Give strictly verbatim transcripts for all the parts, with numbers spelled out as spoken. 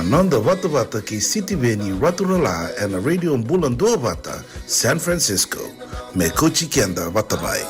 Noda vatavata kei Sitiveni Raturala ena Radio Bula Duavata, San Francisco. Me kauti keda vata mai.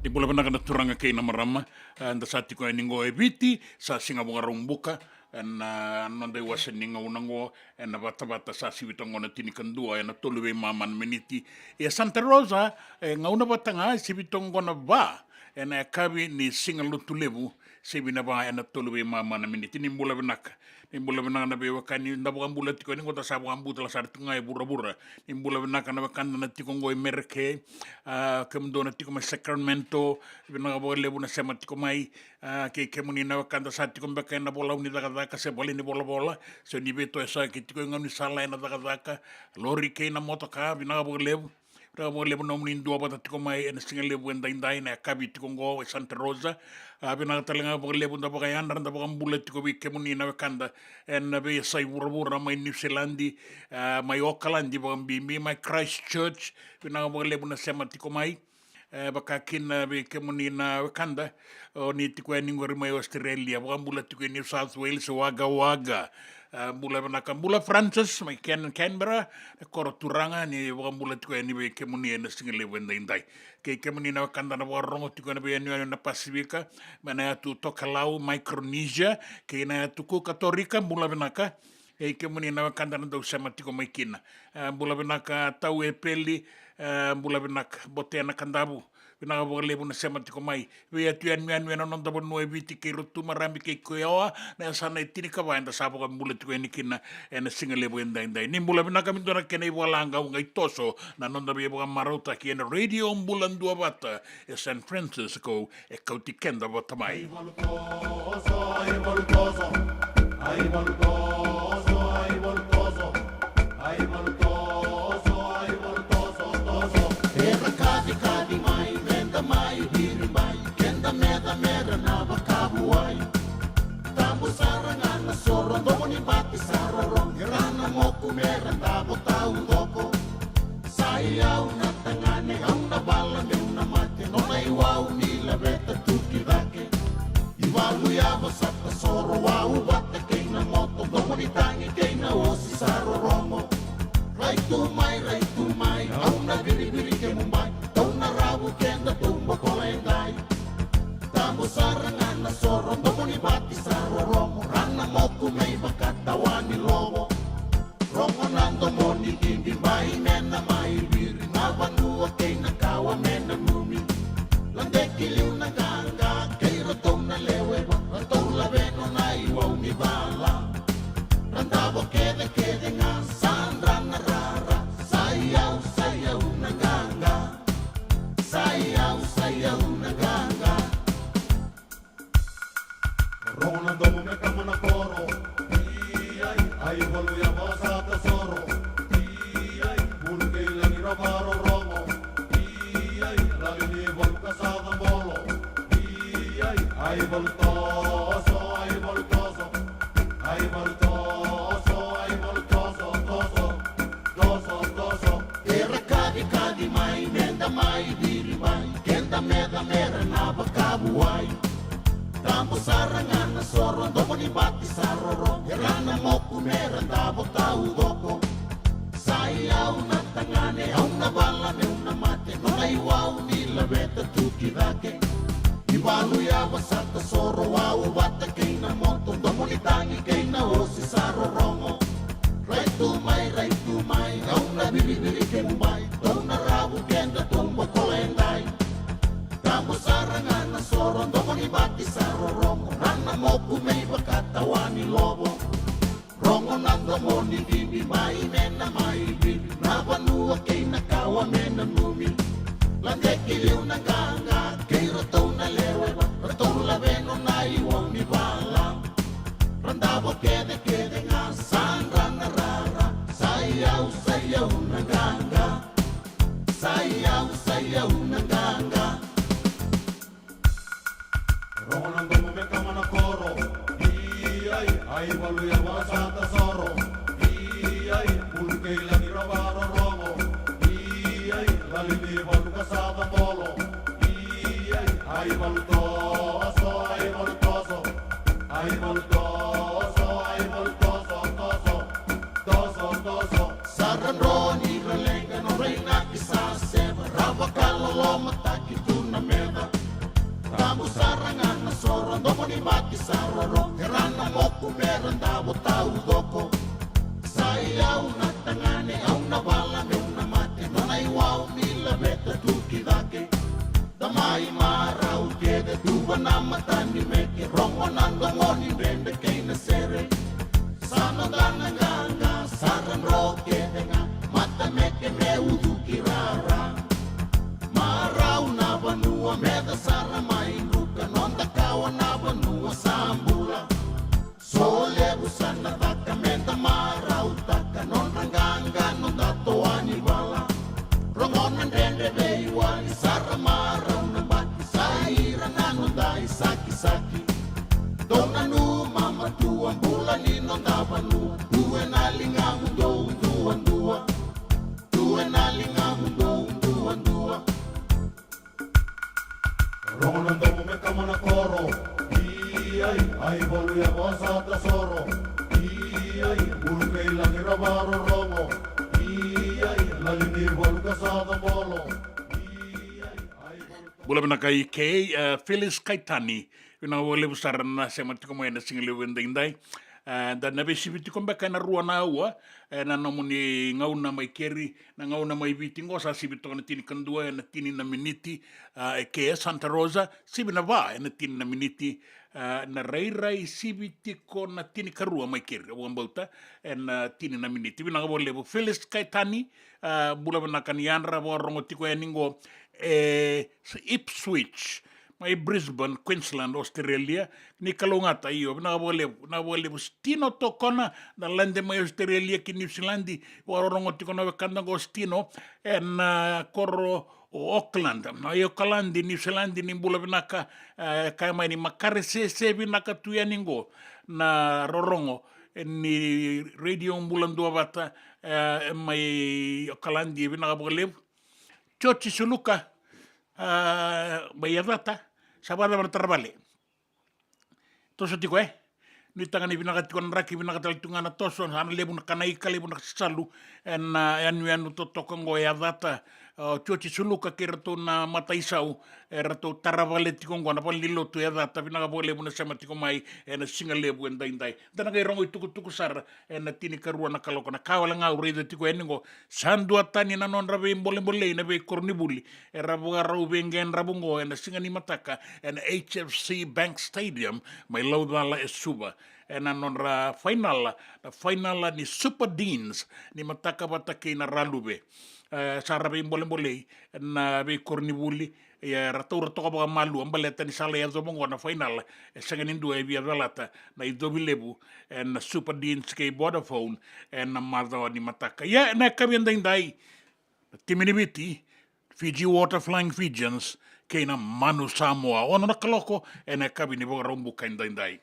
Ni bula vinaka na turaga kei na marama. E, da sa tiko yani qo e Viti, sa siga Vakaraubuka, ena noda iwase ni gauna qo, ena vatavata sa sivita qo na tinikadua ena tolu veimama na miniti. E Santa Rosa, e gauna vata ga, e sivita qo na va ena yakavi ni siga Lotulevu, sivi na va ena tolu veimama na miniti. Ni bula vinaka. Ni bula vinaka na veiwekani, da vakabula tiko yani qo, da sa vakabula sara tiko ga e vuravura. Ni bula vinaka na wekada na tiko qo e Merika, a, kemudou na tiko mai Sacramento, vinaka vakalevu na sema tiko mai. A, kei kemuni na wekada sa tiko beka ena volau ni cakacaka se vale ni volavola, se ni veitoyasaki tiko e gaunisala ena cakacaka, lori kei na motoka, vinaka vakalevu. Vinaka vakalevu nomuni duavata tiko mai ena siga levu edaidai na yakavi tiko qo e Santa Rosa. A, vinaka tale ga vakalevu da vakayadra, da vakabula tiko vei kemuni na wekada ena veiyasai vuravura, mai New Zealand, a, mai Okaladi vakabibi, mai Christchurch, vinaka vakalevu na sema tiko mai. E, vaka kina vei kemuni na wekada o ni tiko yani qori mai Australia, vakabula tiko e New South Wales, Wagga Wagga. E, bula vinaka, bula Francis mai Can-, Canberra, e koro turaga, ni vakabula tiko yani vei kemuni ena siga levu edaidai. Kei kemuni na wekada na vakarorogo tiko ena veiyanuyanu na Pasifika, mai na yatu Tokelau, Micronesia, kei na yatu Kukatorika, bula vinaka. Kei kemuni na wekada na dau sema tiko mai kina. E, bula vinaka Tau Epeli, e, bula vinaka Bote na Kadavu. Vinaka vakalevu na sema tiko mai. Veiyatu yanuyanu ena noda vanua e Viti kei Rotuma, Rabi kei Koyawa, na yasana e tinikava eda sa vakabula tiko yani kina ena siga levu edaidai. Ni bula vinaka, me dua na kena ivola qau qai toso na noda veivakamarautaki ena Radio Bula Duavata e San Francisco, e kauti keda vata mai. Era kacikaci mai, meda mai viribai, keda meca mera na vakavuai. Tabu sara ga na soro, domo ni bati sara ro, era na moku mera davo taucoko. Sa i au na tagane, au na vala Iwau ni laveta tu ki cake. Ivalu yava sa tasoro, wau vata kei na moto, domo ni tagi kei na osi sa rorogo. Rai tu mai, rai tu mai, au na viriviri kemu bai, tou na ravu keda tou bokola edai. Tabo sara ga na soro, domo ni vati sa rorogo, rana moku me ivakatawa ni lovo. Rogo na domo ni cibi, bai me na mai viri, na vanua kei na kawa me na numi. Ladeki liu na qaqa kei ratou na lewe va, ratou laveno na iwau ni vala. Ra davo kecekece ga, sa dra na rara, sa i au, sa i au na qaqa. Sa i au, sa i au na qaqa. Rogo na domo me kama na koro. Iai, ai valu ya vasa tasoro. Iai, bulu kei lagi ra varorogo. Iai, lali ni valu ka sa cabolo. Iai, ai valu toso, ai valu toso. Ai valu toso, ai valu toso, toso. Toso, toso. Era kacikaci mai, meda mai viri mai, keda meca mera na vakavuai. Tabo sara ga na soro, domo ni vati sa roro, era na moku mera davo taucoko. Sa i au na tagane, au na vala meu na mate, nona iwau ni laveta tu ki cake. Ivalu yava sa tasoro, wau vata kei na moto, domo ni tagi kei na osi sa rorogo. Rai tu mai, rai tu mai, au na viriviri kemu bai, tou na ravu keda tou bokola edai. Tabo sara ga na soro, domo ni vati sa rorogo, rana moku me ivakatawa ni lovo. Rogo na domo ni cibi, bai me na mai viri, na vanua kei na kawa me na numi. Ladeki liu na qaqa kei ratou na lewe va, ratou laveno na iwau ni vala. Ra davo kecekece ga, sa dra na rara, sa i au, sa i au na qaqa. Sa i au, sa i au na qaqa. Rogo na domo me kama na koro. Iai, ai valu ya vasa tasoro. Iai, bulu kei lagi ra varorogo. Iai, lali ni valu ka sa cabolo. Iai, ai valu toso, ai valu toso. Ai valu toso, ai valu toso, toso. Toso, toso. Sa ra dro ni ra leqa, nodra inaki sa seva, ra vakalolomataki tu na meca. Tabu sara ga na soro, domo ni vati sa roro, era na moku me ra davo taucoko. Sa i au na tagane, au na vala meu na mate, nona iwau ni laveta tu ki cake. Da mai marau kece, tuva na mata ni meke, rogo na domo ni dredre kei na sere. Sa noda na qaqa, sa ra dro kece ga, matameke me ucuki rara. Marau na vanua, meca sara mai druka, noda kawa na vanua sa bula. Solevu sa na caka, meda marautaka, nodra qaqa, noda toa ni vala. Rogo na dredre veiwali, sa ra marau na bati, sa ira na noda isakisaki. Dou nanuma matua, bula ni noda vanua, tu ena ligamudou duadua. Tu ena ligamudou duadua. Rogo na domo me kama na koro. Iai, ai valu ya vasa tasoro. Iai, bulu kei lagi ra varorogo. Iai, lali ni valu ka sa cabolo. Iai, ai valu. Bula vinaka i ke, eh, Phyllis Kaitani. Vinaka vakalevu sara na sema tiko mai ena siga levu edaidai. Eh, da na veisivi tiko beka ena rua na aua, eh, na nomuni gauna mai keri, na gauna mai Viti qo sa sivi toka na tinikadua ena tini na miniti, ah, e ke Santa Rosa, sivi na va ena tini na miniti, ah, na rairai sivi tiko na tinikarua mai keri, au vakabauta, ena tini na miniti. Vinaka vakalevu Phyllis Kaitani, ah, bula vinaka ni yadra vakarorogo tiko yani qo, e Ipswich, mai Brisbane, Queensland, Australia. Ni kalougata, io, vinaka vakalevu, vinaka vakalevu. Stino Tokona, na lade mai Australia ki Niusiladi, vakarorogo tiko na wekada qo Stino, ena, ah, koro o Auckland, na Okaladi, Niusiladi, ni bula vinaka, eh, kaya mai ni makare sese vinaka tu yani qo, na rorogo, eh, ni Radio Bula Duavata, eh, mai Okaladi, vinaka vakalevu. George Suluka, a, mai Yacata, sa vakacava na tara vale? Toso tiko, e? Nuitaka ni vinaka tiko na draki, vinaka tale tu ga na toso, sa na levu na kanaika, levu na salu, ena, a, yanuyanu totoka oqo e Yacata, a, o Joji Suluka kei ratou na mataisau, e ratou tara vale tiko oqo na valenilotu e Yacata, vinaka vakalevu na sema tiko mai, ena siga levu edaidai. Da na qai rogo itukutuku sara, ena tinikarua na kaloko na ka wale ga au raica tiko yani oqo, sa duatani na nodra veibolebolei na veikoronivuli, era vakarau veiqedravu oqo, ena siga ni mataka, ena H F C Bank Stadium, mai Laucala e Suva. Ena nodra fainala, na fainala ni Super Deans, ni mataka vata kei na Raluve. E, sa ra veibolebolei, na veikoronivuli, ia, era taura toka vakamalua, baleta ni sa lai yacova oqo na fainala, e sega ni dua e via calata, na icovi levu, ena Super Deans kei Vodafone, ena macawa ni mataka. Ia, ena yakavi edaidai, na timi ni Viti, Fiji Water Flying Fijians, kei na Manu Samoa. Ono na kaloko, ena yakavi ni Vakaraubuka edaidai.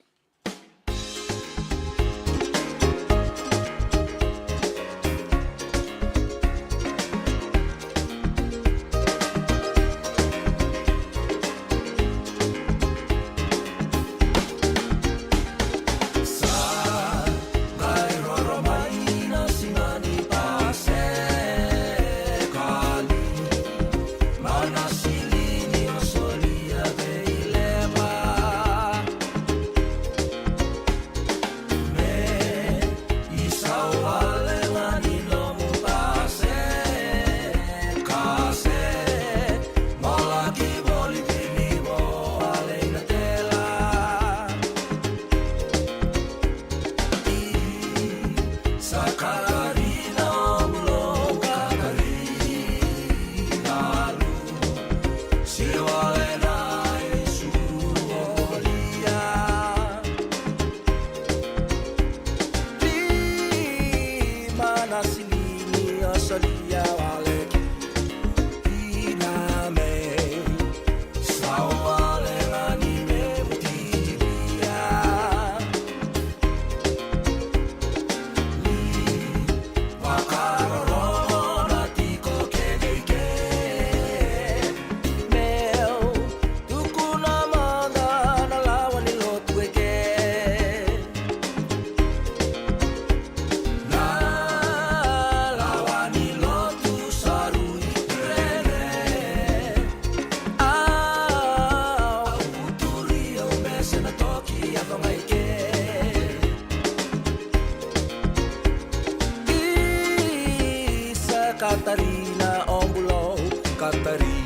Katarina, o bulou, Katarina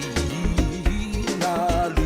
lu.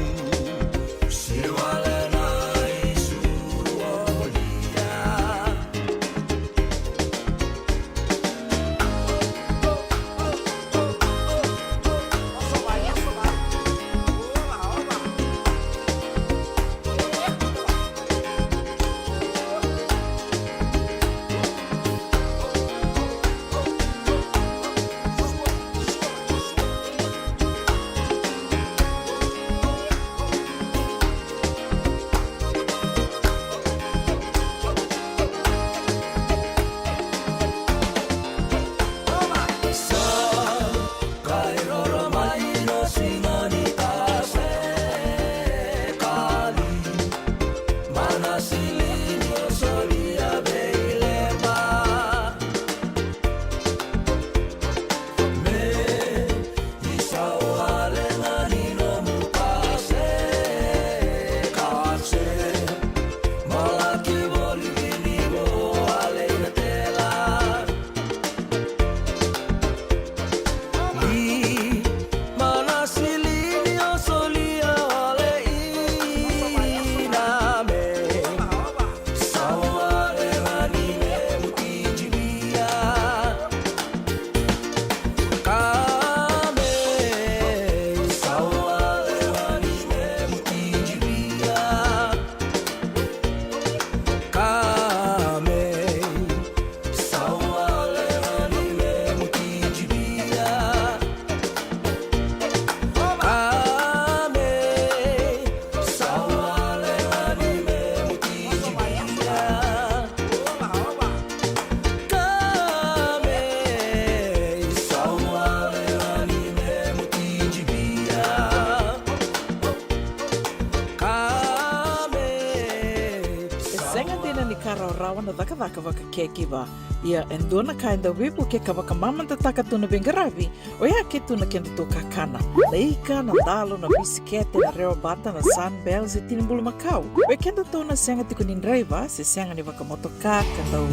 na cakacaka vaka caregiver. Ia e dua na ka e dau veivuke ka vakamamadataka tu na veiqaravi, oya ke tu na kedatou kakana. Na ika, na dalo, na bisikete, na rewa bata, na Sunbell, se tini bulumakau. Oi kedatou na sega tiko ni draiva, se sega ni vakamotoka, ka dau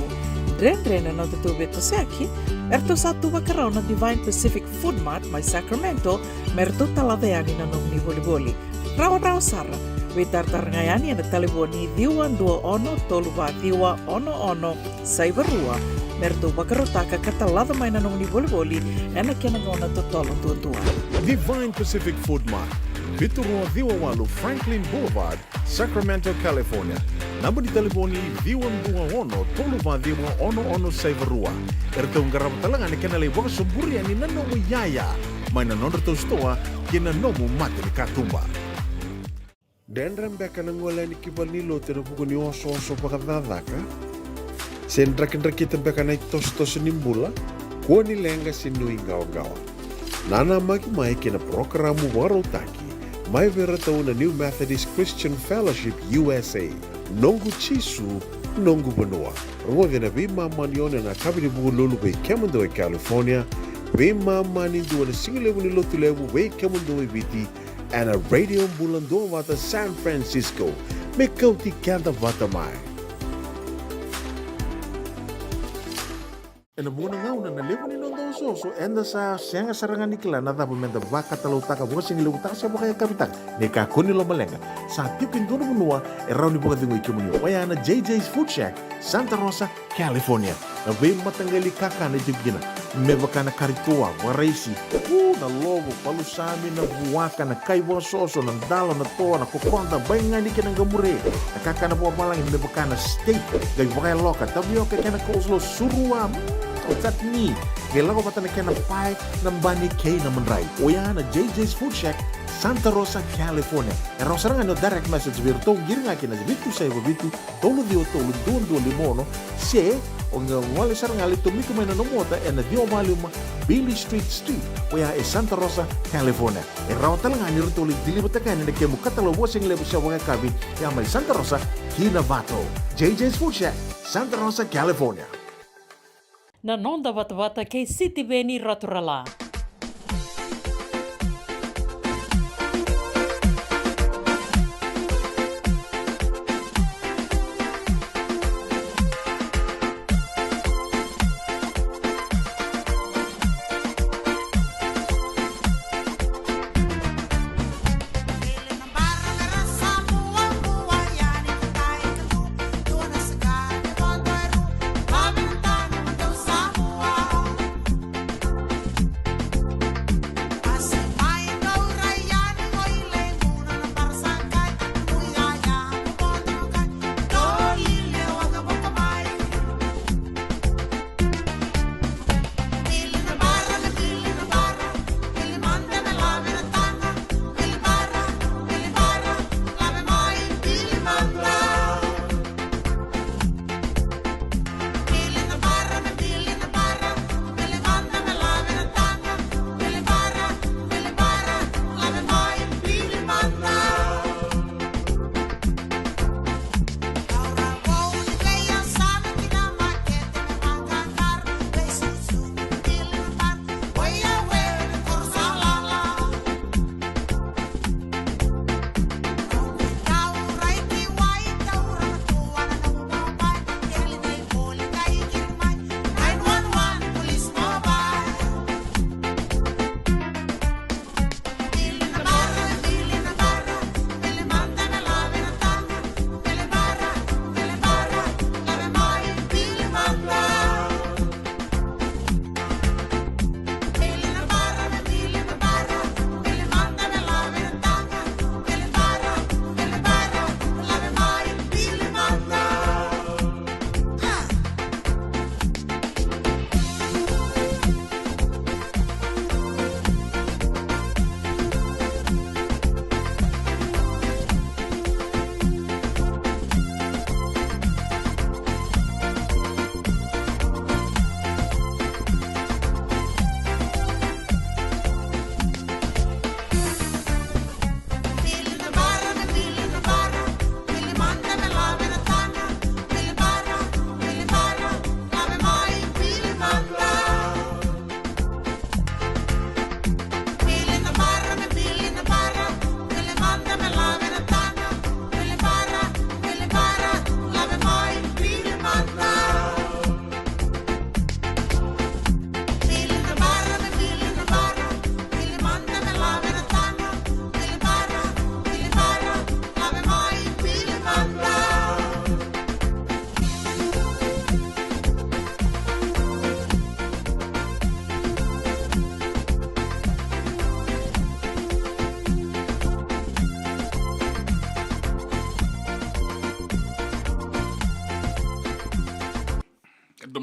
dredre na nodatou veitosoyaki, eratou sa tu vakarau na Divine Pacific Food Mart mai Sacramento, me ratou talaca yani na nomuni volivoli. Rawarawa sara, veitaratara ga yani ena talevoni ciwa dua ono tolu va ciwa ono ono saiva rua, me ratou vakarautaka ka talaca mai na nomuni volivoli ena kena gauna totolo duadua. Divine Pacific Food Mart, vitu rua ciwa walu Franklin Boulevard, Sacramento, California. Naba ni talevoni ciwa dua ono tolu va ciwa ono ono saiva rua. Eratou qarava tale ga na kena lai vakasoburi yani na nomu iyaya mai na nodratou sitoa kei na nomu mata ni katuba. Dredre beka na gole yani ki valenilotu ena vuku ni osooso vakacakacaka? Se drakidrakita beka na itosotoso ni bula? Kua ni leqa se nuiqawaqawa. Nanamaki mai kei na parokaramu vakarautaki mai vei iratou na New Methodist Christian Fellowship U S A. Noqu Jisu, noqu vanua. Rogoci ena veimama ni ono ena yakavi ni Vukelulu vei kemudou e California, veimama ni dua na sigalevu ni Lotulevu vei kemudou e Viti, ena Radio Bula Duavata San Francisco. Me kauti keda vata mai. Ena vuqa na gauna na levu ni noda osooso, eda sa sega sara ga ni kila na cava meda vakatalautaka, vakasigalevu taka se vakayakavi taka. Ni kakua ni lomaleqa, sa tiko e dua na vanua e rawa ni vakacegui kemuni. Oya na J J's Food Shack, Santa Rosa, California. Na veimataqali kakana e tiko kina, me vaka na kari toa, vakaraisi, u, na lovo, palusami, na vuaka, na kai vakasoso, na dalo, na toa, na kokoda, baigani kei na qamure. Na kakana vakavalagi me vaka na steak, qai vakayaloka, tavioka kei na coleslaw, surua, mm, o chutney. Qai lako vata na kena pae, na bani kei na madrai. Oya na J J's Food Shack, Santa Rosa, California. E rawa sara ga ni o direct message vei iratou, qiri ga kina vitu saiva vitu, tolu ciwa tolu dua dua lima ono, se o qai gole sara ga lai tomika mai na nomu ota ena ciwa walu lima Beale Street Suite, oya e Santa Rosa, California. E rawa tale ga ni ratou lai deliver-taka yani na kemu katalau vakasigalevu se vakayakavi, ya mai Santa Rosa ki Novato. J J's Food Shack, Santa Rosa, California. Na noda vatavata kei Sitiveni Raturala.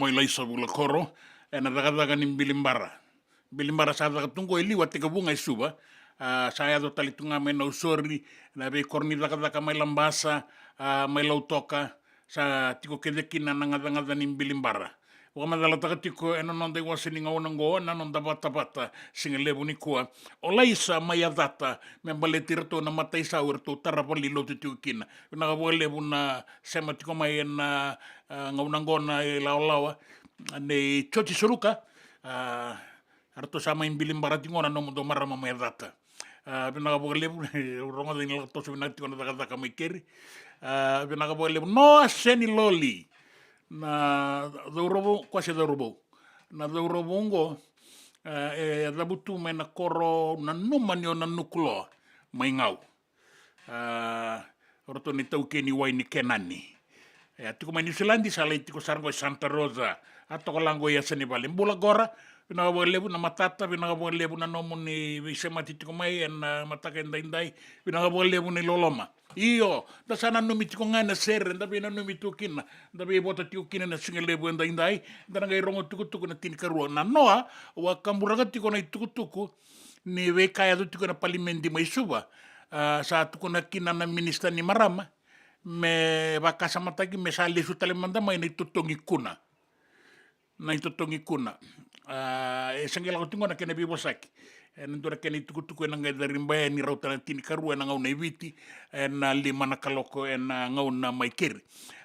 Mo Ilaisa Vulakoro, ena cakacaka ni bilibara. Bilibara sa caka tu qo e liu a tekivu ga e Suva, a, sa yaco tale tu ga mai Nausori, na veikoro ni cakacaka mai Labasa, a, mai Lautoka, sa tiko kece kina na gacagaca ni bilibara. Vakamacalataka tiko ena noda iwase ni gauna qo na noda vatavata sigalevu nikua. O Laisa mai Yacata, me baleti iratou na mataisau eratou tara valenilotu tiko kina. Vinaka vakalevu na sema tiko mai ena, a, gauna qo na ilawalawa nei Joti Suruka, a, eratou sa mai bilibara tiko na nomudou marama mai Yacata. A, vinaka vakalevu, au rogoca ni lako toso vinaka tiko na cakacaka mai keri. A, vinaka vakalevu Noa Seniloli, na cauravou, koya se cauravou, na cauravou qo, a, e cavutu mai na koro, nanuma ni o Nanukuloa mai Gau. A, o ratou na itaukei ni wai ni Kenani. E a tiko mai Niusiladi, sa lai tiko sara qo e Santa Rosa. A toka la qo e yasa ni vale. Bula Qora, vinaka vakalevu na matata, vinaka vakalevu na nomuni veisemati tiko mai ena mataka edaidai, vinaka vakalevu na iloloma. Io, da sa nanumi tiko ga ena sere, da veinanumi tu kina, da veivota tiko kina na sigalevu edaidai, da na qai rogo tukutuku na tinikarua. Na Noa, au a kaburaka tiko na itukutuku, ni veika e yaco tiko ena palimedi mai Suva. A, sa tukuna kina na minisita ni marama me vakasamataki me sa lesu tale mada mai na itotogi kuna. Na itotogi kuna. A, e se qai lako tiko na kena veivosaki. Ena dua na kena itukutuku ena qai cari baya ni rauta na tinikarua ena gauna e Viti, ena lima na kaloko ena gauna mai keri,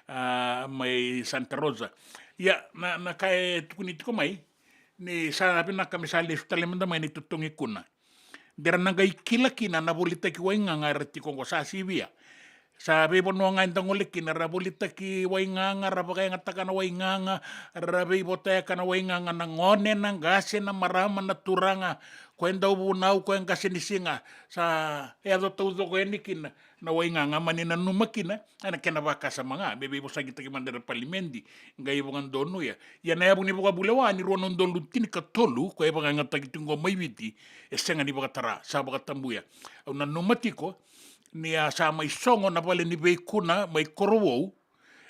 a, mai Santa Rosa. Ia, na, na ka e tukuni tiko mai, ni sa vinaka me sa lesu tale mada mai na itotogi kuna. De ra na qai kila kina na volitaki waigaga era tiko oqo, sa sivia. Sa veivanua ga eda gole kina, ra volitaki waigaga, ra vakayagataka na waigaga, ra veivotayaka na waigaga, na gone, na qase, na marama, na turaga, koya e dauvunau, koya e qase ni siga. Sa yaco taucoko yani kina na waigaga, mani nanuma kina ena kena vakasama ga me veivosakitaki mada ena palimedi, qai vakadonuya. Ia na yavu ni vakavulewa ni rua na udolu tinikatolu, koya e vakayagataki tiko qo mai Viti, e sega ni vakatara, sa vakatabuya. Au nanuma tiko ni a sa mai sogo na vale ni veikuna mai Korovou,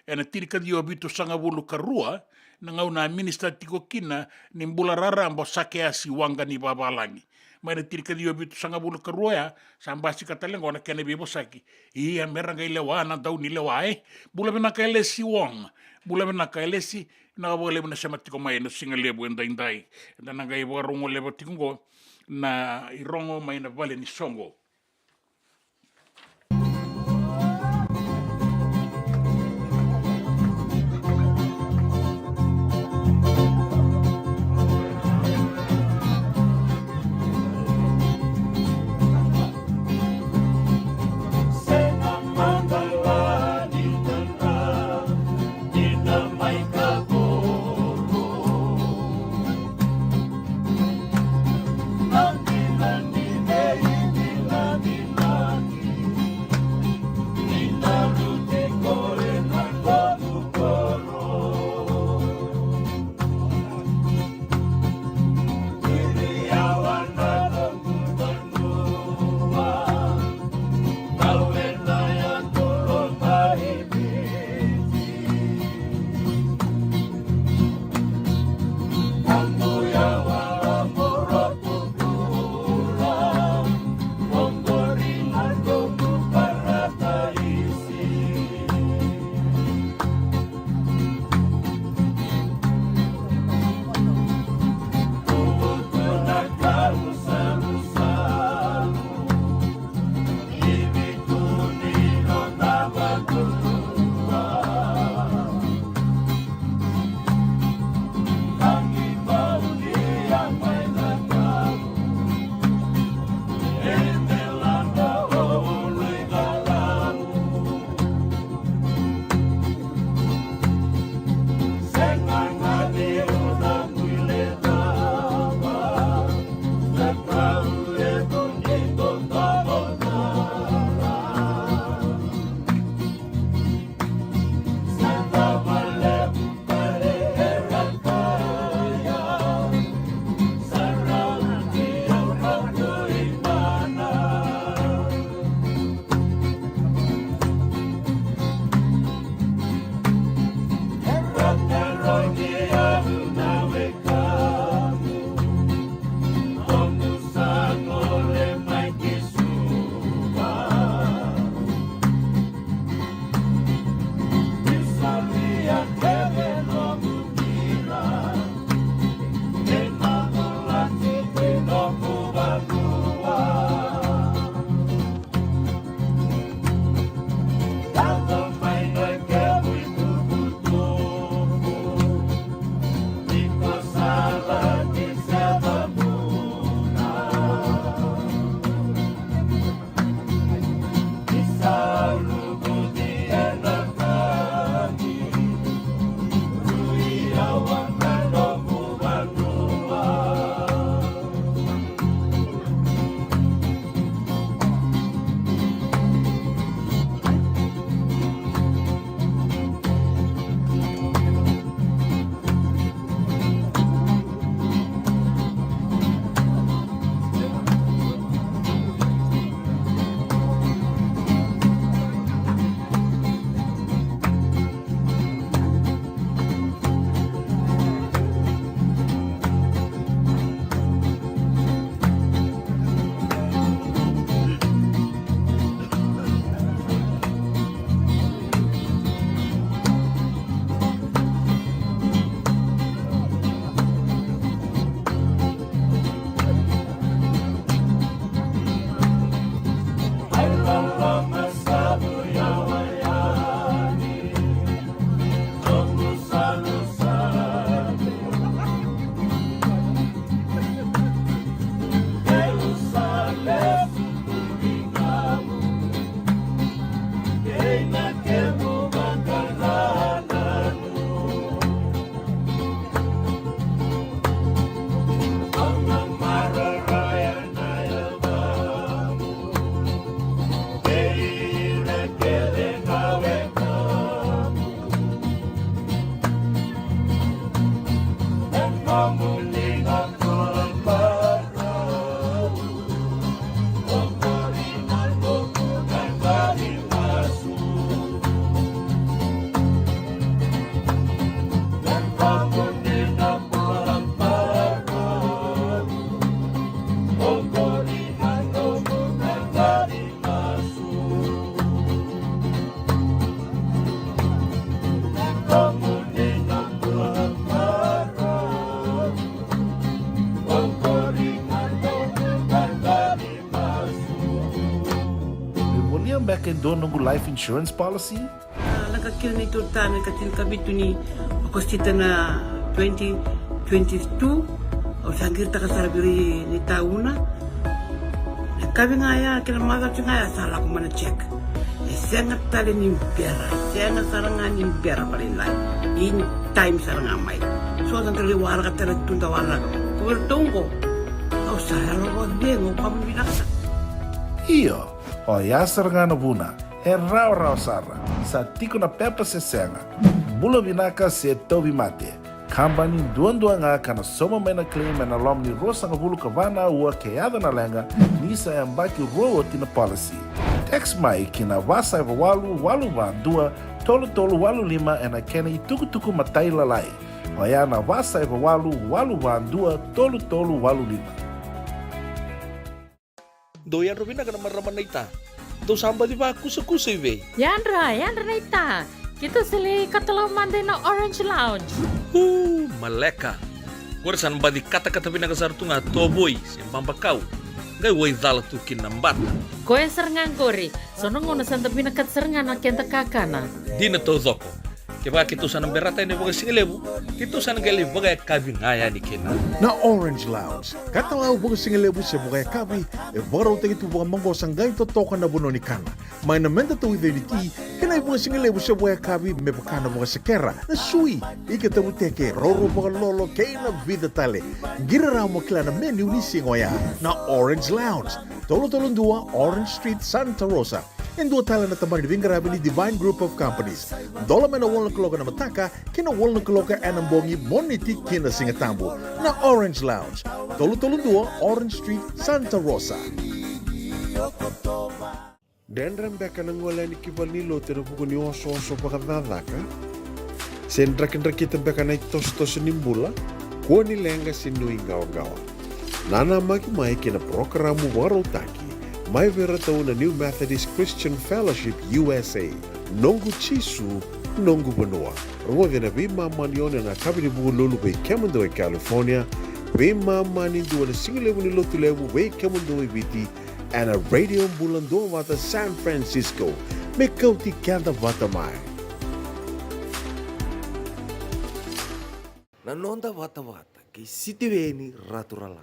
ena tinikaciwa vitusagavulu ka rua, na gauna a minisita tiko kina ni bula raraba o Sakeasi Waqanivavalagi. Mai na tinikaciwa vitusagavulu ka rua ya, sa basika tale oqo na kena veivosaki. Ia me ra qai lewa na daunilewa, e. Bula vinaka Elesi Wong. Bula vinaka Elesi, vinaka vakalevu na sema tiko mai ena sigalevu edaidai. Eda na qai vakarogoleva tiko oqo na irogo mai na vale ni soqo. Meu volia beka e dua noqu life insurance policy? A, lako kina na neitou retirement ena ika tinikavitu ni Okosita na twenty twenty-two. Au sa qiritaka sara vei ira na itauna. Na yakavi ga ya kei na macawa ga ya sa lako mai na check. E sega tale ni bera, e sega sara ga ni bera vakalailai. In time sara ga mai. So da qai waraka tale tu da waraka. Ko iratou qo, au sa yalo vakacegu, au vakavinavinaka sara. Io, oya sara ga na vuna. E rawarawa sara, sa tiko na pepa se sega, bula vinaka se tauvimate. Kabani duadua ga ka na sauma mai na claim ena loma ni ruasagavulu ka va na aua ke yaco na leqa, ni sa yabaki rua oti na policy. Text mai ki na va saiva walu walu va dua tolu tolu walu lima ena kena itukutuku matailalai. Oya na va saiva walu walu va dua tolu tolu walu lima. Dou yadra vinaka na marama naita. Dou sa baci vakusakusa i vei? Yadra, yadra naita. Keitou sa lai katalau mada ina Orange Lounge. Uu, maleka. Qori sa na baci katakata vinaka sara tu ga tovoi se babakau. Qai waicala tu kina na bata. Koya sara ga qori. So na gauna sa da vinakata sara ga na keda kakana. Dina taucoko. Kevaka keitou sa na berata yani vakasigalevu, keitou sa na qai lai vakayakavi ga yani kina. Na Orange Lounge, katalau vakasigalevu se vakayakavi, e vakarautaki tu vakamaqosa qai totoka na vanua ni kana. Mai na meda tauica ni ti, kei na ivakasigalevu se vakayakavi me vaka na vakasekera, na sui, ika tavuteke, roro vakalolo, kei na vica tale. Qiri rawa mo kila na menu ni siga oya. Na Orange Lounge, tolu tolu dua Orange Street, Santa Rosa. E dua tale na tabana ni veiqaravi ni Divine Group of Companies. Dola mai na walu na kaloko ena mataka ki na walu na kaloko ena bogi, Moniti ki na Sigatabu. Na Orange Lounge, tolu tolu dua Orange Street, Santa Rosa. Dredre beka na gole yani ki valenilotu ena vuku ni osooso vakacakacaka? Se drakidrakita beka na itosotoso ni bula? Kua ni leqa se nuiqawaqawa. Nanamaki mai ki na parokaramu vakarautaki mai vei iratou na New Methodist Christian Fellowship U S A, Noqu Jisu, Noqu Vanua. Rogoci ena veimama ni ono ena yakavi ni Vukelulu vei kemudou e California, veimama ni dua na sigalevu ni Lotulevu vei kemudou e Viti, ena Radio Bula Duavata San Francisco. Me kauti keda vata mai. Na noda vatavata kei Sitiveni Raturala.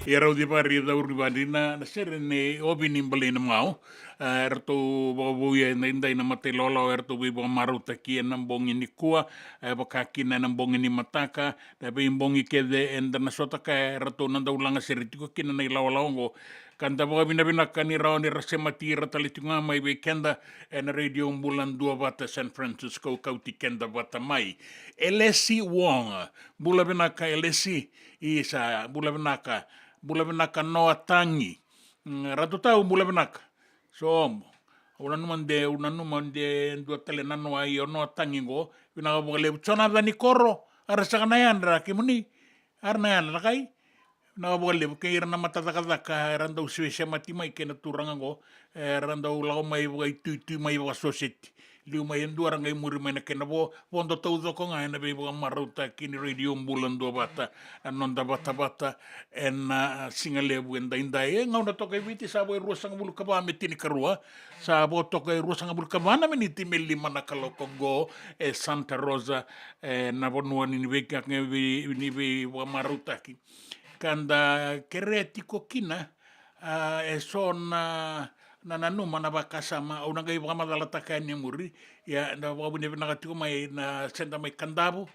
Ia rau civari cauri vadina na sere nei Ovi ni Balei na Mau. E, eratou vakavouya edaidai na matailawalawa eratou veivakamarautaki ena bogi nikua, e, vaka kina ena bogi ni mataka, na veibogi kece eda na sota kaya eratou na dau lagasere tiko kina na ilawalawa oqo. Ka da vakavinavinaka ni rawa ni ra semati ira tale tiko ga mai vei keda ena Radio Bula Duavata San Francisco, kauti keda vata mai. Elesi Wong, bula vinaka Elesi. Isa, bula vinaka. Bula vinaka Noa Tagi. Mm, Ratu Tau, bula vinaka. Sobo. Au nanuma de, au nanuma de dua tale na Noa, io Noa Tagi qo. Vinaka vakalevu. Jonathan Ikoro, a ra saka na yadra kemuni. A ra na yadra na kai. Vinaka vakalevu kei ira na mata cakacaka era dau se-, semati mai kei na turaga qo. Era dau lako mai vakaituitui mai vakasoseti. Liu mai e dua ra qai muri mai na kena vo, vodo taucoko ga ena veivakamarautaki ni Radio Bula Duavata, na noda vatavata ena, a, siga levu edaidai. E gauna toka e Viti sa vo e ruasagavulu ka va me tinikarua, sa vo toka e ruasagavulu ka va na miniti me lima na kaloko qo e Santa Rosa, e, na vanua ni veika-, ni vei-, ni veivakamarautaki. Ka da kerea tiko kina, a, e so na, na nanuma na vakasama, au na qai vakamacalataka yani e muri, ia da vakavinavinaka tiko mai na seda mai Kadavu.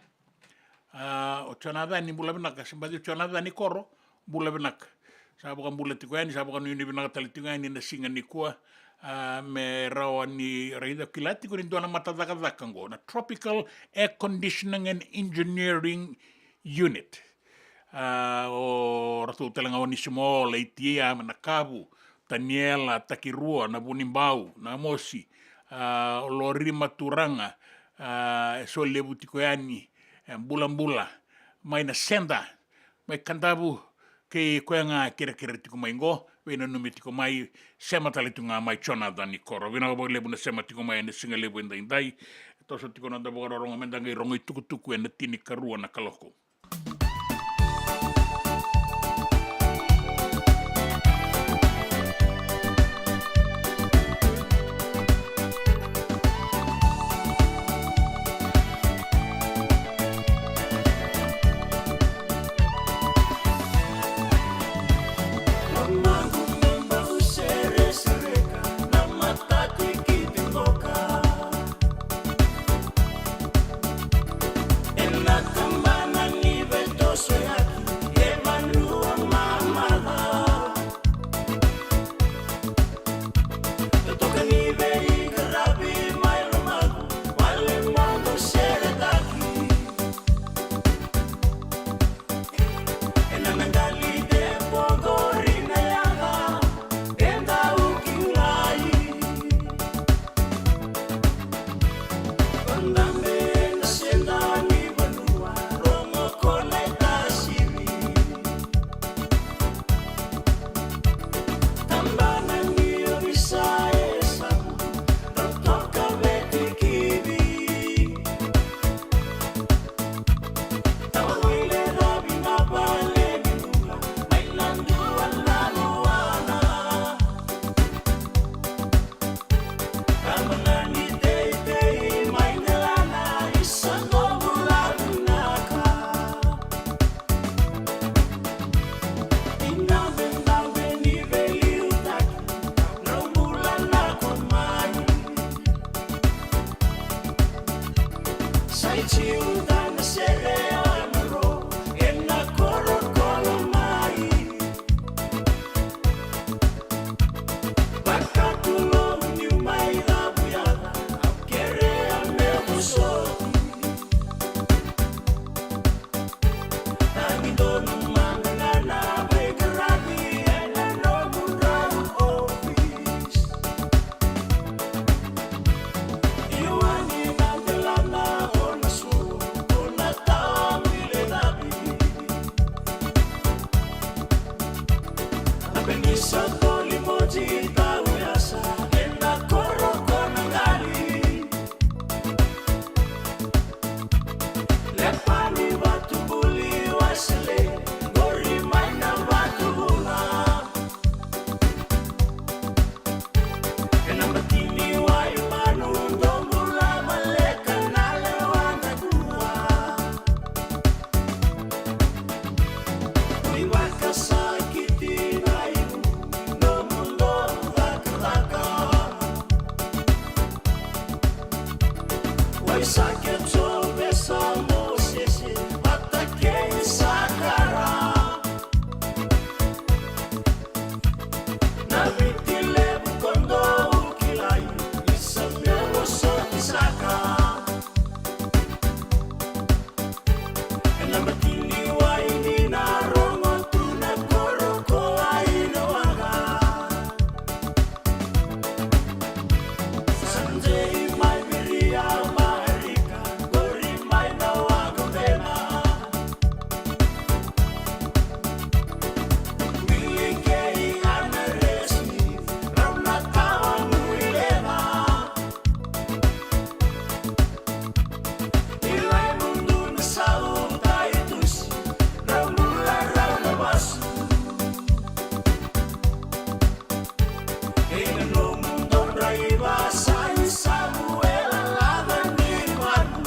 A, o Jonathan, bula vinaka, se baci o Jonathan Ikoro, bula vinaka. Sa vakabula tiko yani, sa vakanuinui vinaka tale tiko yani na siga nikua, a, me rawa ni raica kila tiko ni dua na mata cakacaka qo, na Tropical Air Conditioning and Engineering Unit. A, o ratou tale ga o Nisimo, Laitia, Manakavu, Taniela, Takirua, na Vunibau, na Mosi, a, o Lorima Turaga, a, e so levu tiko yani, e, bulabula, mai na seda, mai Kadavu, kei koya ga kerekere tiko mai qo, veinanumi tiko mai, sema tale tiko ga mai Jonathan Ikoro. Vinaka vakalevu na sema tiko mai ena siga levu edaidai, e toso tiko na noda vakarorogo, me da qai rogo itukutuku ena tinikarua na kaloko. Sa ke cove sa Mosese vata kei Sakara. Na viti levu ko dou kilai, ni sa me vosoti saka. Ena matini wai ni na rogo tu na koro ko ai na waqa. Sa dei mai viria Marika, qori mai na waqa vena. Wili kei Ana Resi, rau na tawa muri leva. Ilai mudu na sau tai tusi, rau bula rau na vasu. Ina nomu dodra iva sai Samuela lava ni vanu.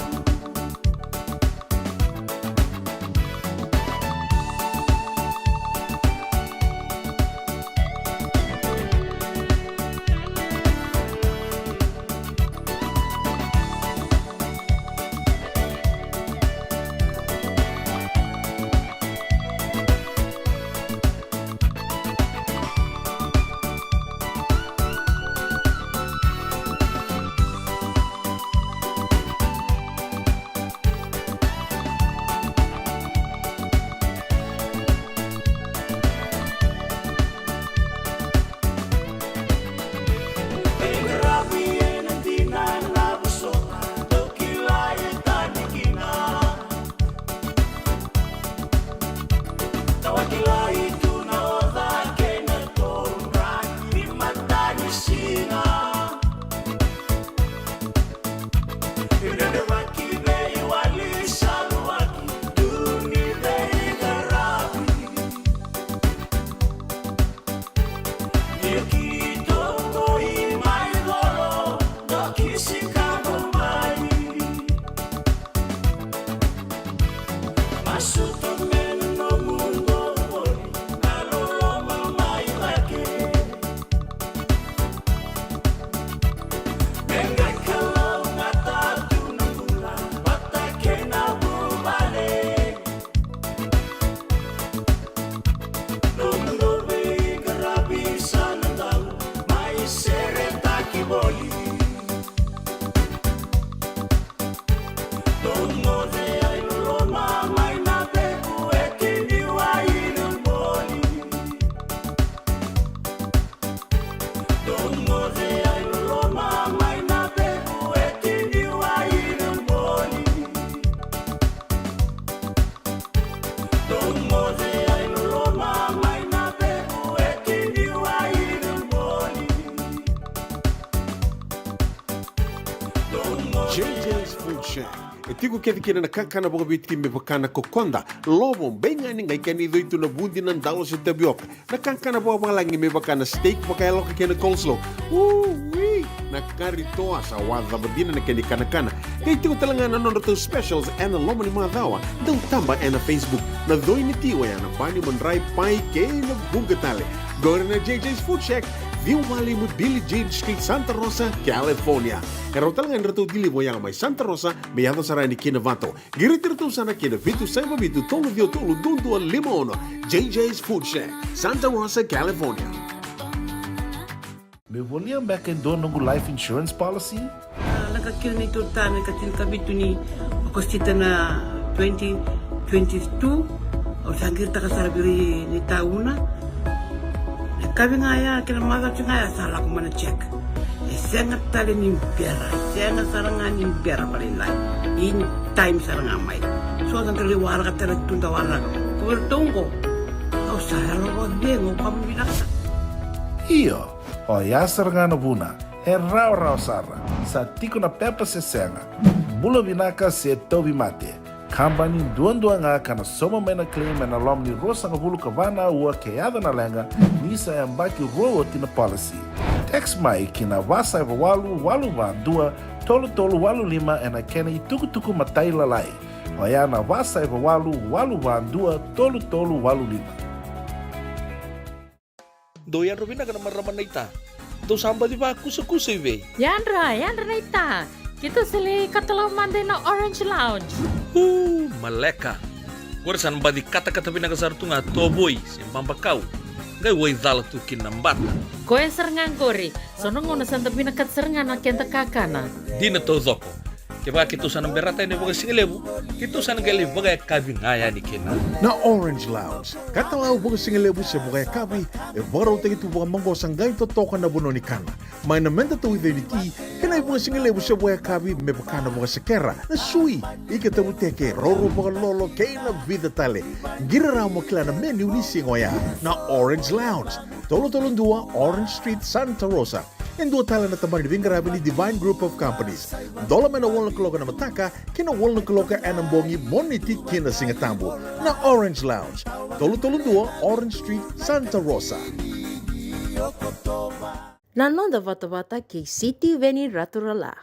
J J's Food Shack. E tiko kece kina na kakana vakaviti me vaka na kokoda, lovo, beigani, qai kena icoi tu na vudi, na dalo se tavioka. Na kakana vakavalagi me vaka na steak vakayaloka kei na coleslaw. Ui! Na kari toa, sa wacava dina na kena ikanakana. Qai tiko tale ga na nodratou specials ena loma ni macawa. Dau taba ena Facebook. Na coi ni ti oya na bani, madrai, pai kei na vuqa tale. Qori na J J's Food Shack, ciwa walu lima Billie Jean Street, Santa Rosa, California. E rawa tale ga ni ratou deliver oya mai Santa Rosa me yaco sara yani ki Novato. Qiriti iratou sara ki na vitu saiva vitu tolu ciwa tolu dua dua lima ono. J J's Food Shack, Santa Rosa, California. Meu volia beka e dua noqu life insurance policy? A, lako kina neitou tane ka tinikavitu ni Okosita na twenty twenty-two. Au sa qiritaka sara vei ira na itauna. Na yakavi ga ya kei na macawa ga ya sa lako mai na check. E sega tale ni bera, e sega sara ga ni bera vakalailai. In time sara ga mai. So da qai waraka tale tu, da waraka. Ko iratou qo, au sa yalo vakacegu, au kama vinaka sara. Io, oya sara ga na vuna. E rawarawa sara. Sa tiko na pepa se sega. Bula vinaka se tauvimate. Kabani duadua ga ka na sauma mai na claim ena loma ni ruasagavulu ka va na aua ke yaco na leqa, ni sa yabaki rua oti na policy. Text mai ki na va saiva walu walu va dua tolu tolu walu lima ena kena itukutuku matailalai. Oya na va saiva walu walu va dua tolu tolu walu lima. Dou yadra vinaka na marama naita. Dou sa baci vakusakusa i vei? Yadra, yadra naita. Keitou sa lai katalau mada ina Orange Lounge. Uu, maleka. Qori sa na baci katakata vinaka sara tu ga tovoi se babakau. Qai waicala tu kina na bata. Koya sara ga qori, so na gauna sa da vinakata sara ga na keda kakana. Dina taucoko. Kevaka keitou sa na berata yani vakasigalevu, keitou sa na qai lai vakayakavi ga yani kina. Na Orange Lounge, katalau vakasigalevu se vakayakavi, e vakarautaki tu vakamaqosa qai totoka na vanua ni kana. Mai na meda tauica ni ti, kei na ivakasigalevu se vakayakavi me vaka na vakasekera, na sui, ika tavuteke, roro vakalolo, kei na vica tale. Qiri rawa mo kila na menu ni siga oya. Na Orange Lounge, tolu tolu dua Orange Street, Santa Rosa. E dua tale na tabana ni veiqaravi ni Divine Group of Companies. Dola mai na walu na kaloko ena mataka, kei na walu na kaloko ena bogi, Moniti ki na Sigatabu. Na Orange Lounge, tolu tolu dua Orange Street, Santa Rosa. Na noda vatavata kei Sitiveni Raturala.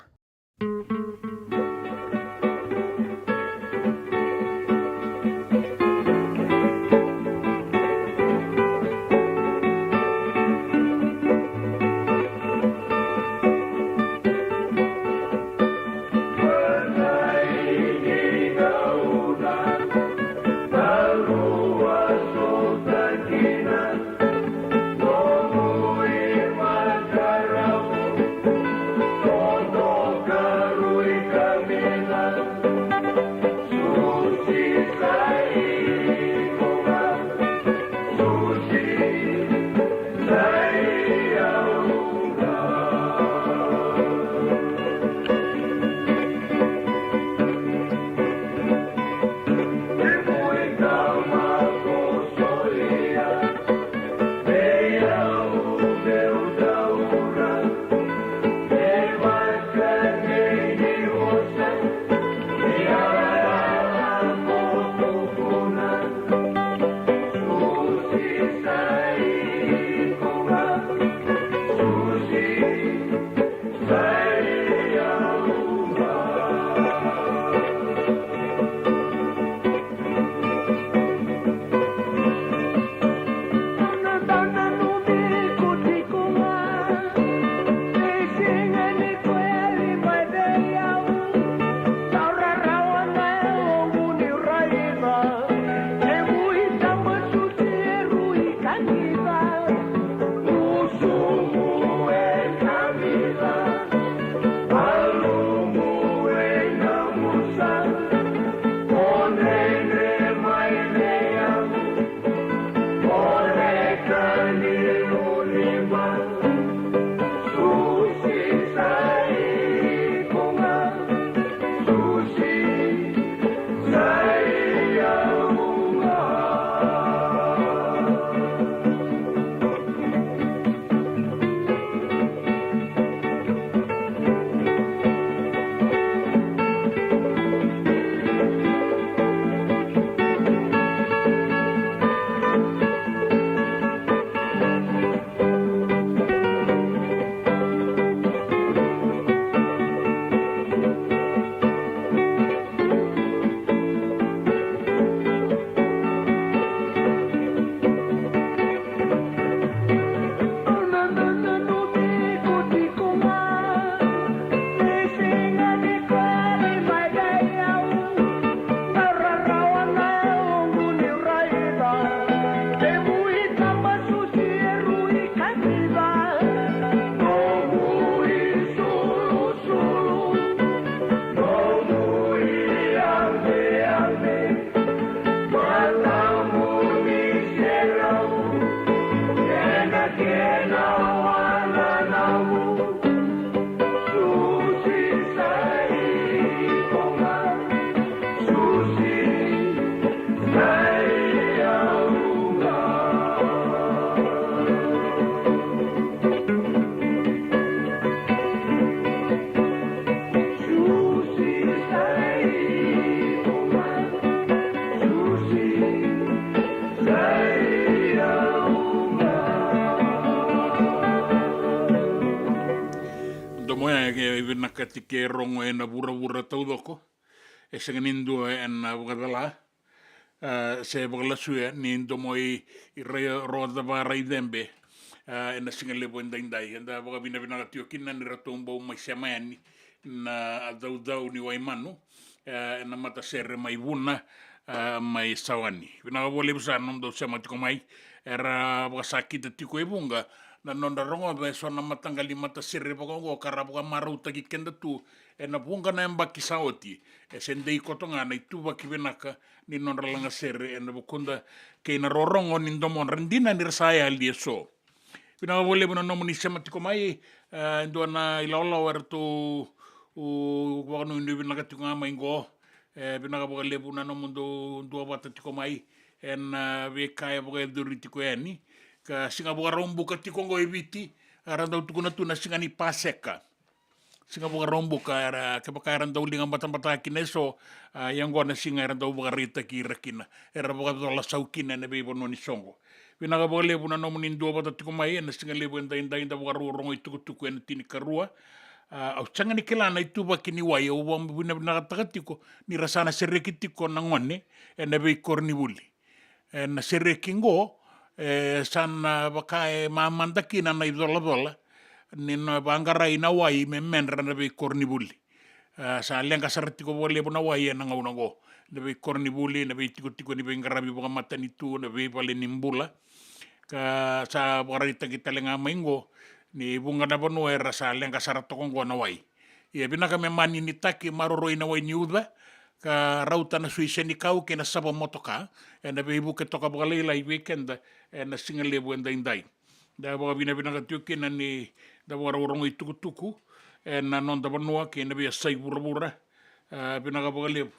Domo ya e vinakati ke rogo ena vuravura taucoko. E sega ni dua ena vakacala, a, se vakalasuya ni domo i, i rai, roca vakaraica ebe, a, ena siga levu edaidai. Eda vakavinavinaka tiko kina ni ratou bau mai sema yani na caucau ni Waimanu, e, ena matasere mai Vuna, e, mai Sawani. Vinaka vakalevu sara na nomudou sema tiko mai. Era vakasakita tiko e vuqa na nodra rogoca eso na mataqali matasere vaka oqo ka ra vakamarautaki keda tu ena vuqa na yabaki sa oti. E se dei koto ga na ituvaki vinaka ni nodra lagasere ena vukuda kei na rorogo ni domodra dina ni ra sa yali eso. Vinaka vakalevu na nomuni sema tiko mai, e, e dua na ilawalawa eratou, u, vakanuinui vinaka tiko ga mai qo. E, vinaka vakalevu na nomudou duavata tiko mai ena, e, veika e vakayacori tiko yani. Ka siga Vakaraubuka tiko qo e Viti, era dau tukuna tu na siga ni Paseka. Siga Vakaraubuka era, kevaka era dau liga batabata kina eso, a, ia qo na siga era dau vakaraitaki ira kina, era vakacola sau kina ena veivanua ni soqo. Vinaka vakalevu na nomuni duavata tiko mai ena siga levu edaidai, da vakarorogo itukutuku ena tinikarua. A, au sega ni kila na ituvaki ni wai, au vakavinavinakataka tiko ni ra sa na sereki tiko na gone ena veikoronivuli. E, na sereki qo, e, sa na vaka e mamada kina na icolacola ni na vaqarai na wai me medra na veikoronivuli. E, sa leqa sara tiko vakalevu na wai ena gauna qo. Na veikoronivuli, na veitikotiko ni veiqaravi vakamatanitu, na veivale ni bula. Ka sa vakaraitaki tale ga mai qo ni vuqa na vanua era sa leqa sara toka qo na wai. Ia vinaka me maninitaki, maroroi na wai ni uca, ka rauta na sui senikau kei na sava motoka, ena veivuke toka vakalailai vei keda ena siga levu edaidai. Da vakavinavinaka tiko kina ni da vakarorogo itukutuku ena noda vanua kei na veiyasai vuravura. E, vinaka vakalevu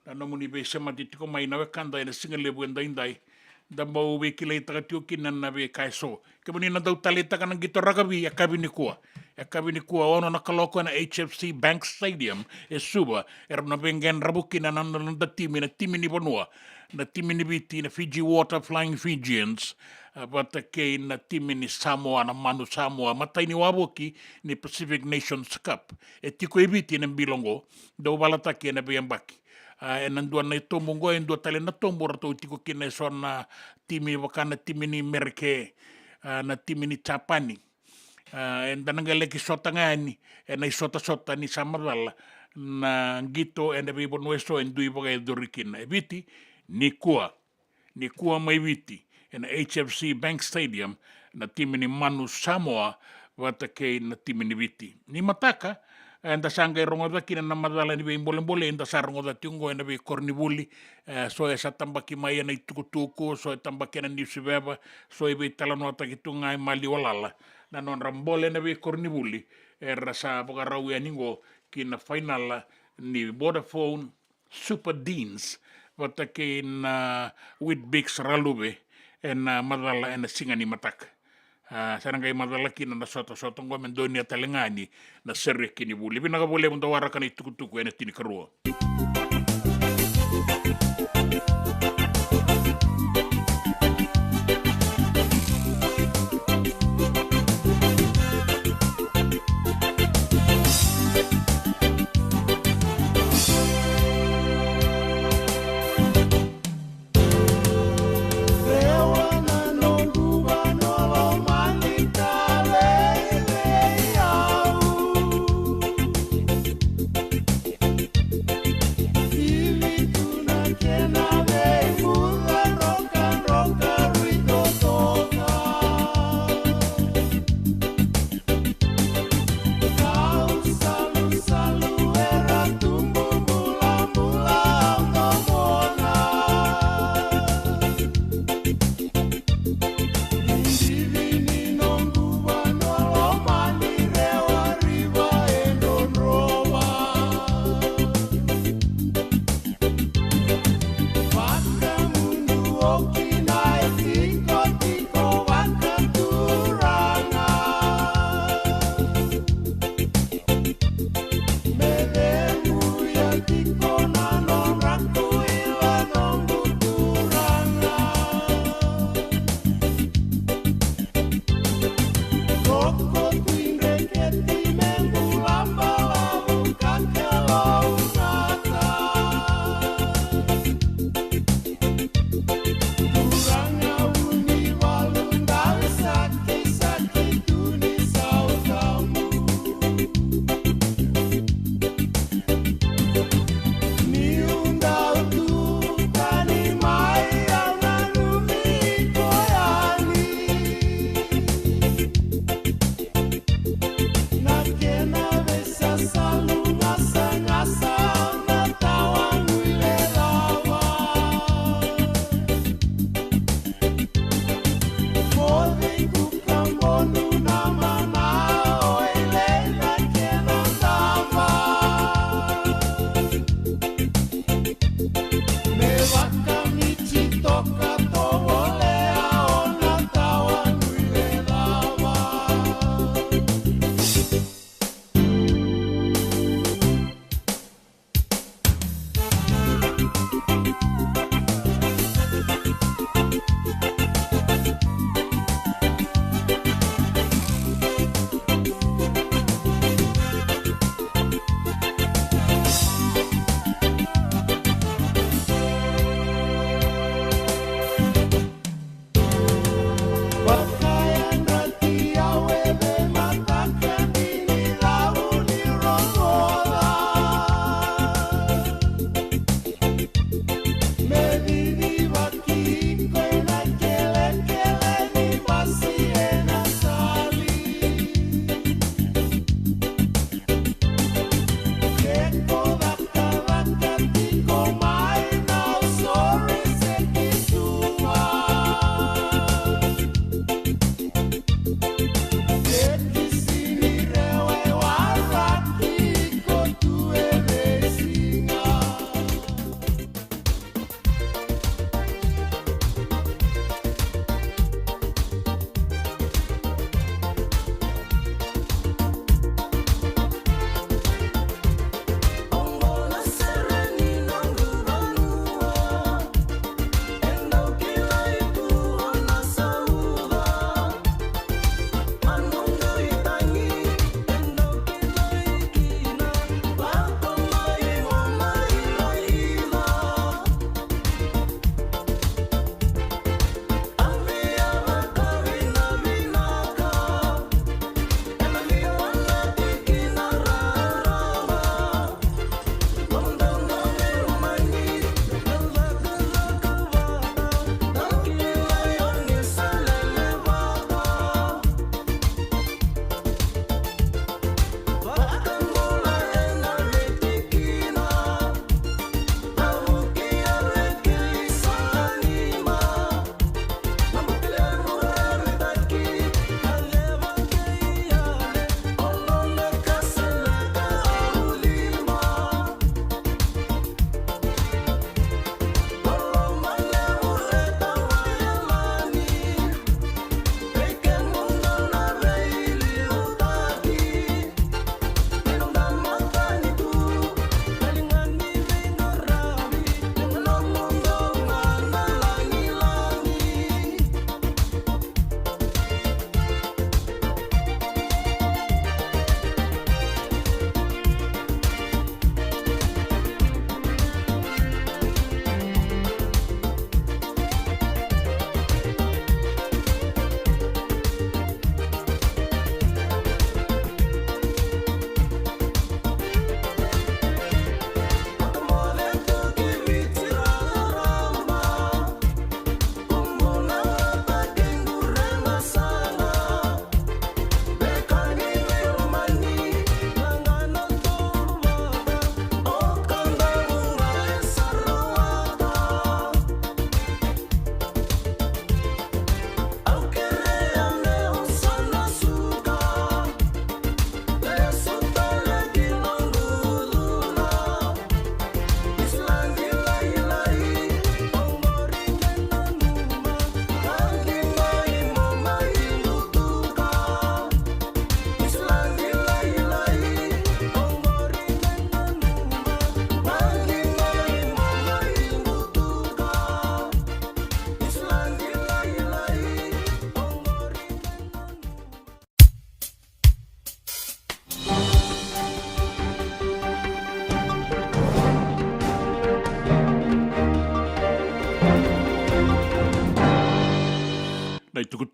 na nomuni veisemati tiko mai na wekada ena siga levu edaidai. Da bau veikilaitaka tiko kina na veika eso. Kemuni na dau taleitaka na qito rakavi, yakavi nikua. Yakavi nikua, ono na kaloko ena H F C Bank Stadium e Suva, era na veiqaravi kina na noda timi, na timi ni vanua, na timi ni Viti, na Fiji Water Flying Fijians, a, vata kei na timi ni Samoa, na Manu Samoa, matai ni wavoki ni Pacific Nations Cup. E tiko e Viti na bilo qo, dau valataki ena veiyabaki. A, ena dua na itobu qo, e dua tale na tobu ratou tiko kina eso na timi vaka na timi ni Mereke, a, na timi ni Japani. A, eda na qai laki sota ga yani ena isotasota ni sa macala na qito ena veivanua eso e dui vakayacori kina. E Viti, nikua, nikua mai Viti, ena H F C Bank Stadium, na timi ni Manu Samoa vata kei na timi ni Viti. Nimataka, e, da sa qai rogoca kina na macala ni veibolebole eda sa rogoca tiko qo ena veikoronivuli. E, so e sa tabaki mai ena itukutuku, so e tabaki ena niusiveva, so e veitalanoataki tu ga e maliwa lala. Na nodra bole ena veikoronivuli, era sa vakarau yani qo ki na fainala ni Vodafone Super Deans vata kei na Weet-Bix Raluve ena macala ena siga nimataka. A, sa na qai macala kina na sotasota qo me donuya tale ga yani na sereki ni vuli. Vinaka vakalevu, da waraka na itukutuku ena tinikarua.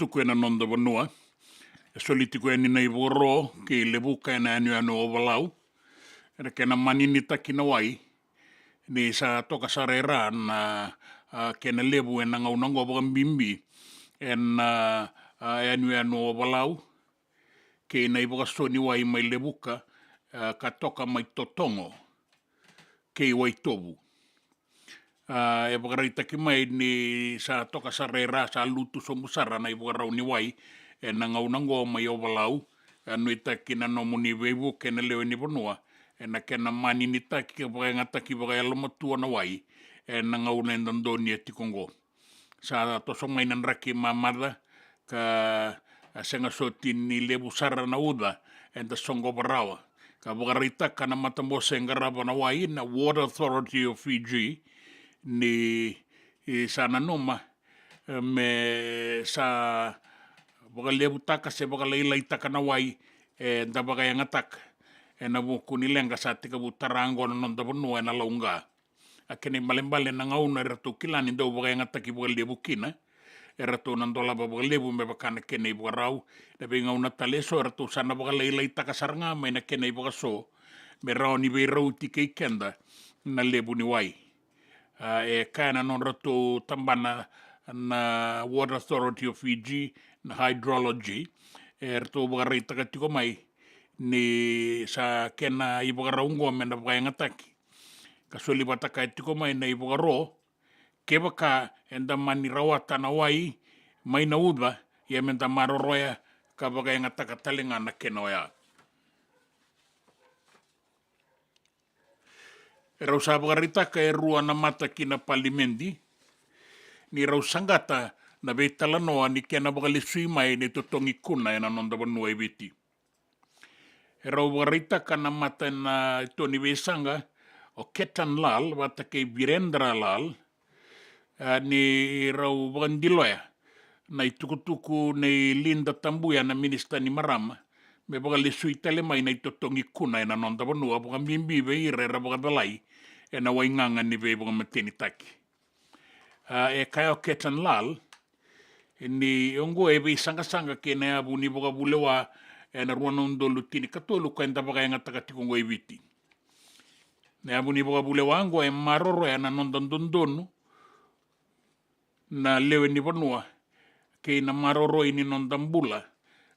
tuku ena noda vanua. E soli tiko yani na ivakaro kei Levuka ena yanuyanu o Valau ena kena maninitaki na wai, ni sa toka sara e ra na, a, kena levu ena gauna oqo, vakabibi ena, a, yanuyanu o Valau, kei na ivakaso ni wai mai Levuka, a, ka toka mai Totogo kei Waitovu. A, e vakaraitaki mai ni sa toka sara e ra, sa lutu sobu sara na ivakarau ni wai ena gauna oqo mai Ovalau. E nuitaki na nomuni veivuke na lewe ni vanua ena kena maninitaki ka vakayagataki vakayalomatua na wai ena gauna eda donuya tiko oqo. Sa toso mai na draki mamaca, ka a sega soti ni levu sara na uca eda soqova rawa. Ka vakaraitaka na matabose e qarava na wai, na Water Authority of Fiji, ni, e, sa nanuma, e, me sa vakalevutaka se vakalailaitaka na wai eda vakayagataka ena vuku ni leqa sa tekivu tara oqo na noda vanua ena lauqa. A kena ibalebale, na gauna eratou kila ni dau vakayagataki vakalevu kina, eratou na dolava vakalevu me vaka na kena ivakarau. Na veigauna tale eso eratou sa na vakalailaitaka sara ga mai na kena ivakaso, me rawa ni veirauti kei keda na levu ni wai. A, e kaya na nodratou tabana na Water Authority of Fiji, na hydrology, eratou vakaraitaka tiko mai ni sa kena ivakarau oqo me na vakayagataki. Ka soli vata kaya tiko mai na ivakaro, kevaka eda mani rawata na wai mai na uca, ia me da maroroya ka vakayagataka tale ga na kena oya. E rau sa vakaraitaka e rua na mata ki na palimedi ni rau saqata na veitalanoa ni kena vakalesui mai na itotogi kuna ena noda vanua e Viti. E rau vakaraitaka na mata ena ito ni veisaqa, o Ketan Lal vata kei Virendra Lal, a, ni rau vakadiloya na itukutuku nei Linda Tabuya, na minisita ni marama, me vakalesui tale mai na itotogi kuna ena noda vanua, vakabibi vei ira era vakacalai ena waigaga ni veivakamatenitaki. A, e kaya o Ketan Lal ni oqo e veisaqasaqa kei na yavu ni vakavulewa ena rua na udolu tinikatolu ka eda vakayagataka tiko oqo e Viti. Na yavu ni vakavulewa oqo e maroroya na noda dodonu na lewe ni vanua kei na maroroi ni noda bula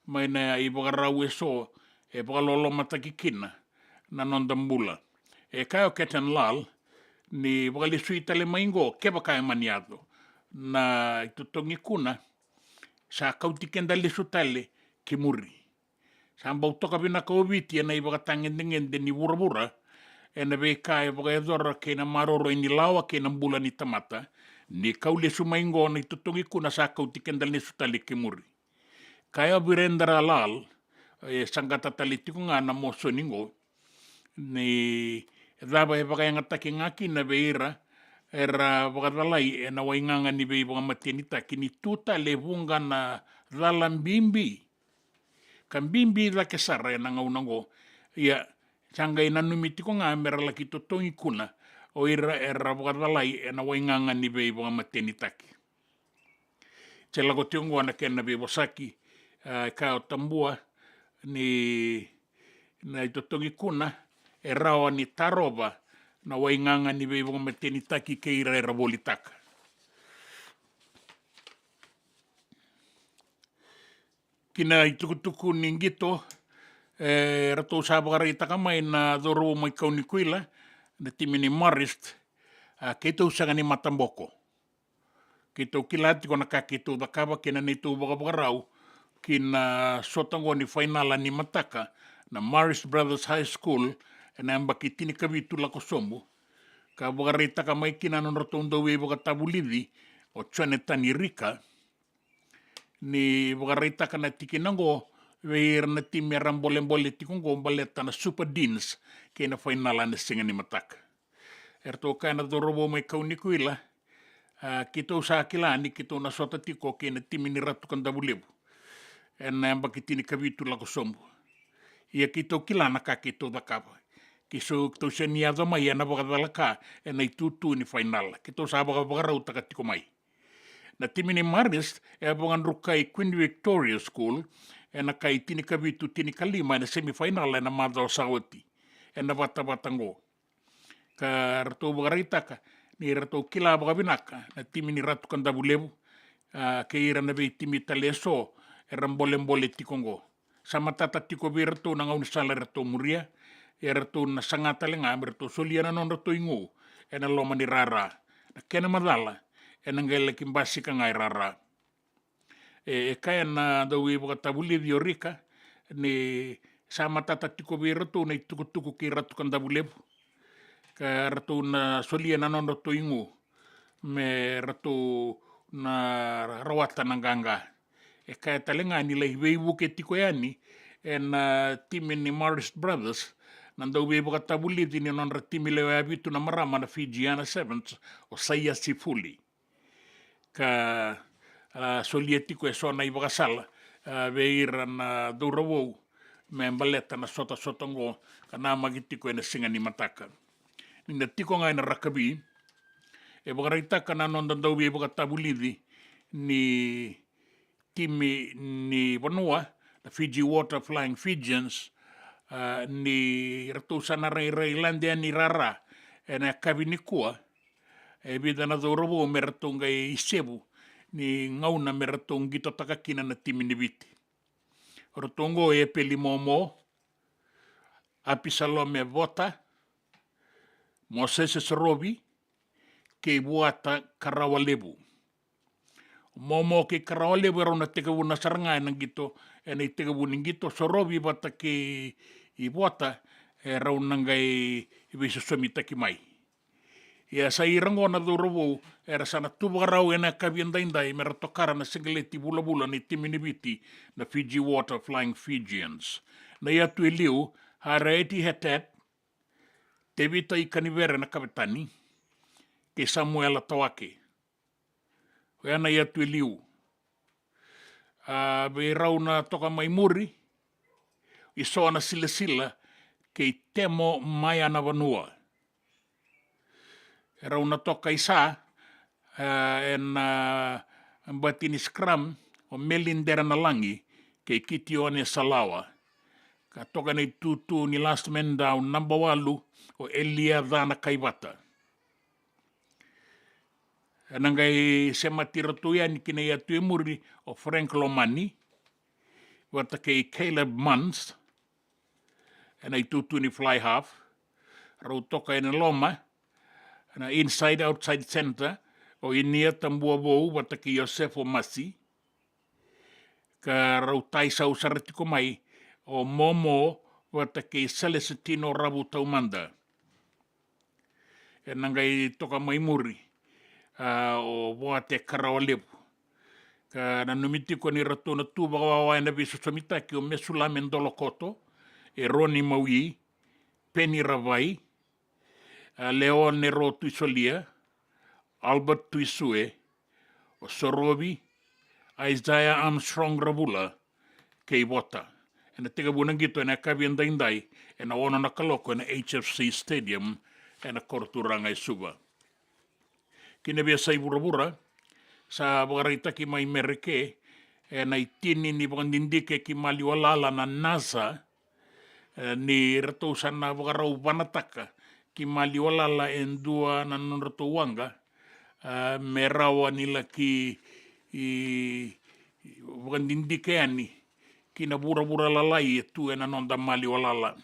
mai na ivakarau eso e vakalolomataki kina na noda bula. E kaya o Ketan Lal ni vakalesui tale mai oqo, kevaka e mani yaco na itotogi kuna, sa kauti keda lesu tale ki muri. Sa bau toka vinaka o Viti ena ivakatagedegede ni vuravura ena veika e vakayacora kei na maroroi ni lawa kei na bula ni tamata. Ni kau lesu mai oqo na itotogi kuna, sa kauti keda lesu tale ki muri. Kaya o Virendra Lal, e saqata tale tiko ga na mosoni oqo, ni cava e vakayagataki ga kina vei ira era vakacalai ena waigaga ni veivakamatenitaki, ni tu tale e vuqa na cala bibi ka bibi cake sara ena gauna oqo. Ia, sa qai nanumi tiko ga mera laki totogi kuna o ira era vakacalai ena waigaga ni veivakamatenitaki. Se lako tiko oqo na kena veivosaki, a, e kaya o Tabuya ni na itotogi kuna e rawa ni tarova na waigaga ni veivakamatenitaki kei ira era volitaka. Ki na itukutuku ni qito, e, ratou sa vakaraitaka mai na cauravou mai Kaunikuila, na timi ni Marist, a, keitou sega ni mataboko. Keitou kila tiko na ka keitou cakava kei na neitou vakavakarau ki na sota oqo ni fainala ni mataka na Marist Brothers High School ena yabaki tinikavitu lako sobu. Ka vakaraitaka mai kina na nodratou dauveivakatavulici o Jonathan Rika, ni vakaraitaka na tikina oqo vei ira na timi era bolebole tiko oqo baleta na Super Deans kei na fainala ena siga ni mataka. Eratou kaya na cauravou mai Kaunikuila, a, keitou sa kila ni keitou na sota tiko kei na timi ni Ratu Kadavulevu ena yabaki tinikavitu lako sobu. Ia keitou kila na ka keitou cakava. Keitou, keitou sega ni yaco mai ena vakacalaka ena itutu ni fainala. Keitou sa vakavakarautaka tiko mai. Na timi ni Marist e vakadrukai Queen Victoria School ena kai tinikavitu tinikalima ena semifainala ena macawa sa oti ena vatavata oqo. Ka ratou vakaraitaka ni ratou kila vakavinaka na timi ni Ratu Kadavulevu, a, kei ira na veitimi tale eso era bolebole tiko oqo. Sa matata tiko vei iratou na gaunisala eratou muria, ia ratou na saga tale ga me ratou solia na nodratou igu ena loma ni rara. Na kena macala ena qai laki basika ga e rara. E, e kaya na dauveivakatavulici o Rika ni sa matata tiko vei iratou na itukutuku kei Ratu Kadavulevu, ka ratou na solia na nodratou igu me ratou na rawata na qaqa. E kaya tale ga ni lai veivuke tiko yani ena timi ni Marist Brothers na dauveivakatavulici ni nodra timi lewe vitu na marama na Fijiana Sevens, o Saia Sifuli. Ka, a, solia tiko eso na ivakasala, a, vei ira na cauravou me baleta na sotasota oqo ka namaki tiko ena siga ni mataka. Ni na tiko ga ena rakavi, e vakaraitaka na noda dauveivakatavulici ni timi ni vanua na Fiji Water Flying Fijians, a, ni ratou sa na rairai lade yani rara ena yakavi nikua e vica na cauravou me ratou qai isevu ni gauna me ratou qitotaka kina na timi ni Viti. O ratou oqo e Epeli Momo, Apisalome Vota, Mosese Sorovi kei Vuata Karawalevu. Momo kei Karawalevu e rau na tekivuna sara ga ena qito, ena itekivu ni qito. Sorovi vata kei Vuata e rau na qai veisosomitaki mai. Ia sa ira oqo na cauravou era sa na tu vakarau ena yakavi edaidai me ra tokara na siqeleti vulavula ni timi ni Viti na Fiji Water Flying Fijians. Na iyatu e liu, Harriet Hetet, Tevita Ikanivere na kavetani, kei Samuela Tawake. Oya na iyatu e liu. A, vei rau na toka mai muri, Isoa na Silasila kei Temo Maya na Vanua. E rau na toka i sa, a, ena, a, bati ni scrum, o Melindera na Lagi kei Kitione Salawa. Ka toka na itutu ni last man down, naba walu, o Elia Ca na Kaivata. Ena qai semati ratou yani ki na iyatu e muri o Frank Lomani vata kei Caleb Munns ena itutu ni fly half. Rau toka ena loma, na inside outside center, o Inia Tabuavou vata kei Joseph Omasi. Ka rau taisau sara tiko mai o Momo vata kei Celestino Ravu Taumada. Ena qai toka mai muri, a, o Voate Karawalevu. Ka nanumi tiko ni ratou na tu vakawawa ena veisosomitaki o Mesulame Dolokoto, Eroni Maui, Peni Ravai, a, Leone Ro Tuisolia, Albert Tuisue, o Sorovi, Isaiah Armstrong Ravula kei Vota. Ena tekivu na qito ena yakavi edaidai ena ono na kaloko ena H F C Stadium ena koroturaga e Suva. Ki na veiyasai vuravura, sa vakaraitaki mai Mereke ena itini ni vakadidike ki Maliwalala na NASA, e, ni ratou sa na vakarau vanataka ki Maliwalala e dua na nodratou waqa, e, me rawa ni laki, i, vakadidike yani ki na vuravura lalai e tu ena noda Maliwalala.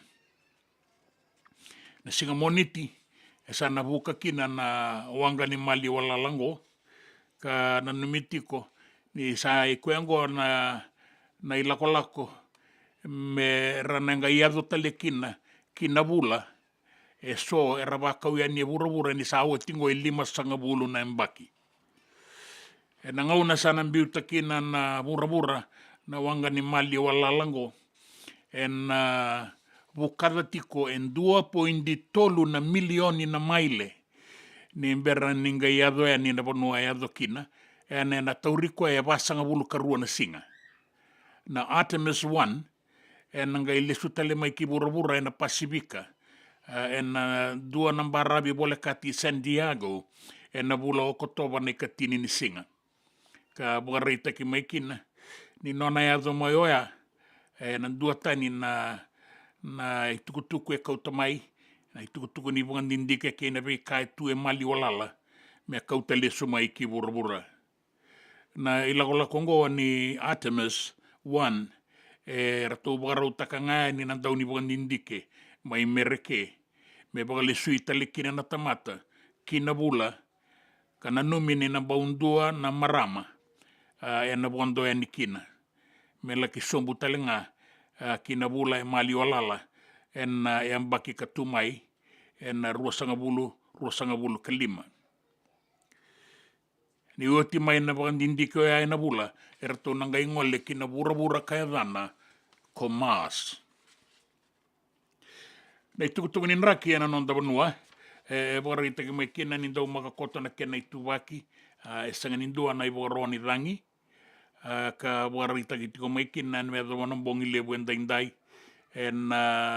Na siga Moniti e sa na vuka kina na waqa ni Maliwalala oqo, ka nanumi tiko ni sa i koya oqo na, na ilakolako me ra na qai yaco tale kina ki na vula e so era vakau yani e vuravura ni sa oti oqo e limasagavulu na yabaki. Ena gauna sa na biuta kina na vuravura na waqa ni Maliwalala oqo, ena vukaca tiko e dua poidi tolu na milioni na maile ni bera ni qai yaco yani na vanua e yaco kina, ena, ena tauri koya e vasagavulu ka rua na siga. Na Artemis one ena qai lesu tale mai ki vuravura ena Pasifika, e, ena dua na baravi volekati San Diego ena vula o Okotova na ikatini ni siga. ka vakaraitaki mai kina ni nona yaco mai oya, e, na duatani na, na itukutuku e kauta mai, na itukutuku ni vakadidike kei na veika e tu e maliwa lala, me kauta lesu mai ki vuravura. Na ilakolako oqo ni Artemis one, e ratou vakarautaka ga yani na dau ni vakadidike mai Mereke, me vakalesui tale kina na tamata ki na vula, ka nanumi ni na bau dua na marama, a, ena vodo yani kina, me laki sobu tale ga, a, ki na vula e maliwa lala ena, a, yabaki ka tu mai, ena ruasagavulu, ruasagavulu ka lima. Ni oti mai na vakadidike oya ena vula, e ratou na qai gole ki na vuravura ka yacana ko Mars. Na itukutuku ni draki ena noda vanua, e, e vakaraitaki mai kina ni dau maka koto na kena ituvaki, a, e sega ni dua na ivakaro ni cagi, a, ka vakaraitaki tiko mai kina ena yacova na bogi levu edaidai, ena,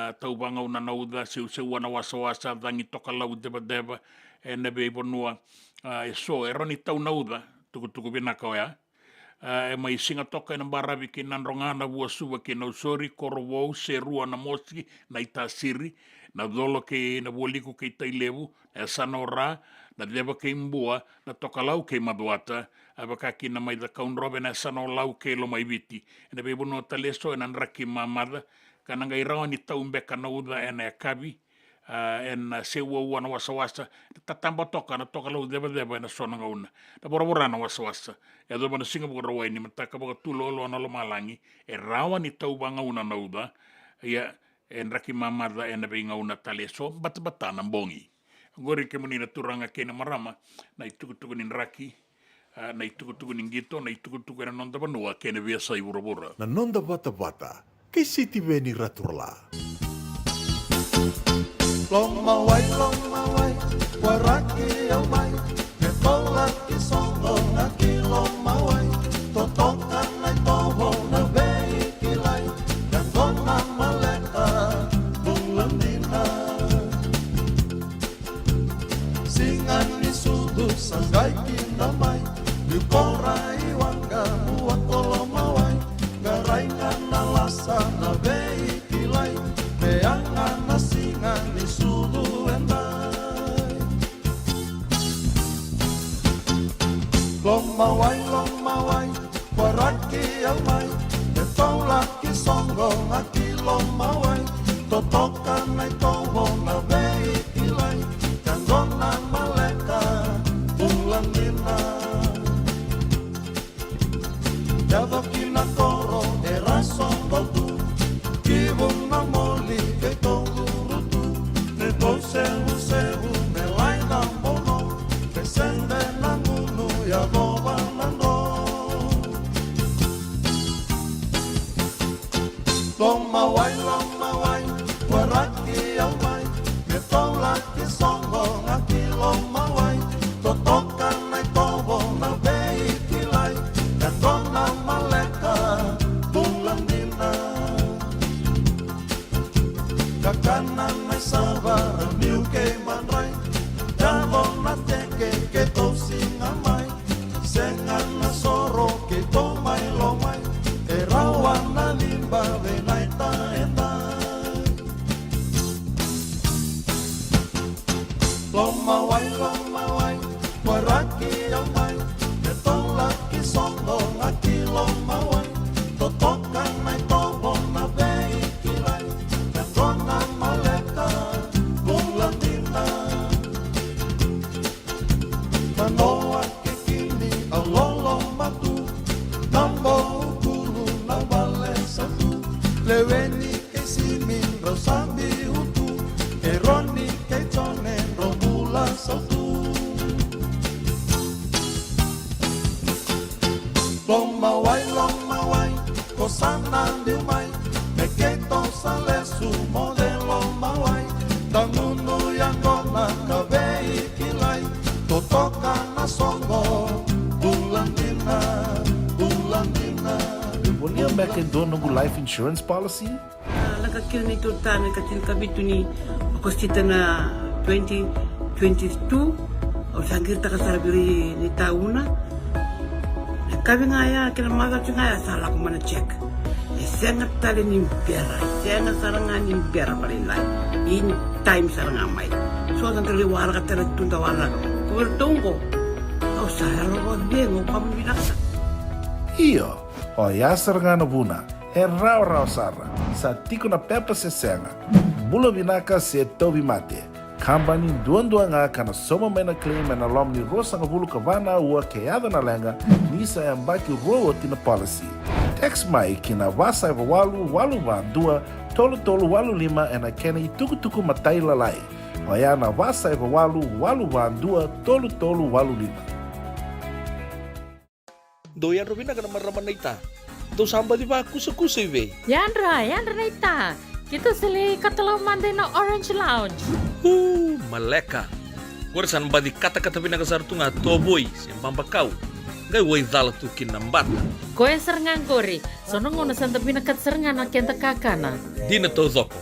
a, tauvagauna na uca, seuseua na wasawasa, cagi tokalau cevaceva ena veivanua, a, eso e rawa ni tau na uca, tukutuku vinaka oya. A, e mai siga toka ena baravi kei Nadroga, Navuasuva kei Nausori, Korovou, Serua, Namosi, Naitasiri, Nacolo kei Navualiku kei Tailevu, na yasana o Ra, Naceva kei Bua, Natokalau kei Macuata, a vaka kina mai Cakaudrove na yasana o Lau kei Lomaiviti. Ena veivanua tale eso ena draki mamaca, ka na qai rawa ni tau beka na uca ena yakavi, a, ena seuaua na wasawasa, tataba toka na tokalau cevaceva ena so na gauna. Na voravora na wasawasa, e yacova na Siga Vakarauwai ni mataka vakatuloaloa na lomalagi, e rawa ni tau vagauna na uca, ia, e draki mamaca ena veigauna tale eso, batabata na bogi. Oqori kemuni na turaga kei na marama, na itukutuku ni draki, a, na itukutuku ni qito, na itukutuku ena noda vanua kei na veiyasai vuravura. Na noda vatavata kei Sitiveni Raturala. Lomawai, lomawai, waraki au mai, me toulaki soqo ga ki lomawai, totoka na itovo na veikilai, ka dona maleka bula dina. Siga ni sucu sa qai kida mai, ni kora i waqa mua ko lomawai, qarai ga na lasa na veikilai, me yaga na siga ni sucu edai. Lomawai, lomawai, waraki au mai, me toulaki soqo ga ki lomawai, totoka na itovo na veikilai, ka dona maleka bula dina. Yaco ki na koro era soqo tu, ki Vunamoli keitou curu tu, me tou sevusevu me lai na bono, me sede na gunu yacova na dro. Lomawai, lomawai, waraki au mai, me toulaki soqo ga ki lomawai, totoka na itovo na veikilai, ka dona maleka bula dina. Kakana na isava, ramiu kei madrai, yaco na teke keitou siga mai, sega na soro keitou mai lomai, e rawa na liba vei naita edai. Lomawai, lomawai, waraki au mai, me toulaki soqo ga ki lomawai, totoka na itovo na veikilai, ka dona maleka bula dina. Manoa kei Kini au loloma tu, na Bokulu na Valesatu, Leweni kei Simi drau sa biu tu, Eroni kei Jone drau bula sautu. Lomawai, lomawai, ko sa na biu mai, me keitou sa lesu moce lomawai, ka gunu yaqona ka veikilai, totoka na soqo, bula dina, bula dina. Volia beka e dua noqu life insurance policy? A, lako kina neitou tama ika tinikavitu ni Okosita na twenty twenty-two, au sa qiritaka sara vei ira ni tauna. Na Kavi ga ya kei na macawa ga ya sa lako mai na check. E sega tale ni bera, e sega sara ga ni bera vakalailai. In time sara ga mai. So sa dau lai waraka tale tu da waraka. Ko vei ratou qo. Au sa yalo vakacegu, au kama vinaka. Io, oya sara ga na vuna. E rawarawa sara. Sa tiko na pepa se sega. Bula vinaka se tauvimate. Kabani duadua ga ka na sauma mai na claim ena loma ni ruasagavulu ka va na aua ke yaco na leqa, ni sa yabaki rua oti na policy. Text mai ki na va saiva walu walu va dua tolu tolu walu lima ena kena itukutuku matailalai. Oya na va saiva walu walu va dua tolu tolu walu lima. Dou yadra vinaka na marama naita. Dou sa baci vakusakusa i vei? Yadra, yadra naita. Keitou sa lai katalau mada ina Orange Lounge. Uu, maleka. Qori sa na baci katakata vinaka sara tu ga tovoi se babakau. Qai wai cala tu kina na bata. Koya sara ga qori. So na gauna sa da vinakata sara ga na keda kakana. Dina taucoko.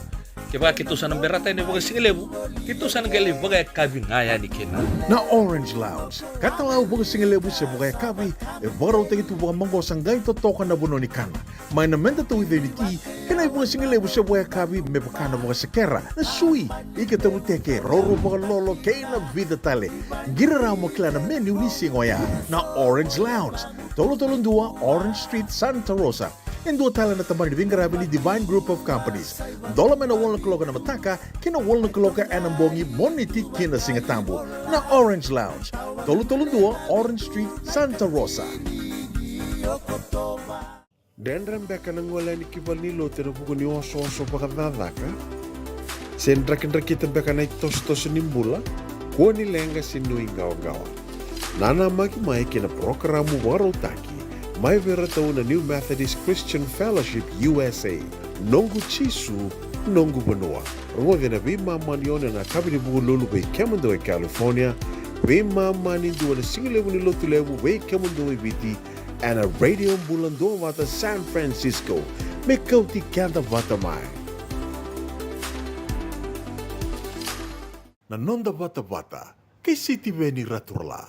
Kevaka keitou sa na berata yani vakasigalevu, keitou sa na qai lai vakayakavi ga yani kina. Na Orange Lounge, katalau vakasigalevu se vakayakavi, e vakarautaki tu vakamaqosa qai totoka na vanua ni kana. Mai na meda tauica ni ti, kei na ivakasigalevu se vakayakavi me vaka na vakasekera, na sui, ika tavuteke, raurau vakalolo, kei na vica tale. Qiri rawa mo kila na menu ni siga oya. Na Orange Lounge, tolu tolu dua Orange Street, Santa Rosa. E dua tale na tabana ni veiqaravi ni Divine Group of Companies. Dola mai na walu na kaloko ena mataka ki na walu na kaloko ena bogi, Moniti ki na Sigatabu. Na Orange Lounge, tolu tolu dua Orange Street, Santa Rosa. Dredre beka na gole yani ki valenilotu ena vuku ni osooso vakacakacaka? Se drakidrakita beka na itosotoso ni bula? Kua ni leqa se nuiqawaqawa. Nanamaki mai ki na parokaramu vakarautaki mai vei iratou na New Methodist Christian Fellowship U S A, Noqu Jisu, Noqu Vanua. Rogoci ena veimama ni ono ena yakavi ni Vukelulu vei kemudou e California, veimama ni dua ena sigalevu ni Lotulevu vei kemudou e Viti, ena Radio Bula Duavata San Francisco. Me kauti keda vata mai. Na noda vatavata kei Sitiveni Raturala.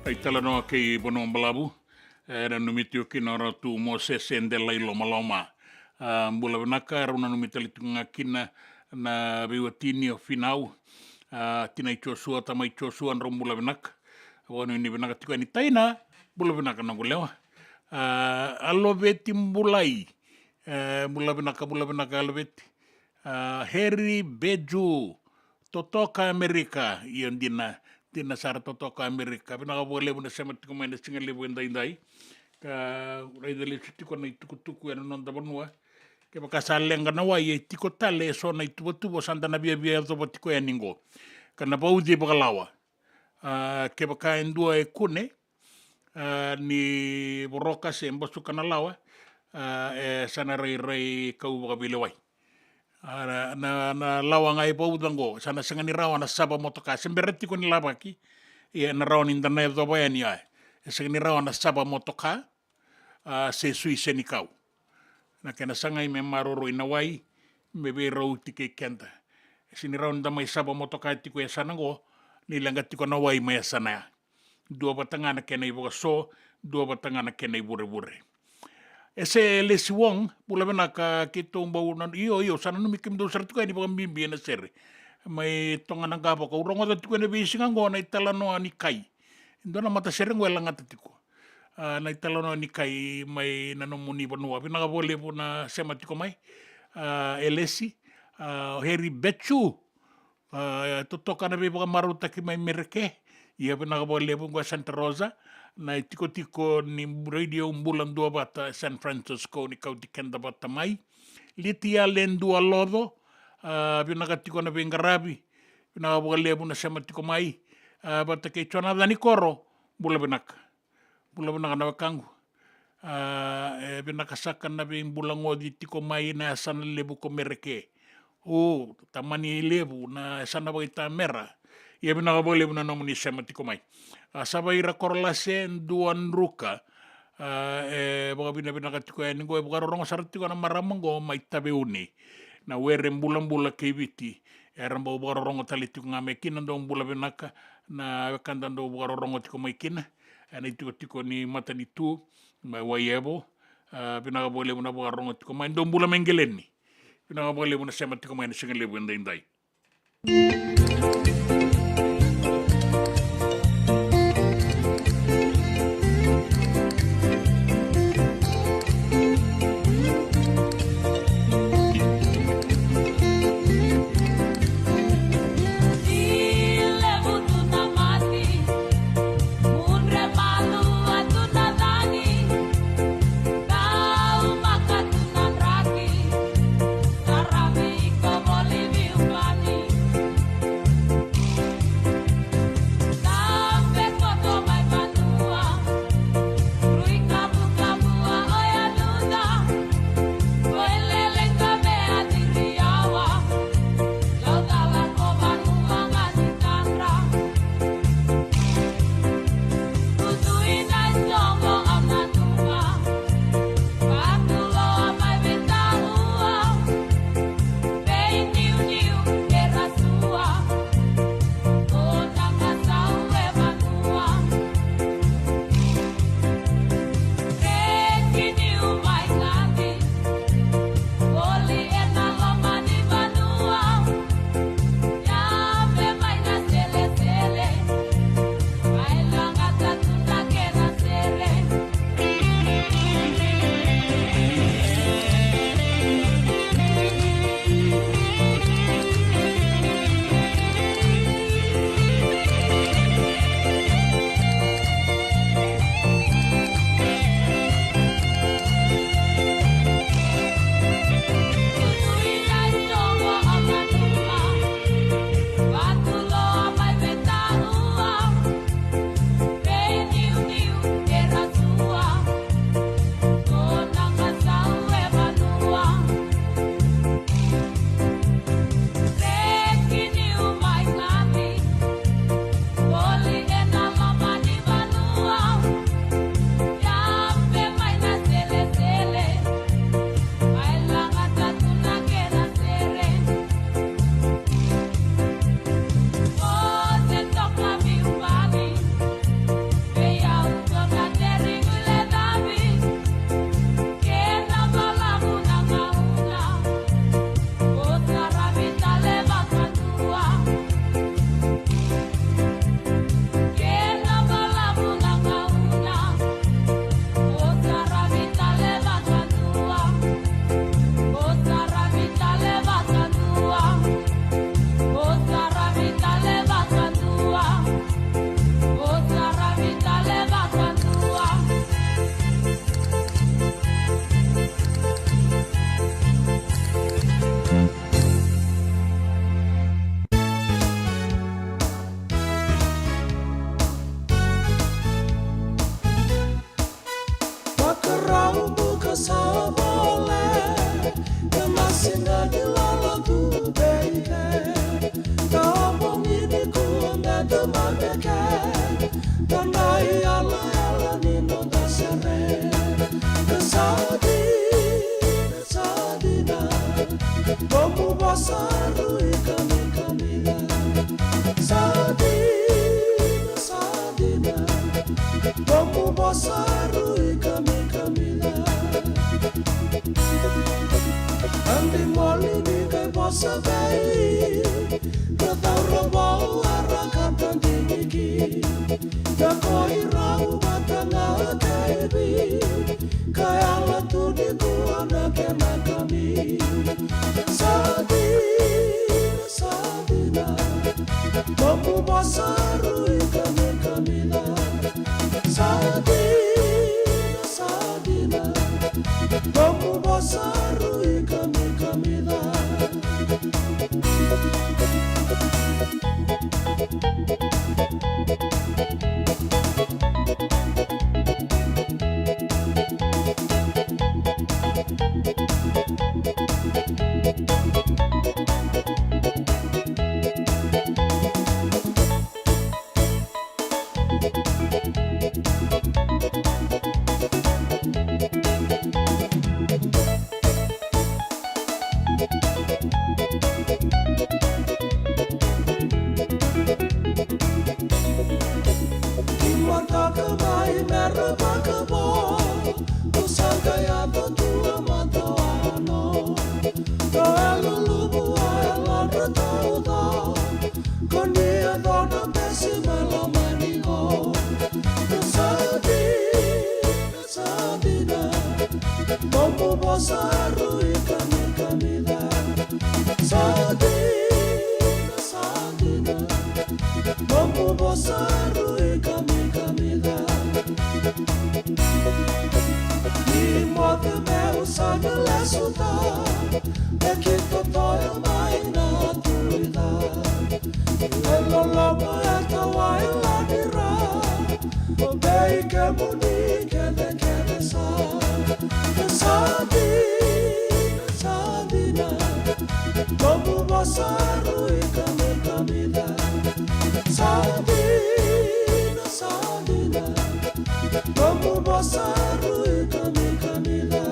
Ai talanoa kei Vanua Balavu, e nanumi tiko kina o Ratu Mosese Delai Lomaloma. A, bula vinaka, rau nanumi tale tiko ga kina na veiwatini o Finau. A, tinai Josua, tamai Josua, drau bula vinaka. Vakanuinui vinaka tiko yani Taina, bula vinaka noqu lewa. A, Aloveti Bulai. E, bula vinaka, bula vinaka Aloveti. A, Heri Beju, totoka Amerika, io dina, dina sara totoka Amerika. Vinaka vakalevu na sema tiko mai na siga levu edaidai. Ka raica lesu tiko na itukutuku ena noda vanua. Kevaka sa leqa na wai e tiko tale eso na ituvatuva sa da na viavia yacova tiko yani qo. Ka na vauci vakalawa. A, kevaka e dua e kune, a, ni voroka se basuka na lawa, a, e sa na rairai kau vakaveilewai. A, na, na, na lawa ga e vauca qo, sa na sega ni rawa na sava motoka, se bera tiko ni lavaki, ia na rawa ni da na yacova yani, a, e sega ni rawa na sava motoka, a, se sui senikau. Na kena sagai me maroroi na wai, me veirauti kei keda. E sega ni rawa ni da mai sava motoka tiko e yasana qo, ni leqa tiko na wai mai yasana ya. Dua vata ga na kena ivakaso, dua vata ga na kena ivurevure. E se Lesi Wong, bula vinaka keitou bau na, io, io, sa nanumi kemudou sara tiko yani vakabibi ena sere. Mai Toga na Qavokau, rogoca tiko ena veisiga qo na italanoa ni kai. Dua na matasere qo e lagata tiko. A, na italanoa ni kai mai na nomuni vanua. Vinaka vakalevu na sema tiko mai. A, Elesi, a, Heri Bechu. A, totoka na veivakamarautaki mai Mereke. Ia vinaka vakalevu qo Santa Rosa. Na itikotiko ni Radio Bula Duavata San Francisco ni kauti keda vata mai. Litia Ledua Loco. A, vinaka tiko na veiqaravi. Vinaka vakalevu na sema tiko mai. A, vata kei Jonathan Ikoro. Bula vinaka. Bula vinaka na wekaqu. A, e vinaka saka na veibulagoci tiko mai na yasana levu ko Mereke. O, tamani levu na yasana vakaitamera. Ia vinaka vakalevu na nomuni sema tiko mai. A, Savaira Korolase, Dua Druka. A, e vakavinavinaka tiko yani qo, e vakarorogo sara tiko na marama qo mai Taveuni. Na were bulabula kei Viti. Era bau vakarorogo tale tiko ga mai kina, dou bula vinaka na wekada dou vakarorogo tiko mai kina. Ena itikotiko ni matanitu mai Waiyevo. A, vinaka vakalevu na vakarorogo tiko mai, dou bula mai Geleni. Vinaka vakalevu na sema tiko mai na siga levu edaidai. Nomu vosa rui kamikamica. Sa dina, sa dina. Nomu vosa rui kamikamica. Adi moli ni qai vosa vei ira, cauravou era ka tadiniki. Na ko irau vata ga kei vi, ka yala tu ni kua na kena kami. Sa dina, sa dina. Nomu vosa rui kamikamica. Sa dina, sa dina. Nomu vosa rui kamikamica. Ni mataka mai me ra vakavo, o sa qai yaco tu a mataono. Dou e luluvu, o e ladra tauca, ko ni yaco na besi me lomani o. Sa dina, sa dina, nomu vosa rui kamikamica. Sa dina, sa dina, nomu vosa rui kamikamica. Ni moce meu sa ni lesuta, e ki totoya mai na tuica. E lolovo e tawa e ladira, o vei kemuni kecekece sa. Sa dina, sa dina, nomu vosa rui kamikamica. Sa dina, sa dina, nomu vosa rui kamikamica.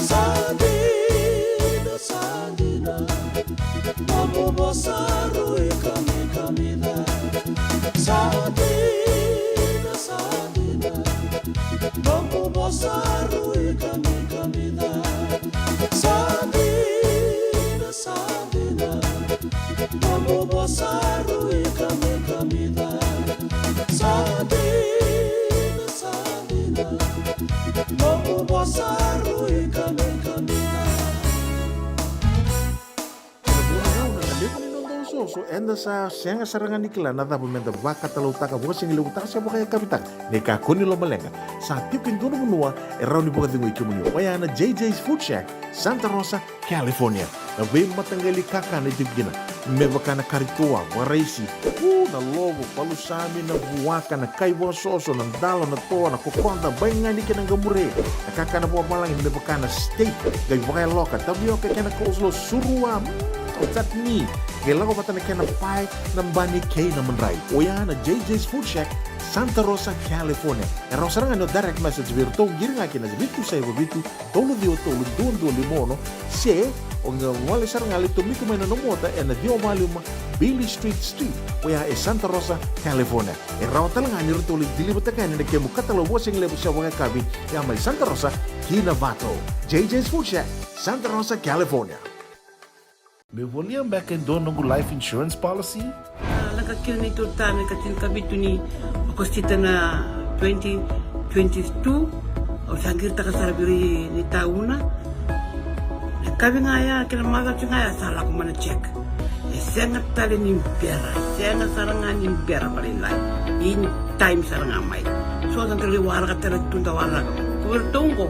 Sa dina, sa dina, nomu vosa rui kamikamica. Sa dina, sa dina, nomu vosa rui kamikamica. Sa dina, sa dina, nomu vosa rui kamikamica. Sa dina, sa dina, nomu vosa rui kamikamica. Ena vuqa na gauna, na levu ni noda osooso, eda sa sega sara ga ni kila na cava meda vakatalautaka, vakasigalevu taka se vakayakavi taka. Ni kakua ni lomaleqa, sa tiko e dua na vanua e rawa ni vakacegui kemuni. Oya na J J's Food Shack, Santa Rosa, California. Na veimataqali kakana e tiko kina, me vaka na kari toa, vakaraisi, u, na lovo, palusami, na vuaka, na kai vakasoso, na dalo, na toa, na kokoda, baigani kei na qamure. Na kakana vakavalagi me vaka na steak, qai vakayaloka, tavioka kei na coleslaw, surua, mm, o chutney, qai lako vata na kena pae, na bani kei na madrai. Oya na J J's Food Shack, Santa Rosa, California. E rawa sara ga ni o direct message vei iratou, qiri ga kina na vitu saiva vitu, tolu ciwa tolu, dua dua lima ono, se o qai gole sara ga, lai tomika mai na nomu ota ena ciwa va lima Beale Street Suite, oya e Santa Rosa, California. E rawa tale ga ni ratou lai deliver-taka yani na kemu katalau vakasigalevu se vakayakavi, ya mai Santa Rosa ki Novato. J J's Food Shack, Santa Rosa, California. Meu volia beka e dua noqu life insurance policy? A, lako kina neitou retirement ena ika tinikavitu ni Okosita na twenty twenty-two. Au sa qiritaka sara vei ira ni tauna. Na yakavi ga ya kei na macawa ga ya sa lako mai na check. E sega tale ni bera, e sega sara ga ni bera vakalailai. In time sara ga mai. So da qai waraka tale tu da waraka. Ko iratou oqo,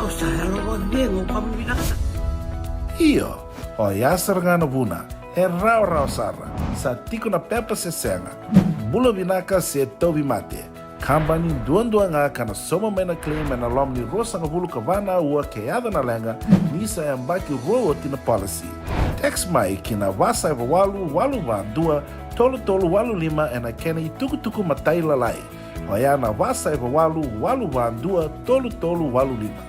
au sa yalo vakacegu, au vakavinavinaka sara. Io. Oya sara ga na vuna, e rawarawa sara, sa tiko na pepa se sega. Bula vinaka se tauvimate. Kabani duadua ga ka na sauma mai na claim ena loma ni ruasagavulu ka va na aua ke yaco na leqa, ni sa yabaki rua oti na policy. Text mai ki na va saiva walu walu va dua tolu tolu walu lima ena kena itukutuku matailalai. Oya na va saiva walu walu va dua tolu tolu walu lima.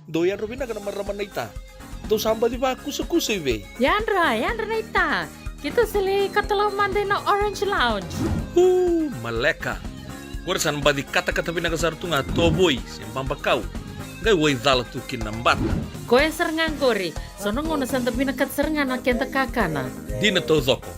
Dou yadra vinaka na marama naita. Dou sa baci vakusakusa i vei? Yadra, yadra naita. Keitou sa lai katalau mada ina Orange Lounge. Uu, maleka. Qori sa na baci katakata vinaka sara tu ga tovoi se babakau. Qai waicala tu kina na bata. Koya sara ga qori. So na gauna sa da vinakata sara ga na keda kakana. Dina taucoko.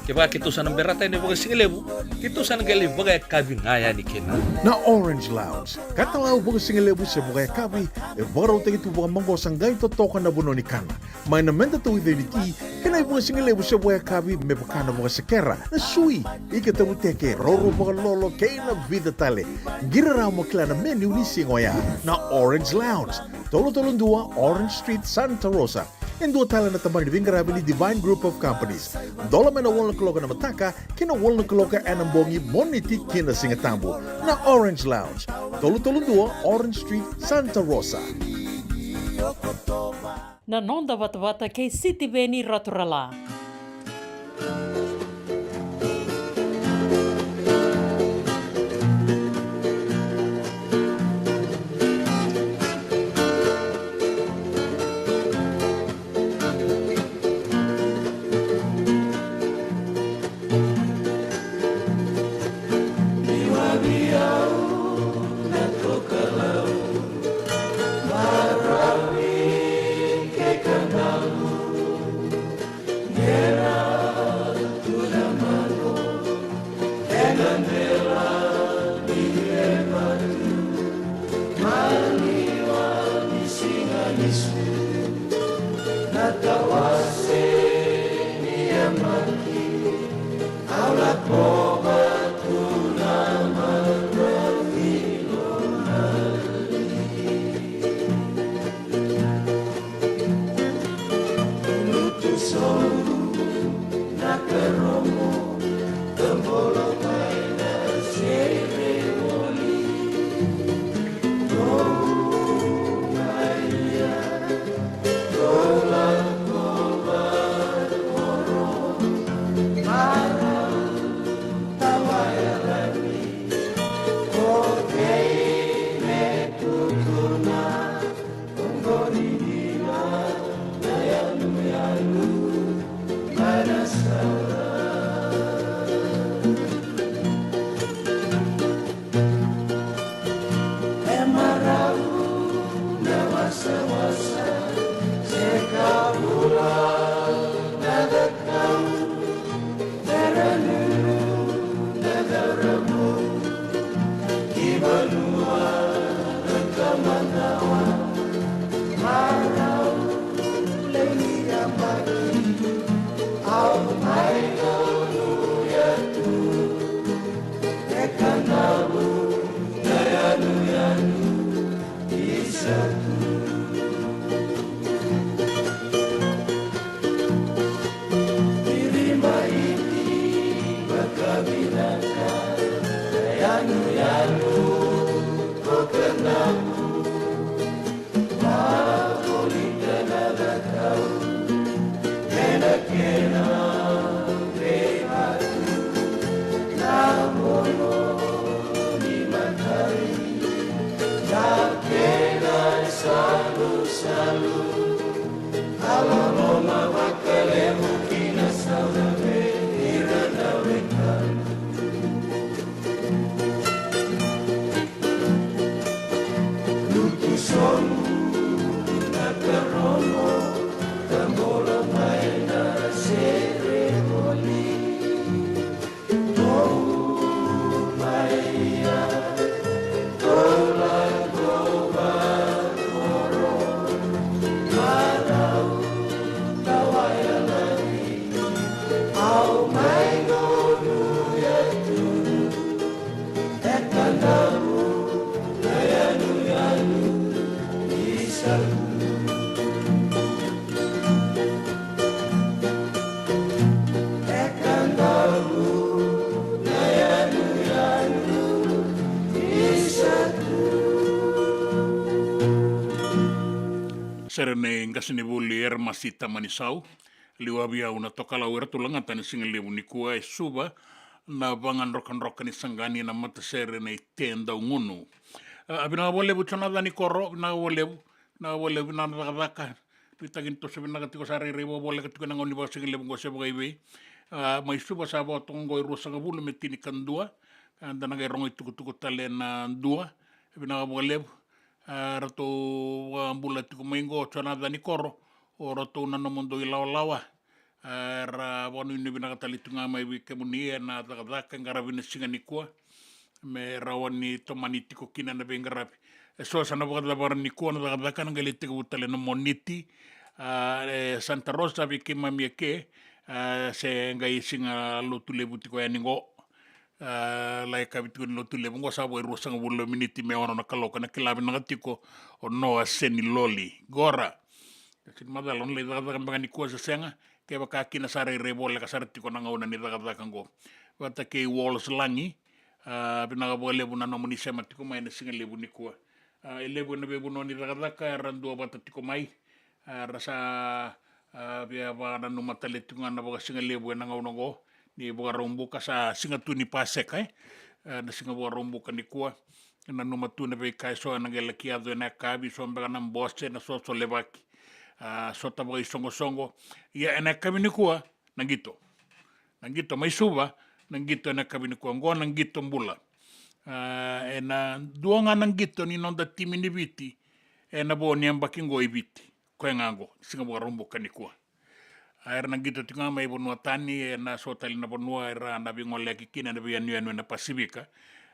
Kevaka keitou sa na berata yani vakasigalevu, keitou sa na qai lai vakayakavi ga yani kina. Na Orange Lounge, katalau vakasigalevu se vakayakavi, e vakarautaki tu vakamaqosa qai totoka na vanua ni kana. Mai na meda tauica ni ti, kei na ivakasigalevu se vakayakavi me vaka na vakasekera, na sui, ika tavuteke, roro vakalolo, kei na vica tale. Qiri rawa mo kila na menu ni siga oya. Na Orange Lounge, tolu tolu dua Orange Street, Santa Rosa. E dua tale na tabana ni veiqaravi ni Divine Group of Companies. Dola mai na walu na kaloko na mataka, kei na walu na kaloko ena bogi, Moniti ki na Sigatabu. Na Orange Lounge, tolu tolu dua Orange Street, Santa Rosa. Na noda vatavata kei Sitiveni Raturala. Sere nei qasenivuli Eremasi Tamanisau. Liwavi au na tokalau eratou lagata na sigalevu nikua e Suva, na vagadrokadroka ni saqani na matasere nei Te Daugunu. A, vinaka vakalevu Jonathan Koro, vinaka vakalevu. Vinaka vakalevu na cakacaka. Nuitaki ni toso vinaka tiko, sa rairai vakavoleka tiko ena gauna ni vakasigalevu qo se vakaivei. A, mai Suva sa vo toka qo e ruasagavulu me tinikadua. A, da na qai rogo itukutuku tale ena dua. Vinaka vakalevu. A, ratou vakabula tiko mai qo, Jonathan Ikoro, o ratou na nomudou ilawalawa. A, era vakanuinui vinaka tale tu ga mai vei kemuni ena cakacaka e qaravi na siga nikua, me rawa ni tomani tiko kina na veiqaravi. Eso sa na vakacavara nikua na cakacaka, na qai lai tekivu tale na Moniti, a, e Santa Rosa vei keimami eke, a, se qai siga Lotulevu tiko yani qo. A, lai yakavi tiko ni Lotulevu qo sa vo e ruasagavulu na miniti me ono na kaloko, na kila vinaka tiko o Noa Seniloli. Qora. Sini macala o na lai cakacaka beka nikua se sega, kevaka kina sa rairai voleka sara tiko na gauna ni cakacaka qo. Vata kei Walls Lagi, a, vinaka vakalevu na nomuni sema tiko mai ena sigalevu nikua. A, e levu ena veivanua ni cakacaka era duavata tiko mai. A, ra sa, a, via vakananuma tale tiko ga na vakasigalevu ena gauna qo ni Vakaraubuka, sa siga tu ni Paseka, e. A, na siga Vakaraubuka nikua. Nanuma tu na veika eso ena qai laki yaco ena yakavi, so beka na bose, na sosolevaki. A, sota vakaisoqosoqo. Ia ena yakavi nikua, na qito. Na qito mai Suva, na qito ena yakavi nikua. Qo na qito bula. A, ena dua ga na qito ni noda timi ni Viti ena vo ni yabaki qo i Viti. Koya ga qo, siga Vakaraubuka nikua. A, era na qito tiko ga mai vanua tani, ena so tale na vanua era na veigoleyaki kina ena veiyanuyanu ena Pasifika.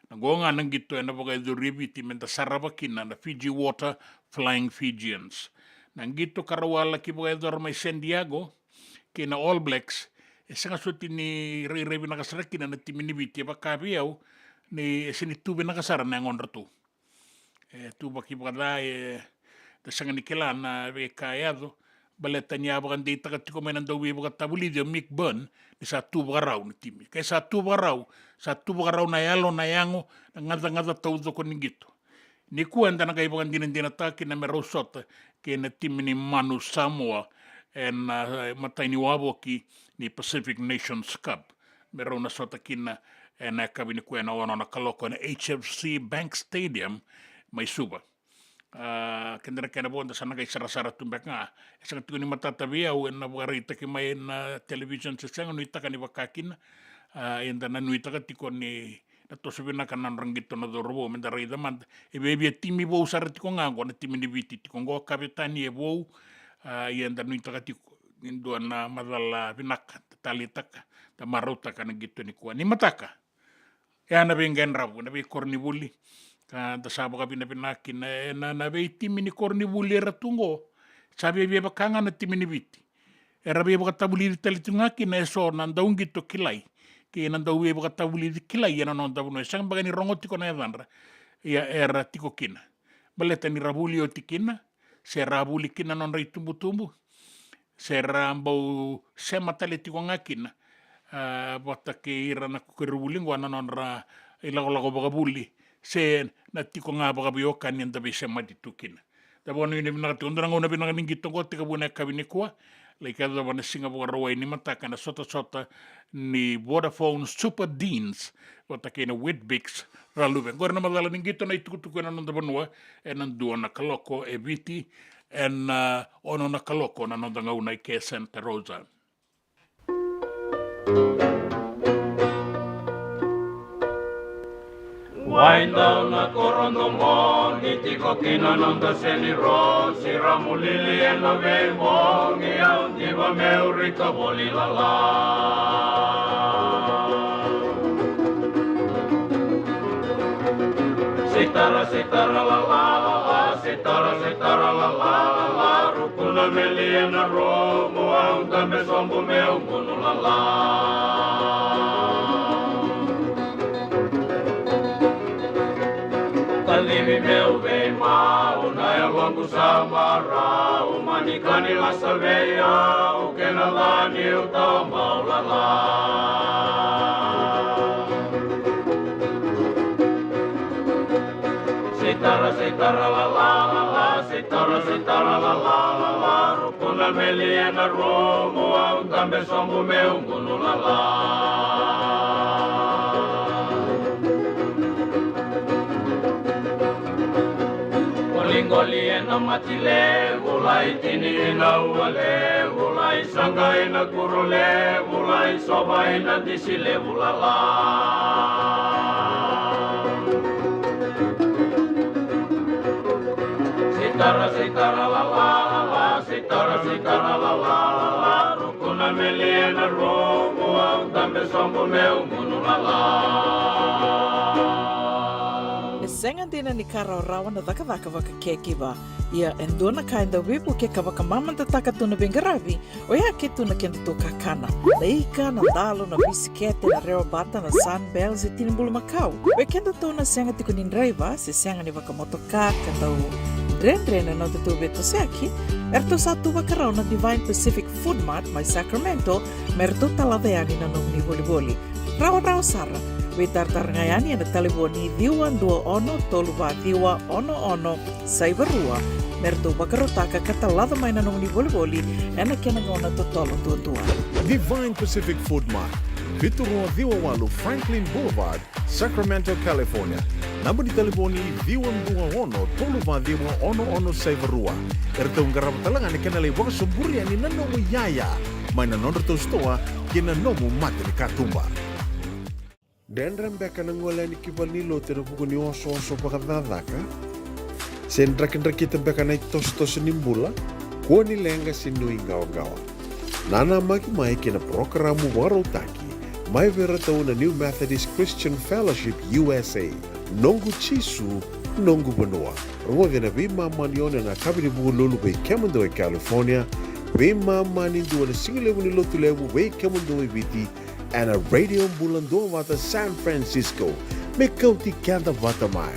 Na qo ga na qito ena vakayacori e Viti meda sarava kina na Fiji Water Flying Fijians. Na qito ka rau a laki vakayacora mai San Diego kei na All Blacks, e sega soti ni rairai vinaka sara kina na timi ni Viti, e vaka vei au ni e sega ni tu vinaka sara na yagodratou. E tuvaki vakaca, e, da sega ni kila na veika e yaco, baleta ni a vakadeitaka tiko mai na dauveivakatavulici o Mick Byrne ni sa tu vakarau na timi. Ke sa tu vakarau, sa tu vakarau na yalo, na yago, na gacagaca taucoko ni qito. Nikua eda na qai vakadinadinataka kina me rau sota kei na timi ni Manu Samoa ena, e, matai ni wavoki ni Pacific Nations Cup, me rau na sota kina ena yakavi nikua ena ono na kaloko ena H F C Bank Stadium mai Suva. A, keda na kena vo da sa na qai sarasara tu beka ga. E sega tiko ni matata vei au ena vakaraitaki mai ena television se sega, nuitaka ni vaka kina. A, eda na nuitaka tiko ni na toso vinaka na nodra qito na cauravou, meda raica mada. E viavia timi vou sara tiko ga qo, na timi ni Viti tiko qo, Kavetani e vou. A, ia eda nuitaka tiko ni dua na macala vinaka da taleitaka, da marautaka na qito nikua. Ni mataka, e a na veiqedravu, na veikoronivuli ka da sa vakavinavinaka kina, e na, na veitimi ni koronivuli era tu qo. Sa viavia vaka ga na timi ni Viti. Era veivakatavulici tale tu ga kina eso na dauqito kilai kei na dauveivakatavulici kilai ena noda vanua. E sega beka ni rogo tiko na yacadra, ia era tiko kina. Baleta ni ra vuli oti kina, se ra vuli kina na nodra itubutubu, se ra bau sema tale tiko ga kina, a, vata kei ira na koronivuli qo na nodra ilakolako vakavuli, se na tiko ga vakaveiwekani eda veisemati tu kina. Da vakanuinui vinaka tiko, dua na gauna vinaka ni qito qo, tekivu na yakavi nikua, lai ka yacova na Siga Vakarauwai ni mataka ena sotasota ni Vodafone Super Deans vata kei na Weet-Bix Raluve. Qori na macala ni qito, na itukutuku ena noda vanua, ena dua na kaloko e Viti, ena, a, ono na kaloko na noda gauna i ke Santa Rosa. Wai dau na koro domo, ni tiko kina noda Seni Rosi, ra mulili ena veibogi, au diva meu rika voli lala. Sitara, sitara, lala, lala, sitara, sitara, lala, lala, ruku na meli ena rumu, au dabe sobu meu gunu lala. Kacivi meu veimau, na yaloqu sa marau, mani ka ni lasa vei au, kena ca niu tawabau lala. Sitara, sitara, lala, lala, sitara, sitara, lala, lala, ruku na meli ena rumu, au dabe sobu meu gunu lala. Qoli ena mati levu lai, tini ina ua levu lai, saqa ina kuro levu lai, sova ina disi levu lala. Seitara, seitara lala, lala, seitara, seitara lala, lala, ruku na meli ena rumu, au dabe sobu meu gunu lala. E sega dina ni ka rawarawa na cakacaka vaka caregiver. Ia e dua na ka e dau veivuke ka vakamamadataka tu na veiqaravi, oya ke tu na kedatou kakana. Na ika, na dalo, na bisikete, na rewabata, na Sunbell se tini bulumakau. Vei kedatou na sega tiko ni draiva se sega ni vakamotoka ka dau dredre na nodatou veitosoyaki, eratou sa tu vakarau na Divine Pacific Food Mart mai Sacramento me ratou talaca yani na nomuni volivoli. Rawarawa sara. Veitaratara ga yani ena talevoni ciwa dua ono tolu va ciwa ono ono saiva rua me ratou vakarautaka ka talaca mai na nomuni volivoli ena kena gauna totolo duadua. Divine Pacific Food Mart, vitu rua ciwa walu Franklin Boulevard, Sacramento, California. Naba ni talevoni ciwa dua ono tolu va ciwa ono ono saiva rua. Eratou qarava tale ga na kena lai vakasoburi yani na nomu iyaya mai na nodratou sitoa kei na nomu mata ni katuba. Dredre beka na gole yani ki valenilotu ena vuku ni osooso vakacakacaka? Se drakidrakita beka na itosotoso ni bula? Kua ni leqa se nuiqawaqawa. Nanamaki mai kei na parokaramu vakarautaki mai vei iratou na New Methodist Christian Fellowship U S A. Noqu Jisu, noqu vanua. Rogoci ena veimama ni ono ena yakavi ni Vukelulu vei kemudou e California, veimama ni dua ena sigalevu ni Lotulevu vei kemudou e Viti, ena Radio Bula Duavata San Francisco. Me kauti keda vata mai.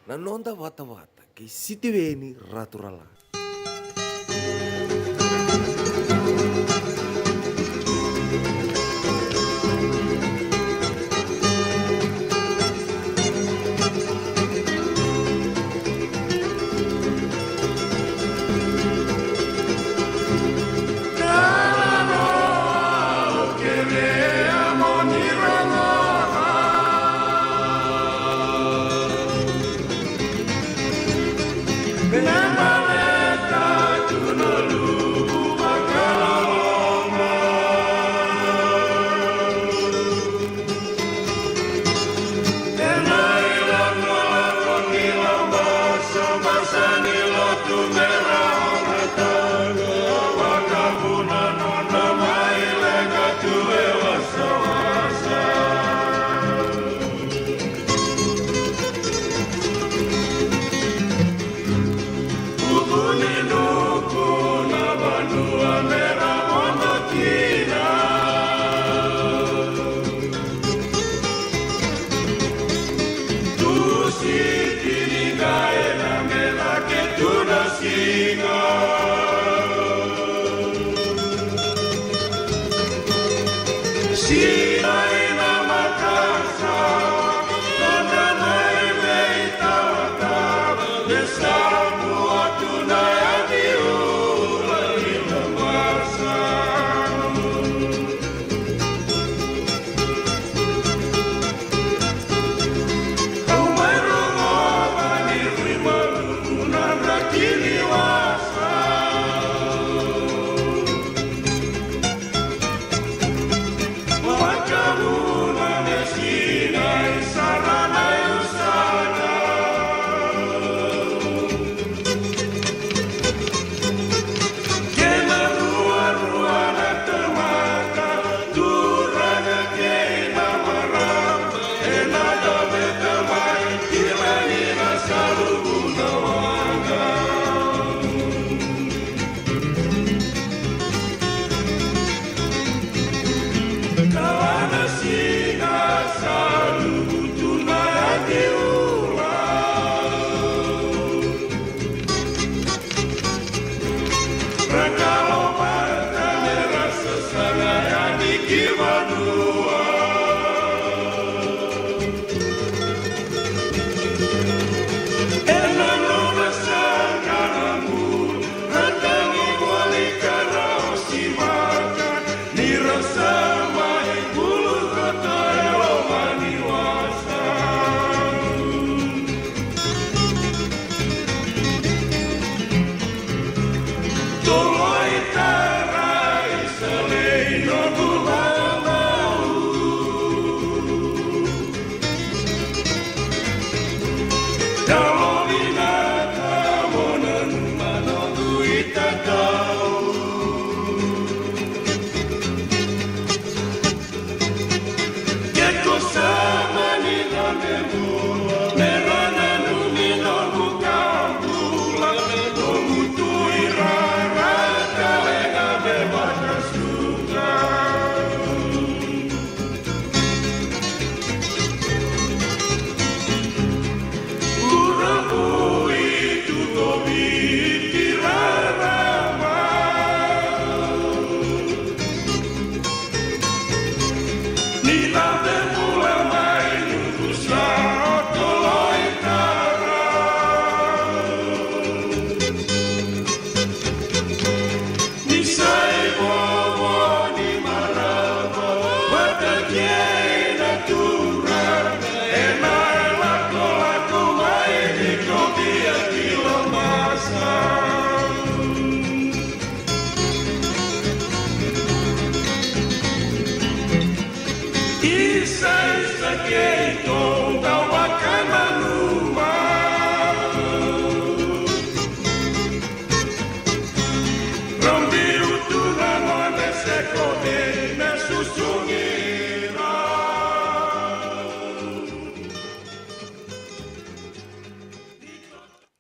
Na noda vatavata kei Sitiveni Raturala.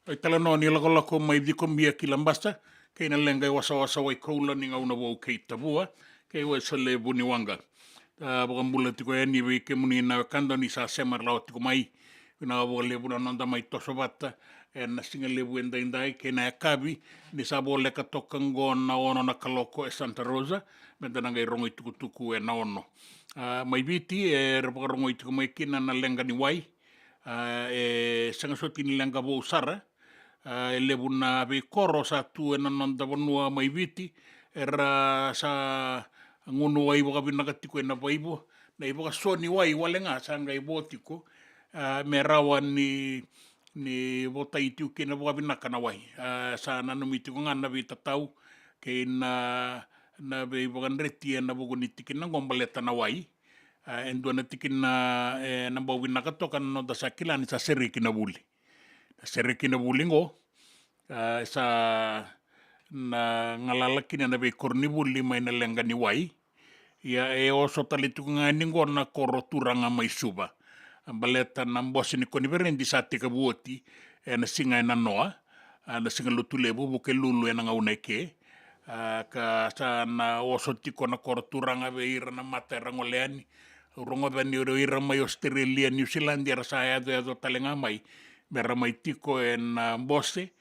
Italanoa ni lakolako mai Cikobia ki Labasa, kei na leqa i wasawasa Waikoula ni gauna vou kei Tavua, kei Wesele Vuniwaqa. A, vakabula tiko yani vei kemuni na wekada ni sa sema rawa tiko mai. Vinaka vakalevu na noda mai toso vata ena siga levu edaidai kei na yakavi, ni sa voleka toka qo na ono na kaloko e Santa Rosa, meda na qai rogo itukutuku ena ono. A, mai Viti, era vakarogoi tiko mai kina na leqa ni wai. A, e sega soti ni leqa vou sara. A, e levu na veikoro sa tu ena noda vanua mai Viti, era sa gunu wai vakavinaka tiko ena vaivo, na ivakaso ni wai wale ga sa qai vo tiko, a, me rawa ni, ni votai tiko kina vakavinaka na wai. A, sa nanumi tiko ga na veitatau kei na, na veivakadreti ena vuku ni tikina qo baleta na wai. A, e dua na tikina, e, na bau vinaka toka na noda sa kila ni sa sereki na vuli. Na sereki na vuli qo, a, sa na galala kina na veikoronivuli mai na leqa ni wai. Ia e oso tale tiko ga yani qo na koro turaga mai Suva. A, baleta na bose ni koniferedi sa tekivu oti ena siga ena noa, a, na siga Lotulevu, Vukelulu ena gauna eke. A, ka sa na oso tiko na koro turaga vei ira na mata era gole yani. Au rogoca ni o ira mai Ositerelia, Niusiladi era sa yacoyaco tale ga mai me ra mai tiko ena bose,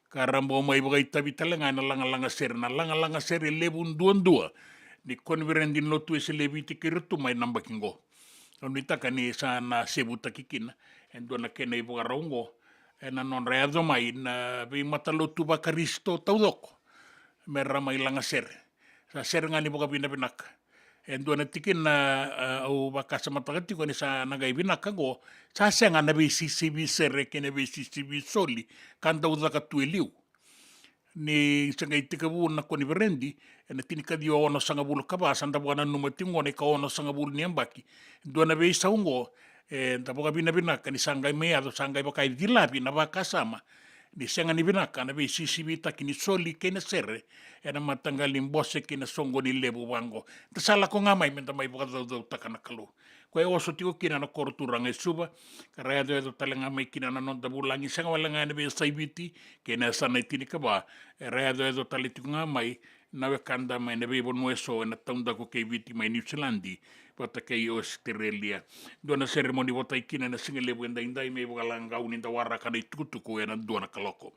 ka ra bau mai vakaitavi tale ga ena lagalaga sere, na lagalaga sere levu duadua ni koniferedi ni lotu Wesele e Viti kei ira tu mai na yabaki qo. Au nuitaka ni sa na sevutaki kina e dua na kena ivakarau qo ena nodra yaco mai na veimatalotu vaKarisito taucoko me ra mai laga sere. Sa sere ga ni vakavinavinaka. E dua na tikina, a, au vakasamataka tiko ni sa na qai vinaka qo, sa sega na veisisivi sere kei na veisisivi soli ka dau caka tu e liu. Ni se qai tekivu na koniferedi ena tinikaciwa onosagavulu ka va, sa da vakananuma tiko qo na ikaonosagavulu ni yabaki. Dua na veisau qo, e, da vakavinavinaka ni sa qai mai yaco, sa qai vaka e cilavi na vakasama ni sega ni vinaka na veisisivitaki ni soli kei na sere ena mataqali bose kei na soqoni levu vaqo. Da sa lako ga mai me da mai vakacaucautaka na Kalou. Koya e oso tiko kina na koro turaga e Suva, ka ra yacoyaco tale ga mai kina na noda vulagi, sega wale ga ena veiyasai Viti kei na yasana e tinikava, era yacoyaco tale tiko ga mai na wekada mai na veivanua eso ena taudaku kei Viti, mai Niusiladi vata kei Ositerelia. Dua na seremoni votai kina ena siga levu edaidai me ivakalagau ni da waraka na itukutuku ena dua na kaloko.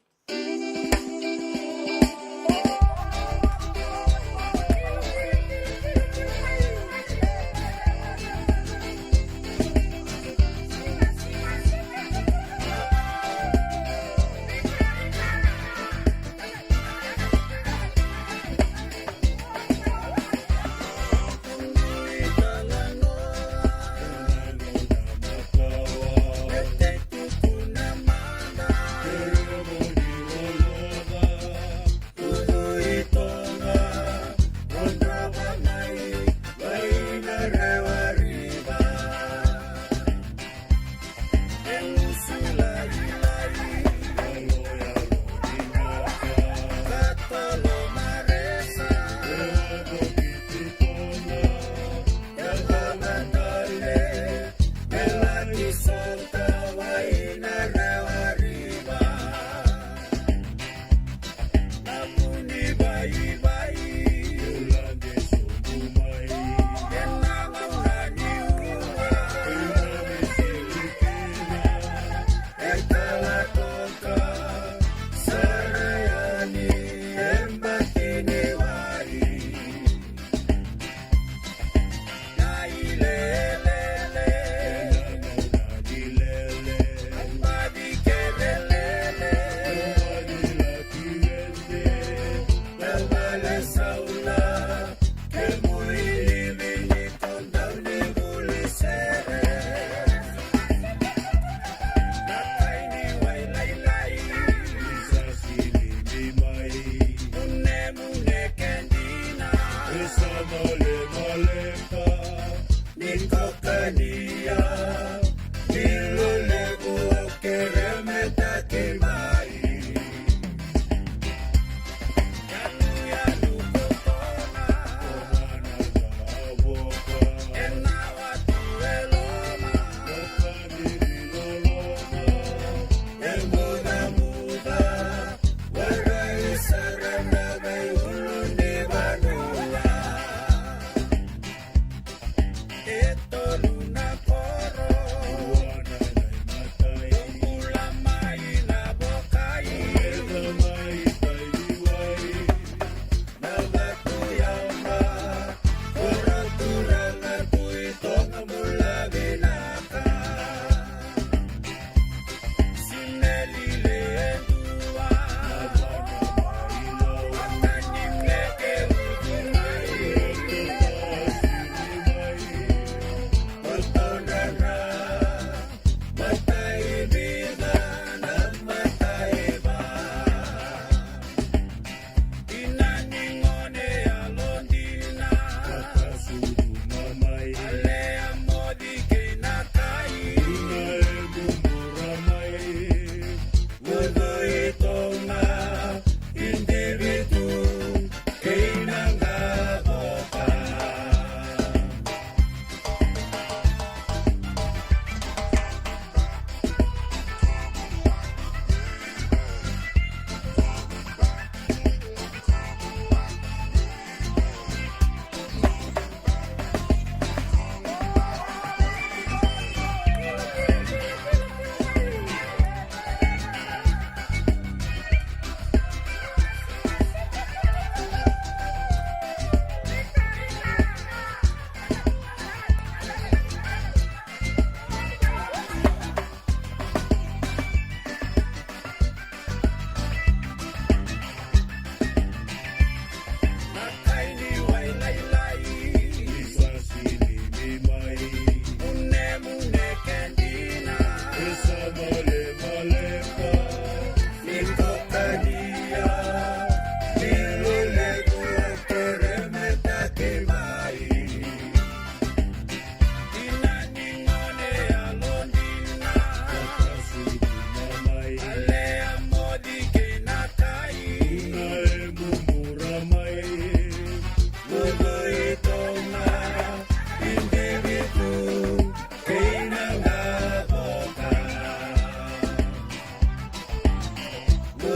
A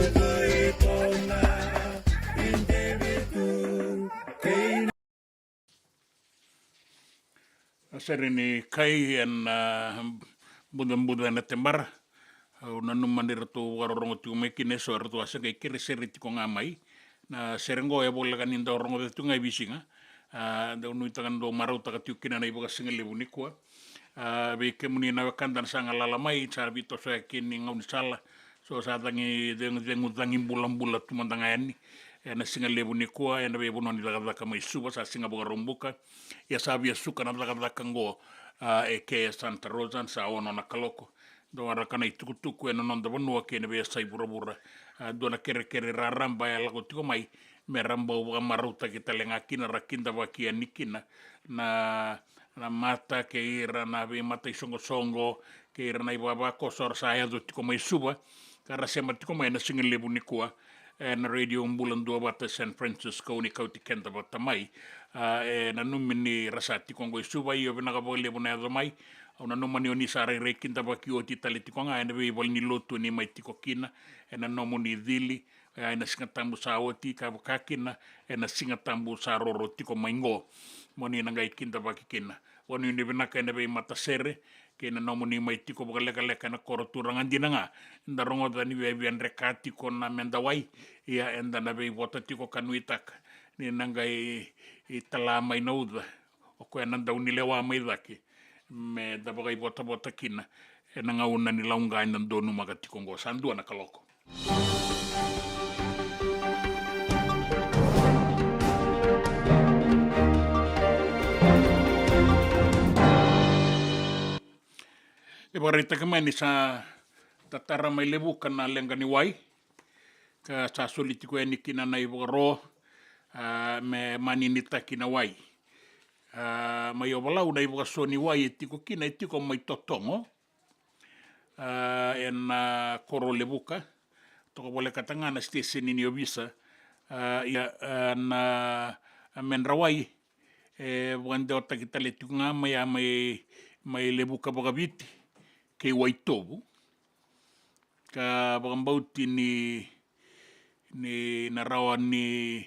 sere ni kai ena, ah, bucabuca ena tebara. Au nanuma ni ratou vakarorogo tiko mai kina eso, eratou a se qai kere sere tiko ga mai. Na sere qo e voleka ni dau rogoca tiko ga e veisiga. Ah, dau nuitaka ni dau marautaka tiko kina na ivakasigalevu nikua. Ah, vei kemuni na wekada na sa galala mai, sa veitosoyaki ni gaunisala. So sa cagi cegu, cegu cagi bulabula tu mada ga yani. Ena sigalevu nikua, ena veivanua ni cakacaka mai Suva, sa siga Vakaraubuka. Ia sa via suka na cakacaka qo, ah, e ke Santa Rosa, sa ono na kaloko. Dau waraka na itukutuku ena noda vanua kei na veiyasai vuravura. Ah, dua na kerekere raraba e lako tiko mai, me ra bau vakamarautaki tale ga kina, ra kidavaki yani kina na, na mata kei ira na veimata isoqosoqo, kei ira na ivavakoso ra sa yaco tiko mai Suva, ka ra sema tiko mai ena sigalevu nikua, ena Radio Bula Duavata San Francisco ni kauti keda vata mai. Ah, e nanumi ni ra sa tiko qo i Suva, io vinaka vakalevu na yaco mai. Au nanuma ni o ni sa rairai kidavaki oti tale tiko ga ena veivalenilotu o ni mai tiko kina, ena nomuni cili, e, ena Siga Tabu sa oti, ka vaka kina ena Siga Tabu sa roro tiko mai qo. Mo ni na qai kidavaki kina. Vanuinui vinaka ena veimatasere, kei na nomuni mai tiko vakalekaleka ena koro turaga dina ga. Da rogoca ni via, via dreka tiko na Medawai, ia eda na veivota tiko ka nuitaka ni na qai tala mai na uca o koya na daunilewa mai cake, me da vakaivotavota kina ena gauna ni lauqa eda donumaka tiko qo. Sa dua na kaloko. E vakaraitaki mai ni sa tatara mai Levuka na leqa ni wai, ka sa soli tiko yani kina na ivakaro, ah, me maninitaki na wai. Ah, mai Ovalau na ivakaso ni wai e tiko kina, e tiko mai Totogo, ah, ena koro Levuka. Toka volekata ga na siteseni ni ovisa. Ah, ia, ah, na, ah, Medrawai e vakadewataki tale tiko ga mai, a mai, mai Levuka vakaviti kei Waitovu. Ka vakabauti ni, ni na rawa ni,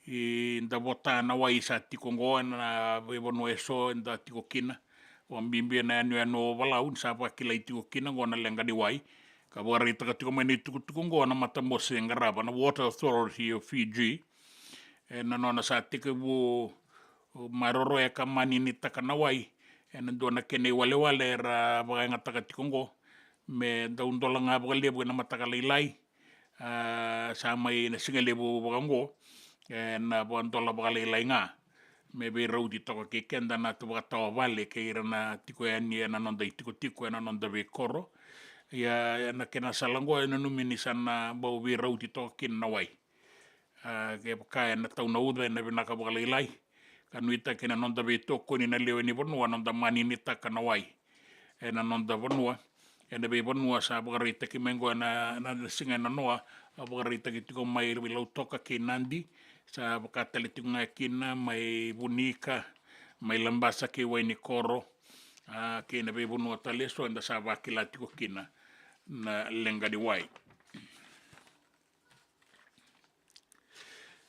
i, da vota na wai sa tiko qo ena veivanua eso eda tiko kina. Vakabibi ena yanuyanu o Ovalau ni sa vakilai tiko kina qo na leqa ni wai. Ka vakaraitaka tiko mai na itukutuku qo na matabose e qarava, na Water Authority of Fiji. Ena nona sa tekivu maroroya ka maninitaka na wai ena dua na kena iwalewale era vakayagataka tiko qo, me dau dola ga vakalevu ena mataka lailai. Ah, sa mai na sigalevu vaka qo, ena vakadola vakalailai ga, me veirauti toka kei keda na tu vakatawa vale kei ira na tiko yani ena noda itikotiko ena noda veikoro. Ia ena kena sala qo e nanumi ni sa na bau veirauti toka kina na wai. Ah, kevaka ena tau na uca ena vinaka vakalailai, ka nuitaki na noda veitokoni na lewe ni vanua, noda maninitaka na wai ena noda vanua. Ena veivanua sa vakaraitaki mai qo ena, na, na siga ena noa, a vakaraitaki tiko mai Lautoka kei Nadi, sa vaka tale tiko ga kina mai Vunika, mai Labasa kei Wainikoro, ah, kei na veivanua tale eso eda sa vakila tiko kina na leqa ni wai.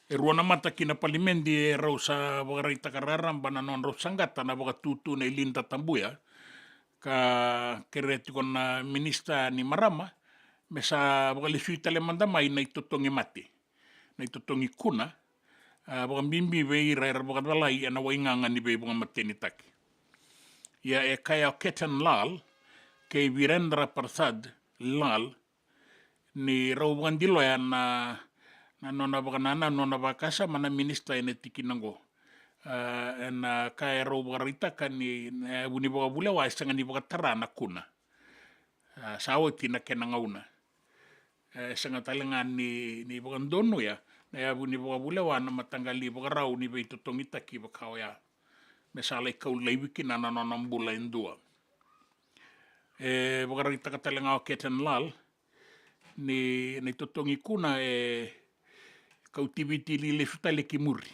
E rua na mata ki na palimedi e rau sa vakaraitaka raraba na nodrau saqata na vakatutu nei Linda Tabuya, ka kerea tiko na minisita ni marama me sa vakalesui tale mada mai na itotogi mate, na itotogi kuna, a, vakabibi vei ira era vakacalai ena waigaga ni veivakamatenitaki. Ia e kaya o Ketan Lal kei Virendra Prasad Lal, ni rau vakadiloya na, na nona vakanananu, nona vakasama na minisita ena tikina qo. A, ena ka e rau vakaraitaka ni na yavu ni vakavulewa e sega ni vakatara na kuna. A, sa oti na kena gauna. E sega tale ga ni, ni vakadonuya na yavu ni vakavulewa na mataqali ivakarau ni veitotogitaki vaka oya, me sa lai kau laivi kina na nona bula e dua. E vakaraitaka tale ga o Ketan Lal ni na itotogi kuna e kautiviti ni lesu tale ki muri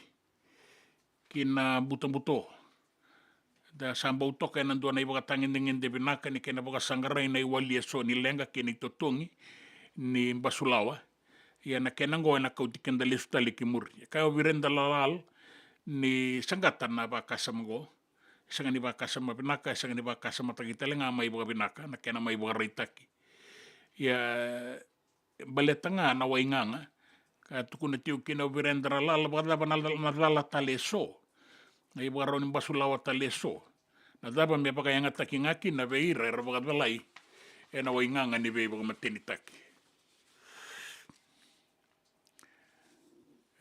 ki na butobuto. Da sa bau toka ena dua na ivakatagedegede vinaka ni kena vakasaqarai na iwali eso ni leqa kei na itotogi ni basulawa. Ia na kena oqo ena kauti keda lesu tale ki muri. E kaya o Virendra Lal ni saqata na vakasama oqo. E sega ni vakasama vinaka, e sega ni vakasamataki tale ga mai vakavinaka na kena mai vakaraitaki. Ia, baleta ga na waigaga, ka tukuna tiko kina o Virendra Lal, vakacava na, na cala tale eso, na ivakarau ni basulawa tale eso. Na cava me vakayagataki ga kina vei ira era vakacalai ena waigaga ni veivakamatenitaki.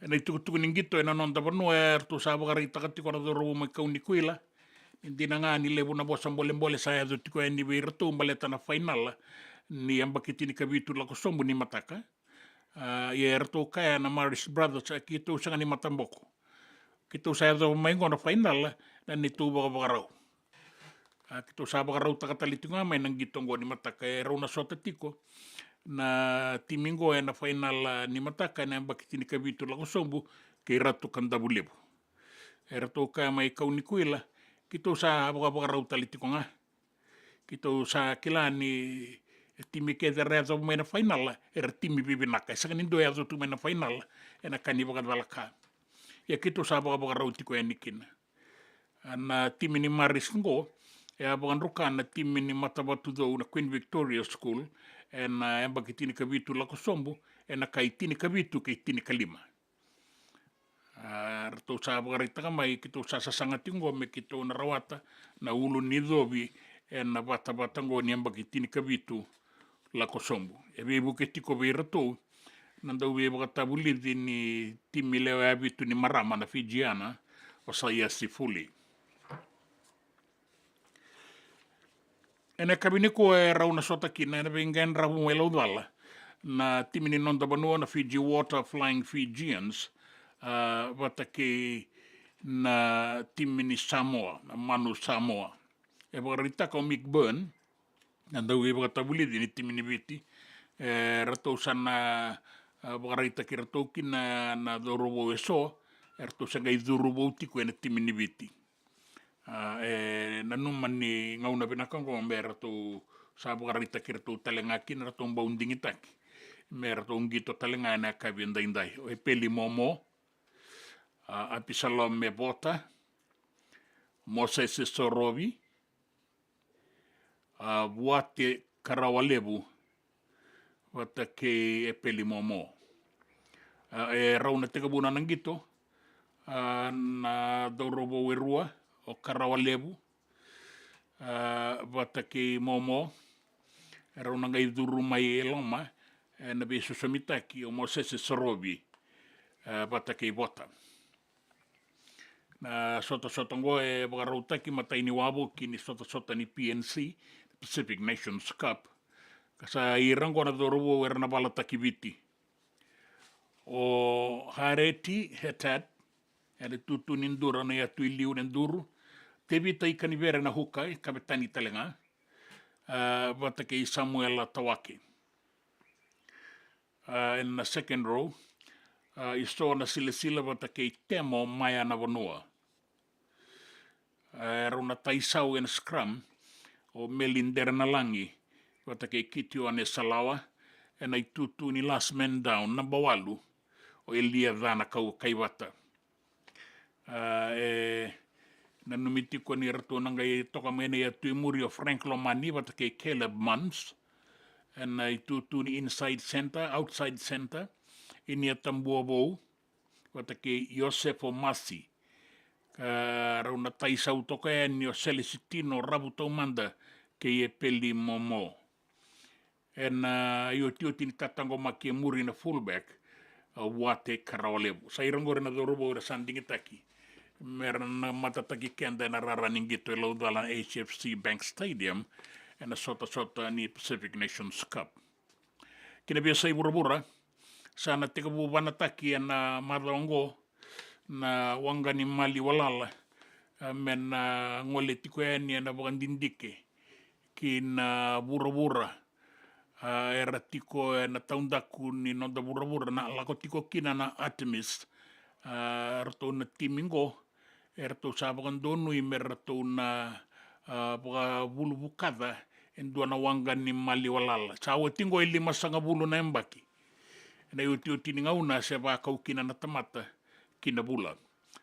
Ena itukutuku ni qito ena noda vanua, eratou sa vakaraitaka tiko na cauravou mai Kaunikuila ni dina ga ni levu na vosa bolebole sa yaco tiko yani vei iratou baleta na fainala ni yabaki tinikavitu lako sobu ni mataka. A, ia eratou kaya na Marist Brothers, a, keitou sega ni mataboko. Keitou sa yacova mai oqo na fainala na neitou vakavakarau. A, keitou sa vakarautaka tale tiko ga mai na qito oqo ni mataka. E rau na sota tiko na timi oqo ena fainala ni mataka ena yabaki tinikavitu lako sobu kei Ratu Kadavulevu. Eratou kaya mai Kaunikuila, keitou sa vakavakarau tale tiko ga. Keitou sa kila ni timi kece era yacova mai na fainala era timi vivinaka. E sega ni dua e yaco tu mai na fainala ena ka ni vakacalaka. Ia keitou sa vakavakarau tiko yani kina. A, na timi ni Marist oqo e a vakadruka na timi ni matavatucou na Queen Victoria School ena yabaki tinikavitu lako sobu ena kai tinikavitu kei tinikalima. A, ratou sa vakaraitaka mai, keitou sa sasaga tiko oqo me keitou na rawata na ulu ni covi ena vatavata oqo ni yabaki tinikavitu lako sobu. E veivuke tiko vei iratou na dauveivakatavulici ni timi lewe vitu ni marama na Fijiana, o Saiasi Fuli. Ena yakavi nikua e rau na sota kina ena veiqaravi mai Laucala na timi ni noda vanua na Fiji Water Flying Fijians, a, vata kei na timi ni Samoa, na Manu Samoa. E vakaraitaka o Mick Byrne, na dauveivakatavulici ni timi ni Viti, e ratou sa na, a, vakaraitaki iratou kina na cauravou eso, e ratou sa qai curu vou tiko ena timi ni Viti. A, e nanuma ni gauna vinaka oqo me ratou sa vakaraitaki iratou tale ga kina, ratou bau digitaki me ratou qito tale ga ena yakavi edaidai. O Epeli Momo, a, Apisalome Vota, Mosese Sorovi, a, Vuate Karawalevu, vata kei Epeli Momo. A, e rau na tekivu na qito, a, na cauravou e rua, o Karawalevu, a, vata kei Momo, e rau na qai curu mai e loma ena veisosomitaki o Mosese Sorovi, a, vata kei Vota. Na sotasota oqo e vakarautaki matai ni wavoki ni sotasota ni P N C, Pacific Nations Cup. Ka sa ira oqo na cauravou era na valataki Viti. O Hareti Hetat, ena itutu ni Dura na yatu i liu na Duru. Tevita Ikanivere na huka, e kavetani tale ga. A, vata kei Samuela Tawake. A, ena second row, a, Iso na Silasila vata kei Temo Maya na Vanua. A, e rau na taisau ena scrum, o Meli Derenalagi vata kei Kitione Salawa, ena itutu ni last man down, naba walu, o Elia Cana Kau Kaivata. A, e nanumi tiko ni ratou na qai toka mai na yatu i muri o Frank Lomani vata kei Caleb Munns. Ena itutu ni inside centre, outside centre, Inia Tabuavou vata kei Iosefo Masi. Ka rau na taisau toka yani o Celestino Ravu Taumada kei Epeli Momo. Ena iotioti ni tataqomaki e muri na fullback, a, Vuate Karawalevu. Sa ira oqori na cauravou era sa digitaki me ra na matataki keda ena rara ni qito e Laucala na H F C Bank Stadium ena sotasota ni Pacific Nations Cup. Ki na veiyasai vuravura, sa na tekivu vanataki ena macawa oqo na waqa ni maliwalala, a, me na gole tiko yani ena vakadidike ki na vuravura. A, era tiko ena taudaku ni noda vuravura, na lako tiko kina na Artemis. A, ratou na timi qo, eratou sa vakadonui me ratou na, a, vakavuluvukaca e dua na waqa ni maliwalala. Sa oti qo e limasagavulu na yabaki. Ena iotioti ni gauna se vakau kina na tamata ki na vula.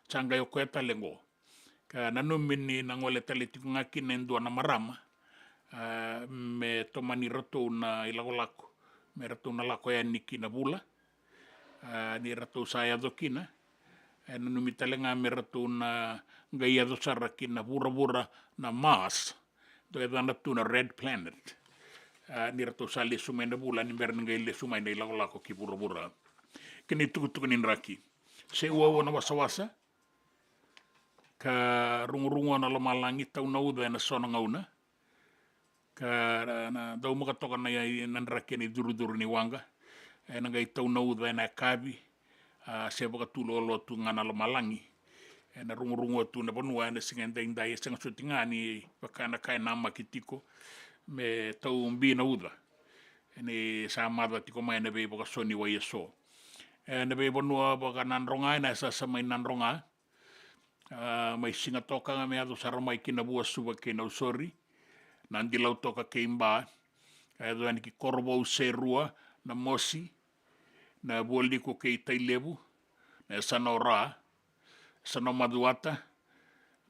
Sa qai o koya tale oqo. Ka nanumi ni na gole tale tiko ga kina e dua na marama, a, me tomani iratou na ilakolako, me ratou na lako yani ki na vula. A, ni ratou sa yaco kina, e nanumi tale ga me ratou na qai yaco sara ki na vuravura na Mars, dau yacana tu na Red Planet. A, ni ratou sa lesu mai na vula, ni bera ni qai lesu mai na ilakolako ki vuravura. Kena itukutuku ni draki. Se uaua na wasawasa, ka rugurugua na lomalagi, tau na uca ena so na gauna, ka na, na daumaka toka na, na draki ena icurucuru ni waqa. Ena qai tau na uca ena yakavi, a, se vakatuloaloa tu ga na lomalagi. Ena rugurugua tu na vanua ena siga edaidai, e sega soti ga ni vaka na ka e namaki tiko me tau bi na uca. Ni sa maca tiko mai ena veivakaso ni wai eso. Ena veivanua vaka Nadroga, ena yasayasa mai Nadroga, a, mai Sigatoka ga me yaco sara mai ki na Vuasuva kei Nausori. Nadilau toka kei Ba, ka yaco yani ki Korovou, Serua, Namosi, Navualiku kei Tailevu, na yasana o Ra, yasana o Macuata,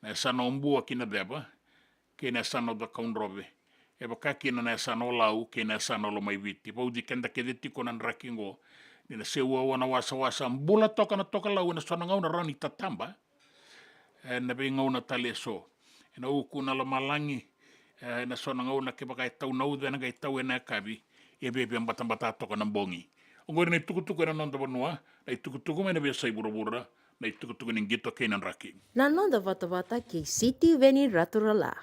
na yasana o Bua ki na Ceva, kei na yasana o Cakaudrove. E vaka kina na yasana o Lau kei na yasana o Lomaiviti. Vauci keda kece tiko na draki oqo. Ni na se uaua na wasawasa, bula toka na tokalau ena so na gauna, rawa ni tataba ena veigauna tale eso. Ena uku na lomalagi, e, ena so na gauna, kevaka e tau na uca, ena qai tau ena yakavi, e viavia batabata toka na bogi. Oqori na itukutuku ena noda vanua, na itukutuku mai na veiyasai vuravura, na itukutuku ni qito kei na draki. Na noda vatavata kei Sitiveni Raturala.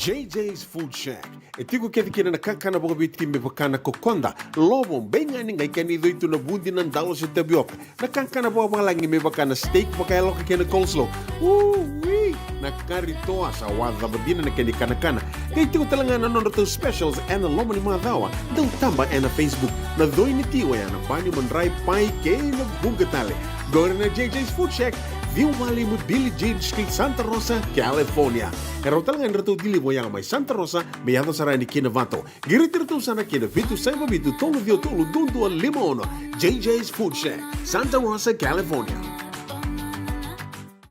J J's Food Shack. E tiko kece kina na kakana vakaviti me vaka na kokoda, lovo, beigani, qai kena icoi tu na vudi, na dalo se tavioka. Na kakana vakavalagi me vaka na steak vakayaloka kei na coleslaw. Ui! Na kari toa sa wacava dina na kena ikanakana. Qai tiko tale ga na nodratou specials ena loma ni macawa. Dau taba ena Facebook. Na coi ni ti oya na pani, madrai, pai kei na vuqa tale. Qori na J J's Food Shack, ciwa walu lima Billie Jean Street, Santa Rosa, California. E rawa tale ga ni ratou deliver oya mai Santa Rosa me yaco sara yani ki Novato. Qiriti iratou sara ki na vitu saiva vitu tolu ciwa tolu dua dua lima ono. J J's Food Shack, Santa Rosa, California.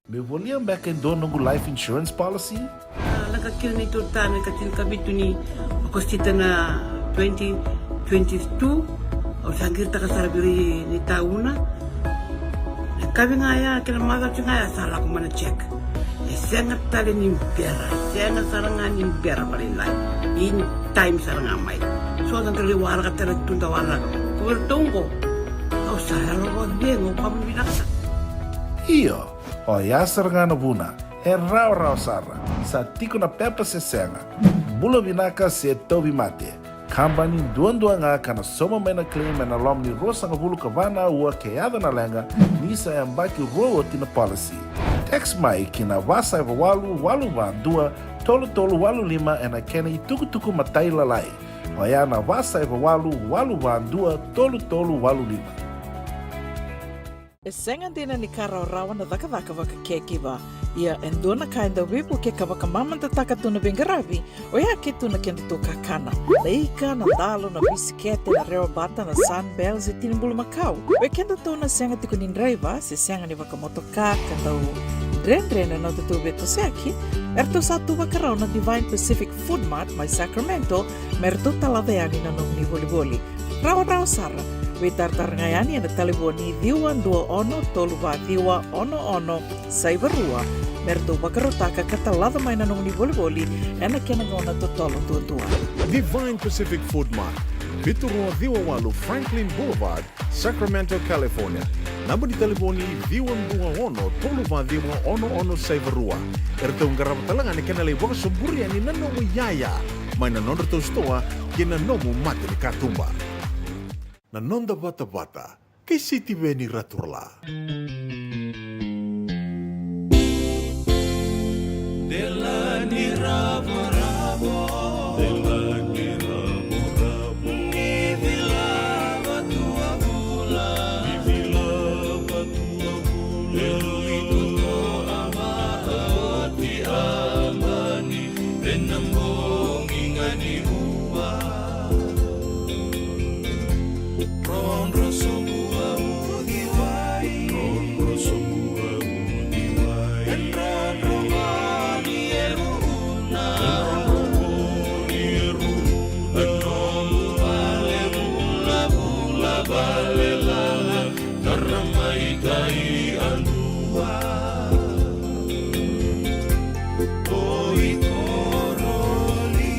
Meu volia beka e dua noqu life insurance policy? A, lako kina neitou ta na ikatini ka vitu ni Okosita na twenty twenty-two. Au sa qiritaka sara vei ira ni tauna. Na kavi ga ya kei na macawa ga ya sa lako mai na check. E sega tale ni bera, e sega sara ga ni bera vakalailai. In time sara ga mai. So da dau lai waraka tale tu, da waraka. Ko iratou qo, au sa yalo vakacegu, au kama vinaka sara. Io, oya sara ga na vuna. E rawarawa sara. Sa tiko na pepa se sega. Bula vinaka se tauvimate. Kabani duadua ga ka na sauma mai na claim ena loma ni ruasagavulu ka va na aua ke yaco na leqa, ni sa yabaki rua oti na policy. Text mai ki na va saiva walu walu va dua tolu tolu walu lima ena kena itukutuku matailalai. Oya na va saiva walu walu va dua tolu tolu walu lima. E sega dina ni ka rawarawa na cakacaka vaka caregiver. Ia e dua na ka e dau veivukei ka vakamamadataka tu na veiqaravi, oya ke tu na kedatou kakana. Na ika, na dalo, na bisikete, na rewabata, na Sunbell se tini bulumakau. Vei kedatou na sega tiko ni draiva se sega ni vakamotoka ka dau dredre na nodatou veitosoyaki, eratou sa tu vakarau na Divine Pacific Food Mart mai Sacramento me ratou talaca yani na nomuni volivoli. Rawarawa sara. Veitaratara ga yani ena talevoni ciwa dua ono tolu va ciwa ono ono saiva rua me ratou vakarautaka ka talaca mai na nomuni volivoli ena kena gauna totolo duadua. Divine Pacific Food Mart, vitu rua ciwa walu Franklin Boulevard, Sacramento, California. Naba ni talevoni ciwa dua ono tolu va ciwa ono ono saiva rua. Eratou qarava tale ga na kena lai vakasoburi yani na nomu iyaya mai na nodratou sitoa kei na nomu mata ni katuba. Na noda vatavata kei Sitiveni Raturala. Delani ravoravo. Delani ravoravo. Ni vilava tu a vula. Ni vilava tu a vula. E lui tu to a vaa oti a mani. Ena bogi ga ni ua. Rodro sobu a uci wai. Rodro sobu a uci wai. E drodro vani e ruuna. E drodro vani e ruuna. E nomu vale vulavula vale lala. Tara mai tai a dua. Oi toroli.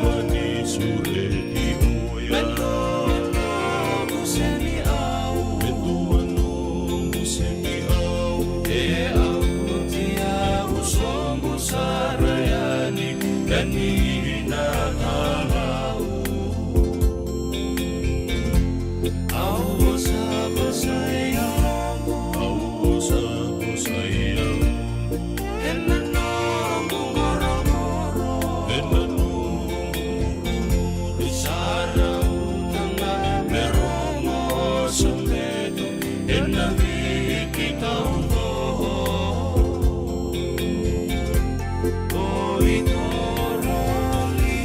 Mani sureti oya. Me dua noqu seni au. Me dua noqu seni au. E au oti au soqo sara yani. Ka ni na talau. Au vosa, vosa ya. Au vosa, vosa ya. Ena noqu qoroqoro. Ena noqu qoroqoro. Sa rauta ga me rogo sobetu. Ena viki taucoko. Oi toro li.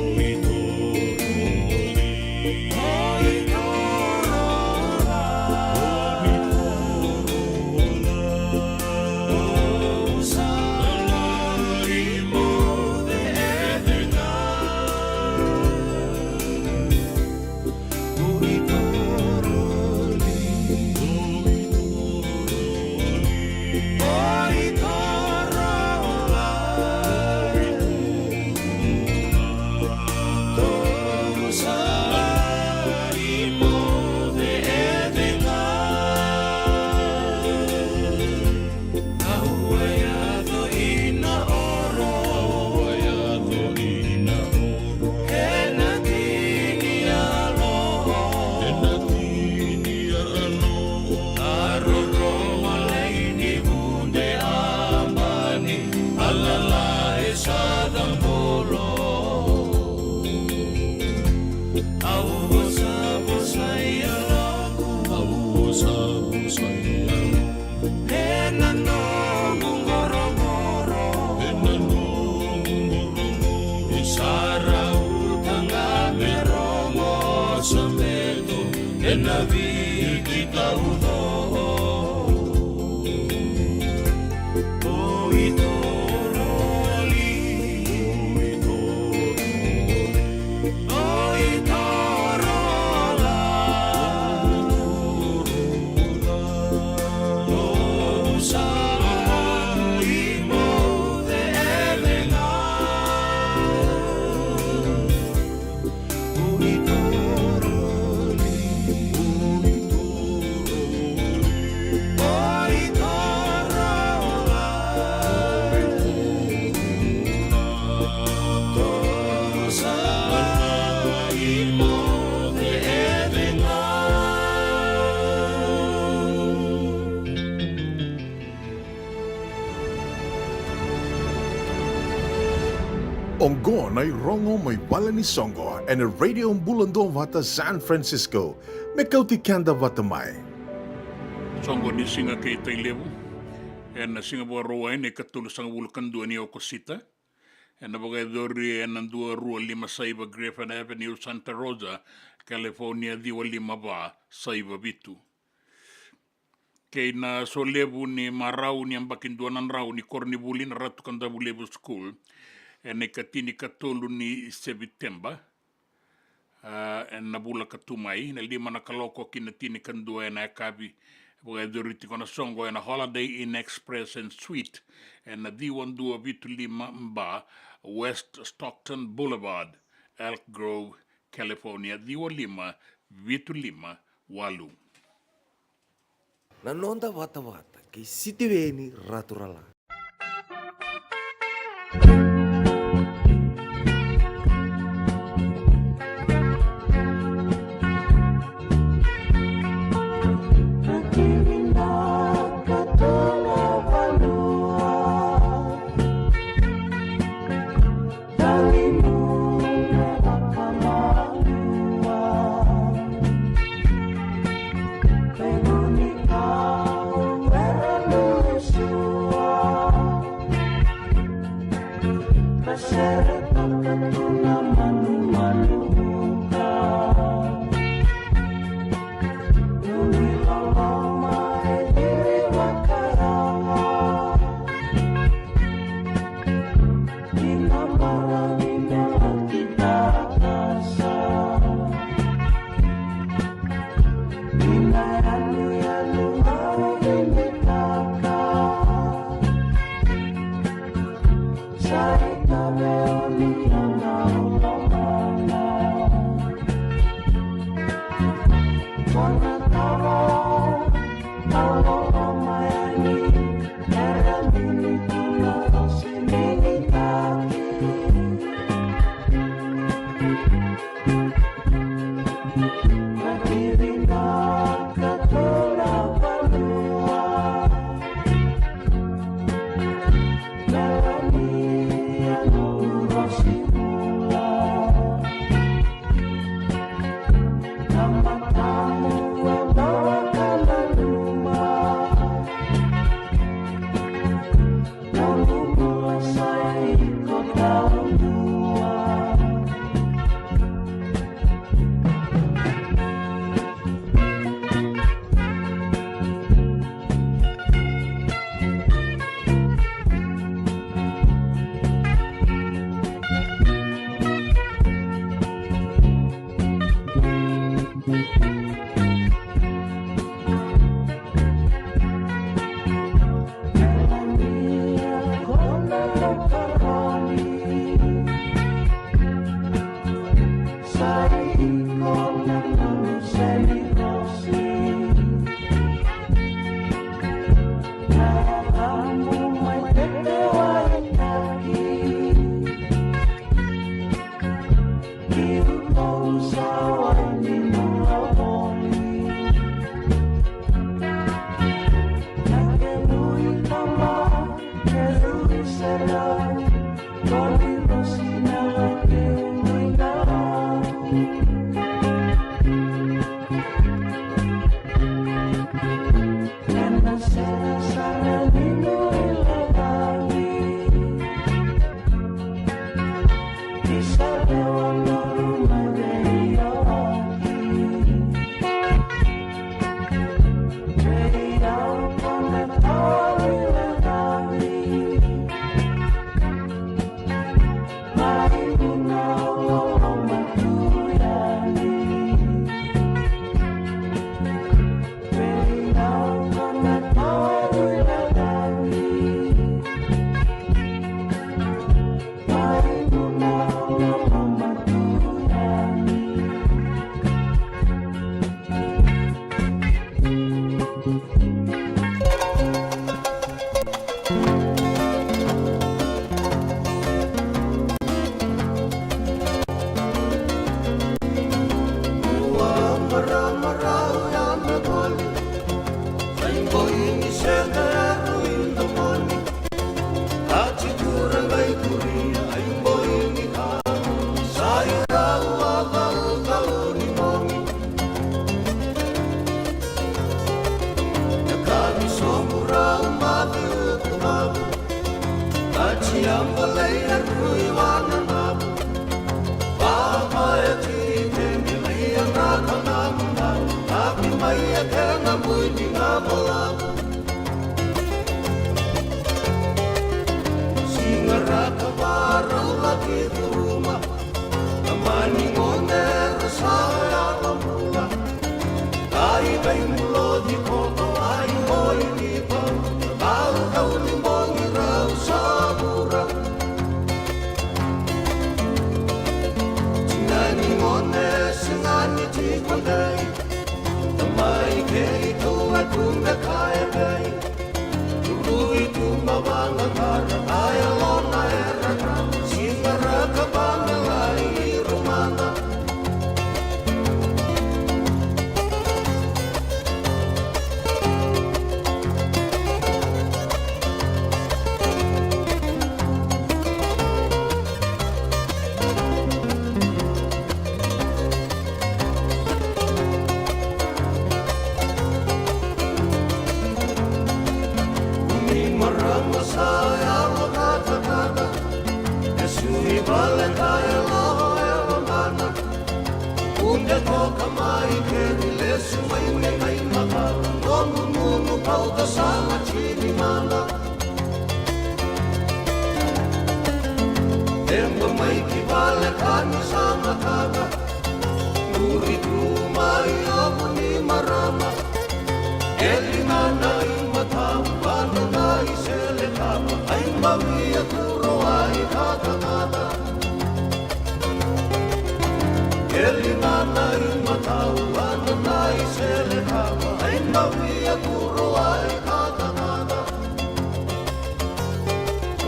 Oi toro li. Oi toro la. Au a yaco ina oro. Au a yaco ina oro. Ena tini yalo. Ena tini yalo. A rorogo lai ni vude a bani. A lala e sa cabolo. Au vosa, vosa yalo. Au vosa, vosa yalo. Ena noqu qoroqoro. Ena noqu qoroqoro. Sa rauta ga me rogo sobetu. Ena viki taucoko. Oi toro li. Oi toro li. Oi toro la. Oqo na irogo mai vale ni soqo ena Radio Bula Duavata San Francisco. Me kauti keda vata mai. Soqo ni siga kei Tailevu ena Siga Vakarauwai na ikatolusagavulu ka dua ni Okosita. Ena vakayacori ena dua rua lima saiva Griffin Avenue, Santa Rosa, California, ciwa lima va saiva vitu. Kei na solevu ni marau ni yabaki dua na drau ni koronivuli na Ratu Kadavulevu School ena ikatinikatolu ni Seviteba, a, ena vula ka tu mai, na lima na kaloko ki na tinikadua ena yakavi. Vakayacori tiko na soqo ena Holiday Inn Express and Suite ena ciwa dua vitu lima ba West Stockton Boulevard, Elk Grove, California, ciwa lima vitu lima walu. Na noda vatavata kei Sitiveni Raturala.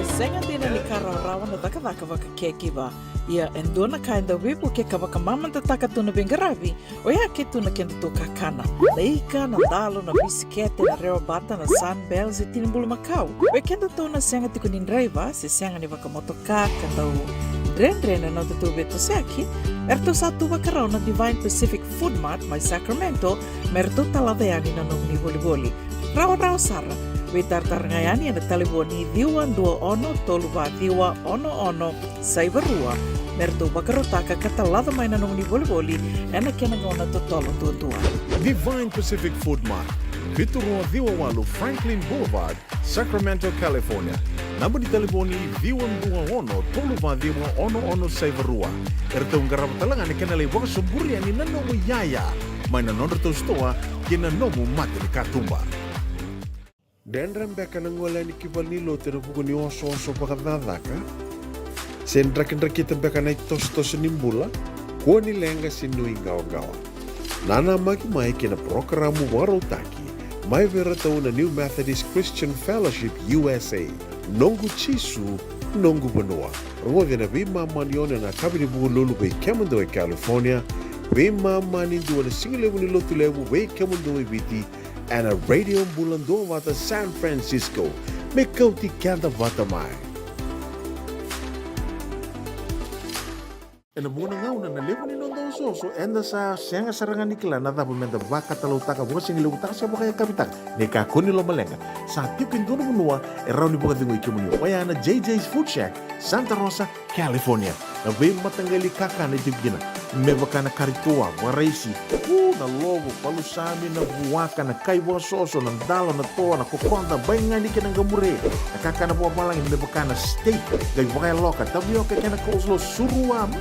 E sega dina ni ka rawarawa na cakacaka vakacaregiver. Ia, e dua na ka e dau veivukei ka vakamamadataka tu na veiqaravi, oya ke tu na kedatou kakana. Na ika, na dalo, na bisikete, na rewa bata, na Sunbell, se tini bulumakau. Vei kedatou na sega tiko ni draiva, se sega ni vakamotoka, ka dau dredre na nodatou veitosoyaki, eratou sa tu vakarau na Divine Pacific Food Mart mai Sacramento, me ratou talaca yani na nomuni volivoli. Rawarawa sara, veitaratara ga yani ena talevoni ciwa dua ono tolu va ciwa ono ono saiva rua, me ratou vakarautaka ka talaca mai na nomuni volivoli ena kena gauna totolo duadua. Divine Pacific Food Mart, vitu rua ciwa walu Franklin Boulevard, Sacramento, California. Naba ni talevoni ciwa dua ono tolu va ciwa ono ono saiva rua. Eratou qarava tale ga na kena lai vakasoburi yani na nomu iyaya mai na nodratou sitoa kei na nomu mata ni katuba. Dredre beka na gole yani ki valenilotu ena vuku ni osooso vakacakacaka? Se drakidrakita beka na itosotoso ni bula? Kua ni leqa se nuiqawaqawa. Nanamaki mai kei na parokaramu vakarautaki mai vei iratou na New Methodist Christian Fellowship U S A. Noqu Jisu, noqu vanua. Rogoci ena veimama ni ono ena yakavi ni Vukelulu vei kemudou e California, veimama ni dua ena sigalevu ni Lotulevu vei kemudou e Viti, ena Radio Bula Duavata San Francisco, me kauti keda vata mai. Ena vuqa na gauna na levu ni noda osooso, eda sa sega sara ga ni kila na cava meda vakatalautaka, vakasigalevu taka se vakayakavi taka. Ni kakua ni lomaleqa, sa tiko e dua na vanua e rawa ni vakacegui kemuni. Oya na J J's Food Shack, Santa Rosa, California. Na veimataqali kakana e tiko kina, me vaka na kari toa, vakaraisi, u, na lovo, palusami, na vuaka, na kai vakasoso, na dalo, na toa, na kokoda, baigani kei na qamure. Na kakana vakavalagi me vaka na steak, qai vakayaloka, tavioka kei na coleslaw, surua, mm,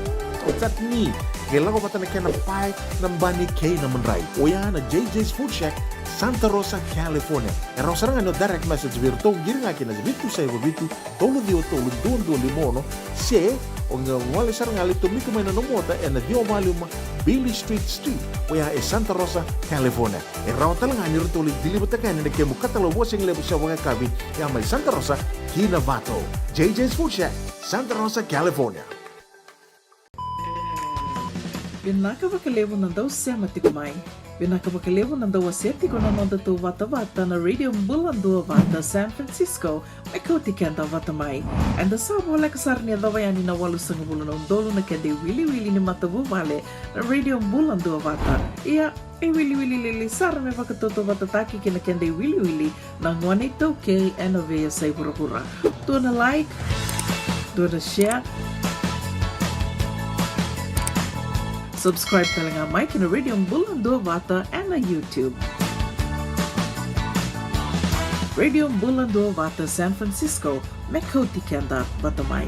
chutney. Qai lako vata na kena pae, na bani kei na madrai. Oya na J J's Food Shack, Santa Rosa, California. E rawa sara ga ni o direct message vei iratou, qiri ga kina vitu saiva vitu, tolu ciwa tolu dua dua lima ono, se o qai gole sara ga lai tomika mai na nomu ota ena ciwa va lima Beale Street Suite, oya e Santa Rosa, California. E rawa tale ga ni ratou lai deliver-taka yani na kemu katalau vakasigalevu se vakayakavi, ya mai Santa Rosa ki Novato. J J's Food Shack, Santa Rosa, California. Vinaka vakalevu na dau sema tiko mai. Vinaka vakalevu na dau wasea tiko na nodatou vatavata na Radio Bula Duavata San Francisco, me kauti keda vata mai. Eda sa voleka sara ni yacova yani na walusagavulu na udolu na keda iwiliwili ni matavuvale na Radio Bula Duavata. Ia, e wiliwili lili sara me vakatautauvatataki kei na keda iwiliwili na gone iTaukei ena veiyasai vuravura. Dua na like, dua na share, subscribe tale ga mai ki na Radio Bula Duavata ena YouTube. Radio Bula Duavata San Francisco, me kauti keda vata mai.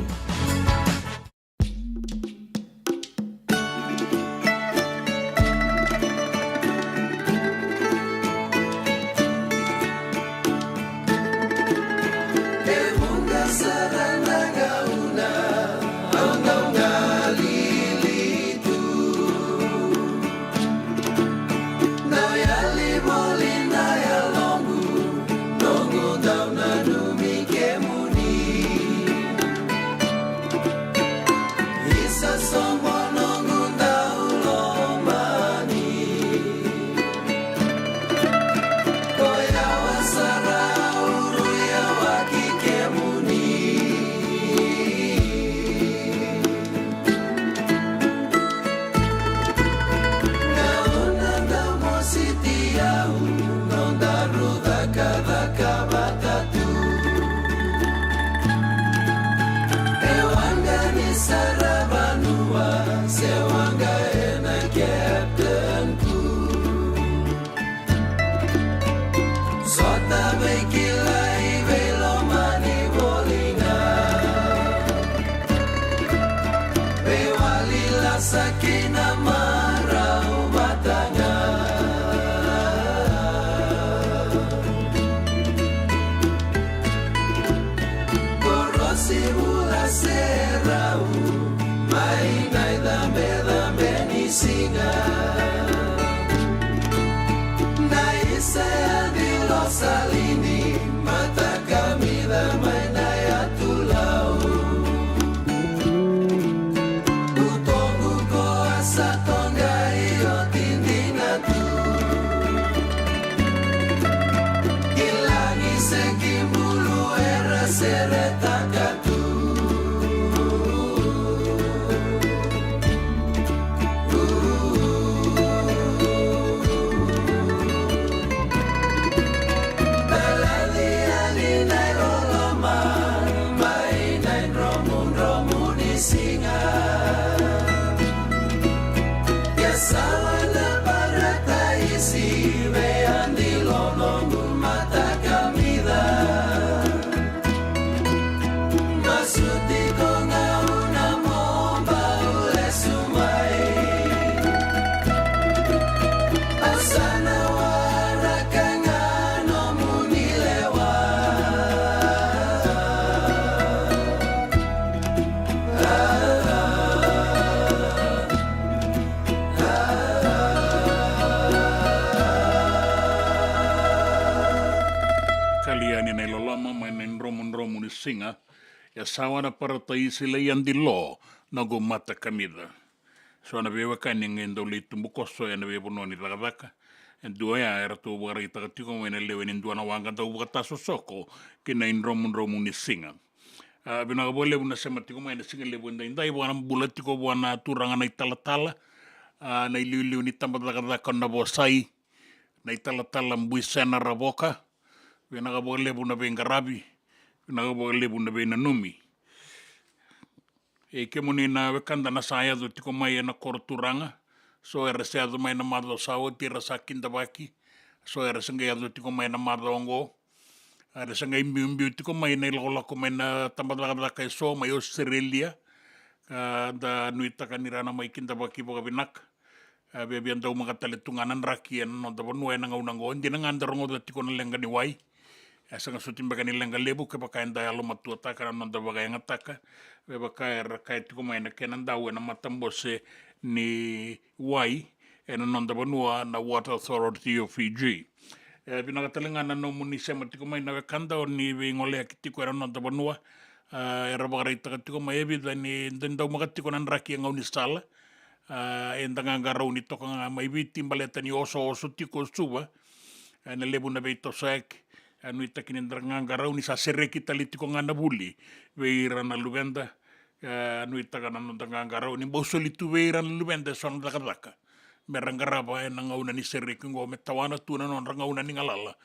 Sota veikilai veilomani voli ga. Veiwali lasa kina marau vata ga. Korosi vula se rau. Mai na icabecabeni siga. Na isa ya di losalini, mata kamica mai na yatu lau. Sala na parataisi vei Adilo noqu matakamica. Masu tiko ga au na mo bau lesu mai. Au sa na waraka ga nomuni lewa. Kali yani na iloloma mai na idromudromu ni siga. E sawa na parataisi lei Adilo noqu matakamica. So na veiwekani e qai dau lei tubukoso ena veivanua ni cakacaka. E dua ya eratou vakaraitaka tiko mai na lewe ni dua na waqa dau vakatasosoko ki na idromudromu ni siga. A, vinaka vakalevu na sema tiko mai na siga levu edaidai, vakanabula tiko vua na turaga na italatala. A, na iliuliu ni tabacakacaka na vosai, na italatala Buisena Ravoka. Vinaka vakalevu na veiqaravi, vinaka vakalevu na veinanumi. E kemuni na wekada na sa yaco tiko mai ena koro turaga, so era se yaco mai na macawa sa oti era sa kidavaki, so era se qai yaco tiko mai na macawa oqo. Era se qai biubiu tiko mai na ilakolako mai na tabacakacaka eso mai Australia. A, da nuitaka ni ra na mai kidavaki vakavinaka. A, viavia dau maka tale tu ga na draki ena noda vanua ena gauna oqo. Dina ga da rogoca tiko na leqa ni wai. E sega soti beka ni leqa levu kevaka eda yalomatuataka na noda vakayagataka. Me vaka era kaya tiko mai na kena dau ena matabose ni wai ena noda vanua na Water Authority of Fiji. E vinaka tale ga na nomuni sema tiko mai na wekada o ni veigoleaki tiko ena noda vanua. A, era vakaraitaka tiko mai e vica ni da daumaka tiko na draki e gaunisala. A, eda qaqarauni toka ga mai Viti baleta ni osooso tiko o Suva. E, na levu na veitosoyaki. E, nuitaki ni da qaqarauni sa sereki tale tiko ga na vuli vei ira na luveda. E, nuitaka na noda qaqarauni bau soli tu vei ira na luveda eso na cakacaka me ra qarava ena gauna ni sereki oqo, me tawana tu na nodra gauna ni galala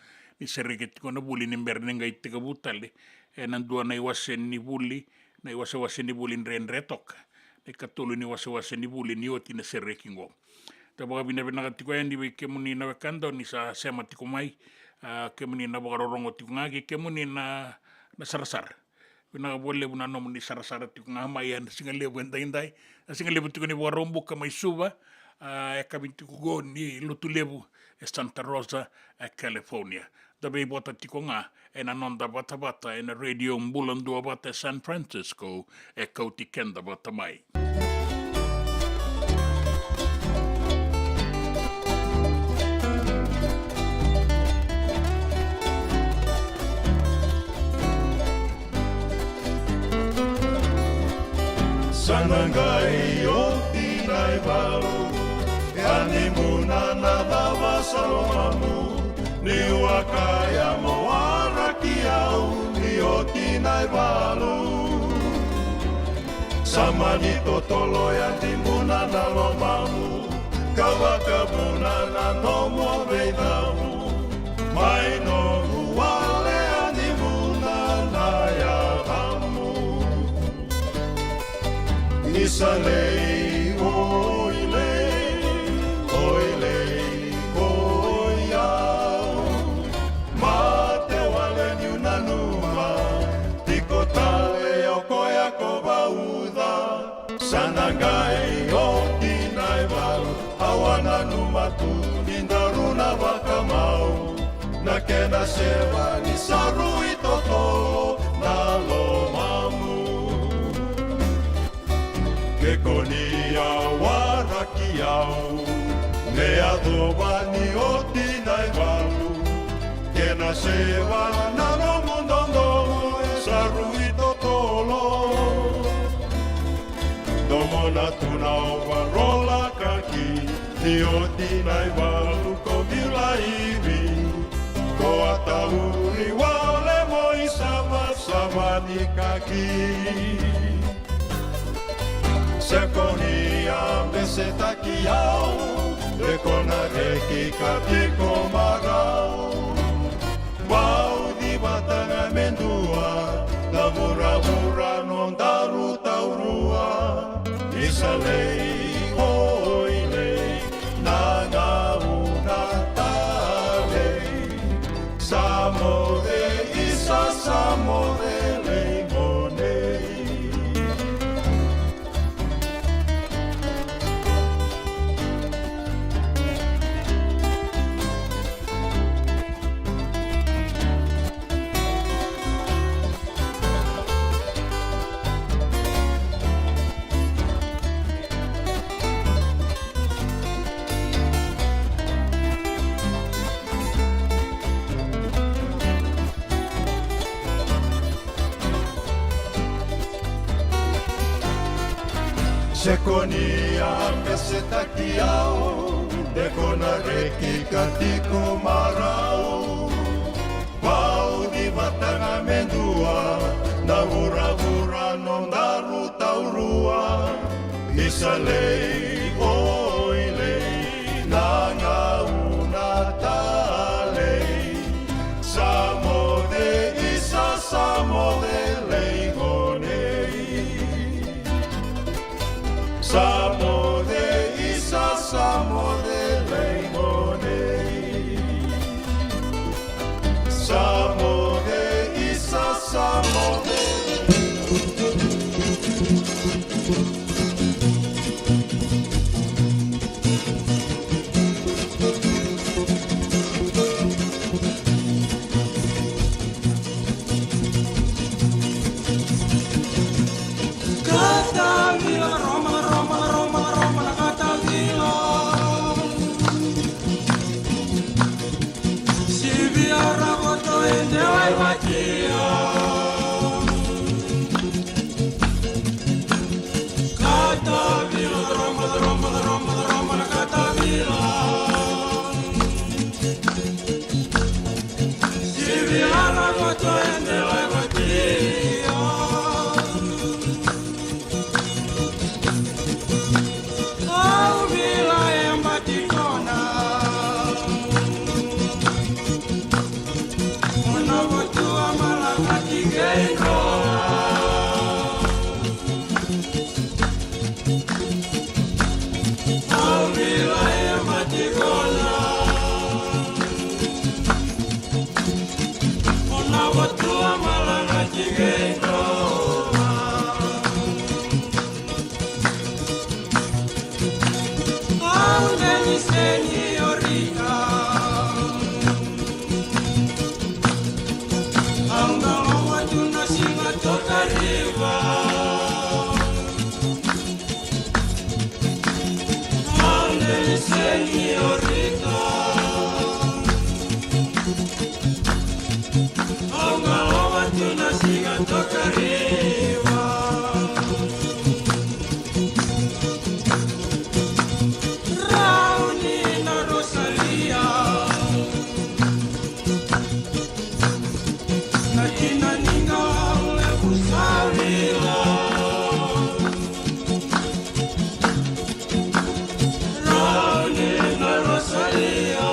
ni sereki tiko na vuli ni bera ni qai tekivu tale ena dua na iwase ni vuli, na iwasewase ni vuli dredre toka, na ikatolu ni wasewase ni vuli ni oti na sereki oqo. Da vakavinavinaka tiko yani vei kemuni na wekada o ni sa sema tiko mai, a, kemuni na vakarorogo tiko ga kei kemuni na, na sarasara. Vinaka vakalevu na nomuni sarasara tiko ga mai ena siga levu edaidai. Na siga levu tiko ni Vakaraubuka mai Suva, a, e kavi tiko qo ni Lotulevu e Santa Rosa, e California. Da veivota tiko ga ena noda vatavata ena Radio Bula Duavata e San Francisco, e kauti keda vata mai. Sa na qai oti na ivalu, e animuna na cava sa lomamu, niu a kaya mo waraki au ni oti na ivalu. Sa mani totolo e animuna na lomamu, ka vakavuna na nomu veicamu. Mai nomu wale e animuna na yacamu. Ni sa lei, oi lei, oi lei, ko i au. Mate wale niu nanuma, tiko tale o koya ko vauca. Sa na qai oti na ivalu, au a nanuma tu ni daru na vakamau. Na kena seva ni sa rui totolo na lomamu. Ke ko ni a waraki au, me yacova ni oti na ivalu. Kena seva na nomu dodomo e sa rui totolo. Domona tu na overall kaki, ni oti na ivalu ko biu laivi. Ko a tauri wale mo i savasava ni kaki. Se ko ni a besetaki au, e ko na reki ka tiko marau. Vauci vata ga me dua, na vuravura nodaru taurua. Ni sa lei, oi lei, Dekoni a besetaki au, dekona reki ka tiko marau. Vauci vata ga me dua na vuravura nodaru taurua. Isa lei, oi lei, na gauna talei. Sa moce isa, sa moce lei gone. Sa moce isa, sa moce lei gone. Sa moce isa, sa moce. Katavila roma, roma, roma, roma na katavila. Sivia rakoto e dewai vakia. Katavila roma, roma, roma, roma na katavila. Sivia rakoto e dewai vakia. Au vila e batikona. Ona votua malakati kei dua. Au vila e batikona. Ona votua malakati kei dua. Au deni seni orika. Au na lowa tu na siga toka riva. Au deni seni orika. Au na lowa tu na siga toka riva. Rauni na Rosalia. Na kina ni gauna levu sa vila. Rauni na Rosalia.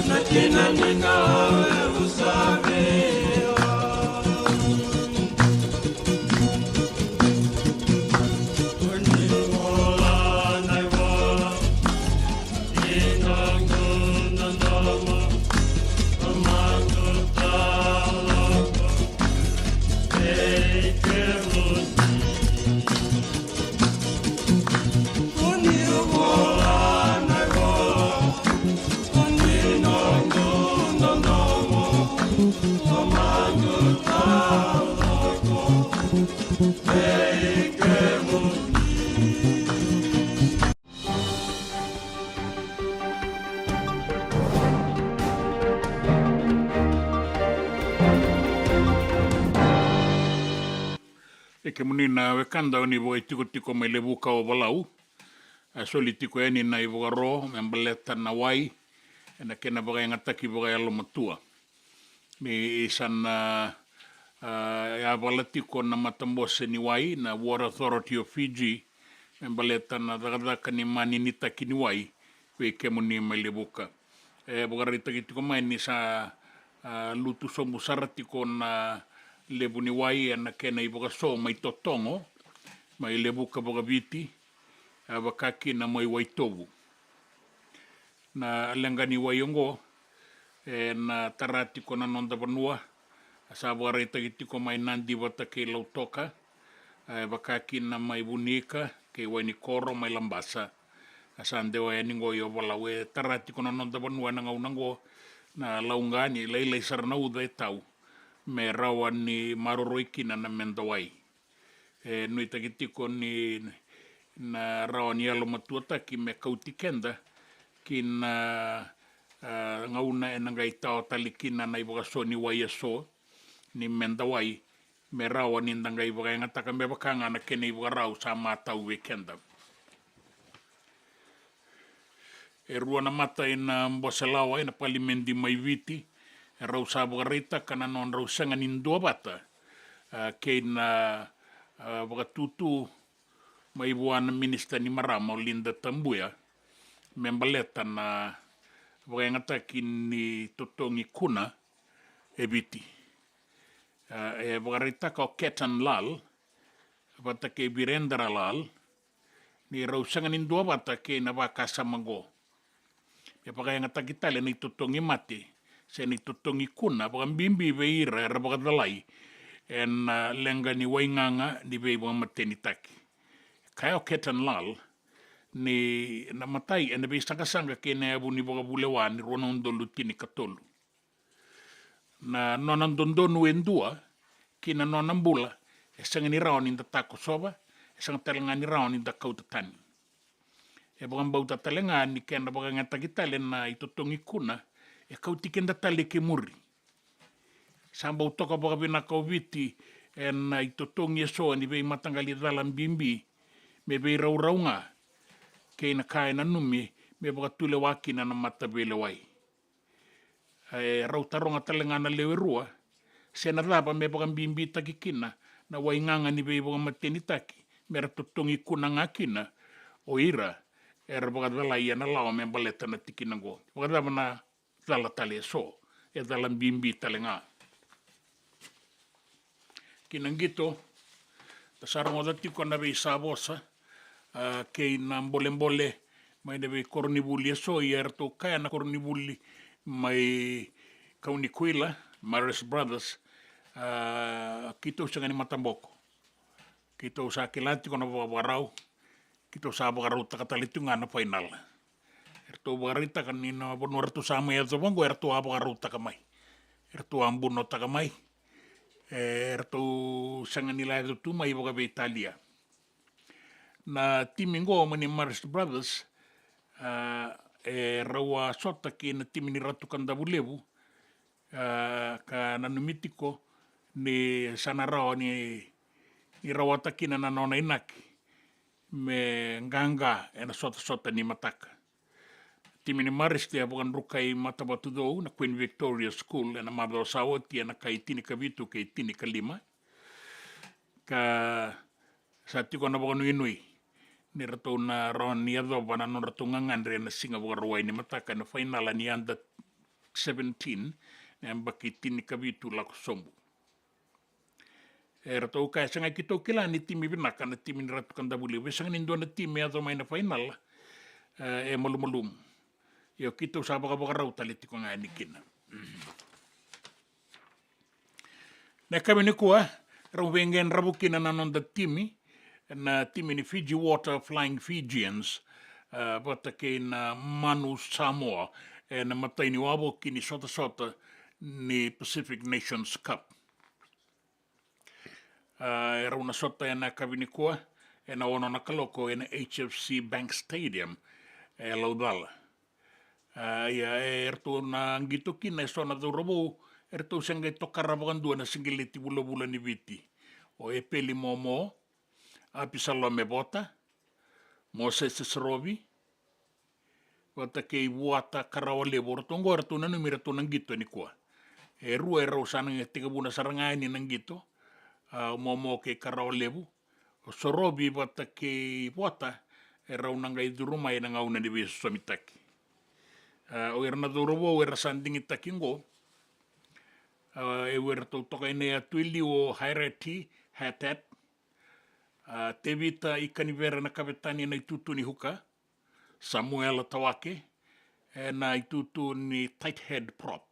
Na kina ni gauna levu sa vila. E kemuni na wekada o ni vakaitikotiko mai Levuka o Valau, a soli tiko yani na ivakaro me baleta na wai ena kena vakayagataki vakayalomatua. Ni sa na, a, yavala tiko na matabose ni wai, na Water Authority of Fiji, me baleta na cakacaka ni maninitaki ni wai vei kemuni mai Levuka. E vakaraitaki tiko mai ni sa, a, lutu sobu sara tiko na levu ni wai ena kena ivakaso mai Totogo, mai Levuka vakaviti, a, vaka kina mai Waitovu. Na leqa ni wai oqo ena tara tiko na noda vanua, a sa vakaraitaki tiko mai Nadi vata kei Lautoka, e vaka kina mai Vunika kei Wainikaroa mai Labasa. A sa dewa yani qo i Ovalau, e tara tiko na noda vanua ena gauna qo na lauqa ni lailai sara na uca e tau me rawa ni maroroi kina na meda wai. E nuitaki tiko ni na rawa ni yalomatuataki me kauti keda ki na, a, gauna ena qai tawa tale kina na ivakaso ni wai eso ni meda wai, me rawa ni da qai vakayagataka me vaka ga na kena ivakarau sa matau vei keda. E rua na mata ena bose lawa ena palimedi mai Viti, e rau sa vakaraitaka na nodrau sega ni duavata, a, kei na, a, vakatutu mai vua na minisita ni marama o Linda Tabuya, me baleta na vakayagataki ni totogi kuna e Viti. A, e vakaraitaka o Ketan Lal vata kei Virendra Lal ni rau sega ni duavata kei na vakasama oqo. Me vakayagataki tale na itotogi mate se na itotogi kuna vakabibi vei ira era vakacalai ena, a, leqa ni waigaga ni veivakamatenitaki. Kaya o Ketan Lal ni na imatai ena veisaqasaqa kei na yavu ni vakavulewa ni rua na udolu tinikatolu. Na nona dodonu e dua ki na nona bula e sega ni rawa ni da takosova, e sega tale ga ni rawa ni da kauta tani. E vakabauta tale ga ni kena vakayagataki tale na itotogi kuna e kauti keda tale ki muri. Sa bau toka vakavinaka o Viti ena itotogi eso ni veimataqali cala bibi me veiraurau ga kei na ka e nanumi me vakatulewa kina na mataveilewai. E rau taroga tale ga na lewe rua se na cava me vakabibitaki kina na waigaga ni veivakamatenitaki me ra totogi kuna ga kina o ira era vakacalai ena lawa me baleta na tikina oqo. Vakacava na cala tale eso, e cala bibi tale ga. Ki na qito, da sa rogoca tiko na veisavosa, a, kei na bolebole mai na veikoronivuli eso, ia eratou kaya na koronivuli mai Kaunikuila, Marist Brothers, a, keitou sega ni mataboko. Keitou sa kila tiko na vakavakarau, keitou sa vakarautaka tale tiko ga na fainala. Eratou vakaraitaka ni na vanua ratou sa mai yacova oqo eratou a vakarautaka mai. Eratou a bunotaka mai. E, eratou sega ni la yaco tu mai vakaveitalia. Na timi oqo mai ni Marist Brothers, a, e rau a sota kei na timi ni Ratu Kadavulevu, a, ka nanumi tiko ni sa na rawa ni, ni rawata kina na nona inaki me qaqa ena sotasota ni mataka. Timi ni Marist e a vakadrukai Matavatucou na Queen Victoria School ena macawa sa oti ena kai tinikavitu kei tinikalima. Ka sa tiko na vakanuinui ni ratou na rawa ni yacova na nodratou gagadre ena Siga Vakarauwai ni mataka ena fainala ni under seventeen na yabaki tinikavitu lako sobu. E ratou kaya, sega, keitou kila ni timi vinaka na timi ni Ratu Kadavulevu, e sega ni dua na timi e yaco mai na fainala, e, e malumalumu. Io, keitou sa vakavakarau tale tiko ga yani kina. Na yakavi nikua, rau veiqedravu kina na noda timi, na timi ni Fiji Water Flying Fijians, e, vata kei na Manu Samoa, ena imatai ni wavoki ni sotasota ni Pacific Nations Cup. A, e rau na sota ena yakavi nikua, ena ono na kaloko, ena H F C Bank Stadium, e Laucala. A, ia, e ratou na qito kina eso na cauravou, e ratou se qai tokara vakadua na sigileti vulavula ni Viti. O Epeli Momo, Apisalome Vota, Mosese Sorovi, vata kei Vuata Karawalevu, o ratou oqo e ratou nanumi e ratou na qito nikua. E rua e rau sa na tekivuna sara ga yani na qito, a, Momo kei Karawalevu, o Sorovi vata kei Vuata, e rau na qai curu mai ena gauna ni veisosomitaki. A, o ira na cauravou era sa digitaki oqo, a, e o iratou toka e na yatu e liu o Haireti Hatat, a, Tevita Ikanivera na kavetani ena itutu ni huka, Samuela Tawake, ena itutu ni tight head prop.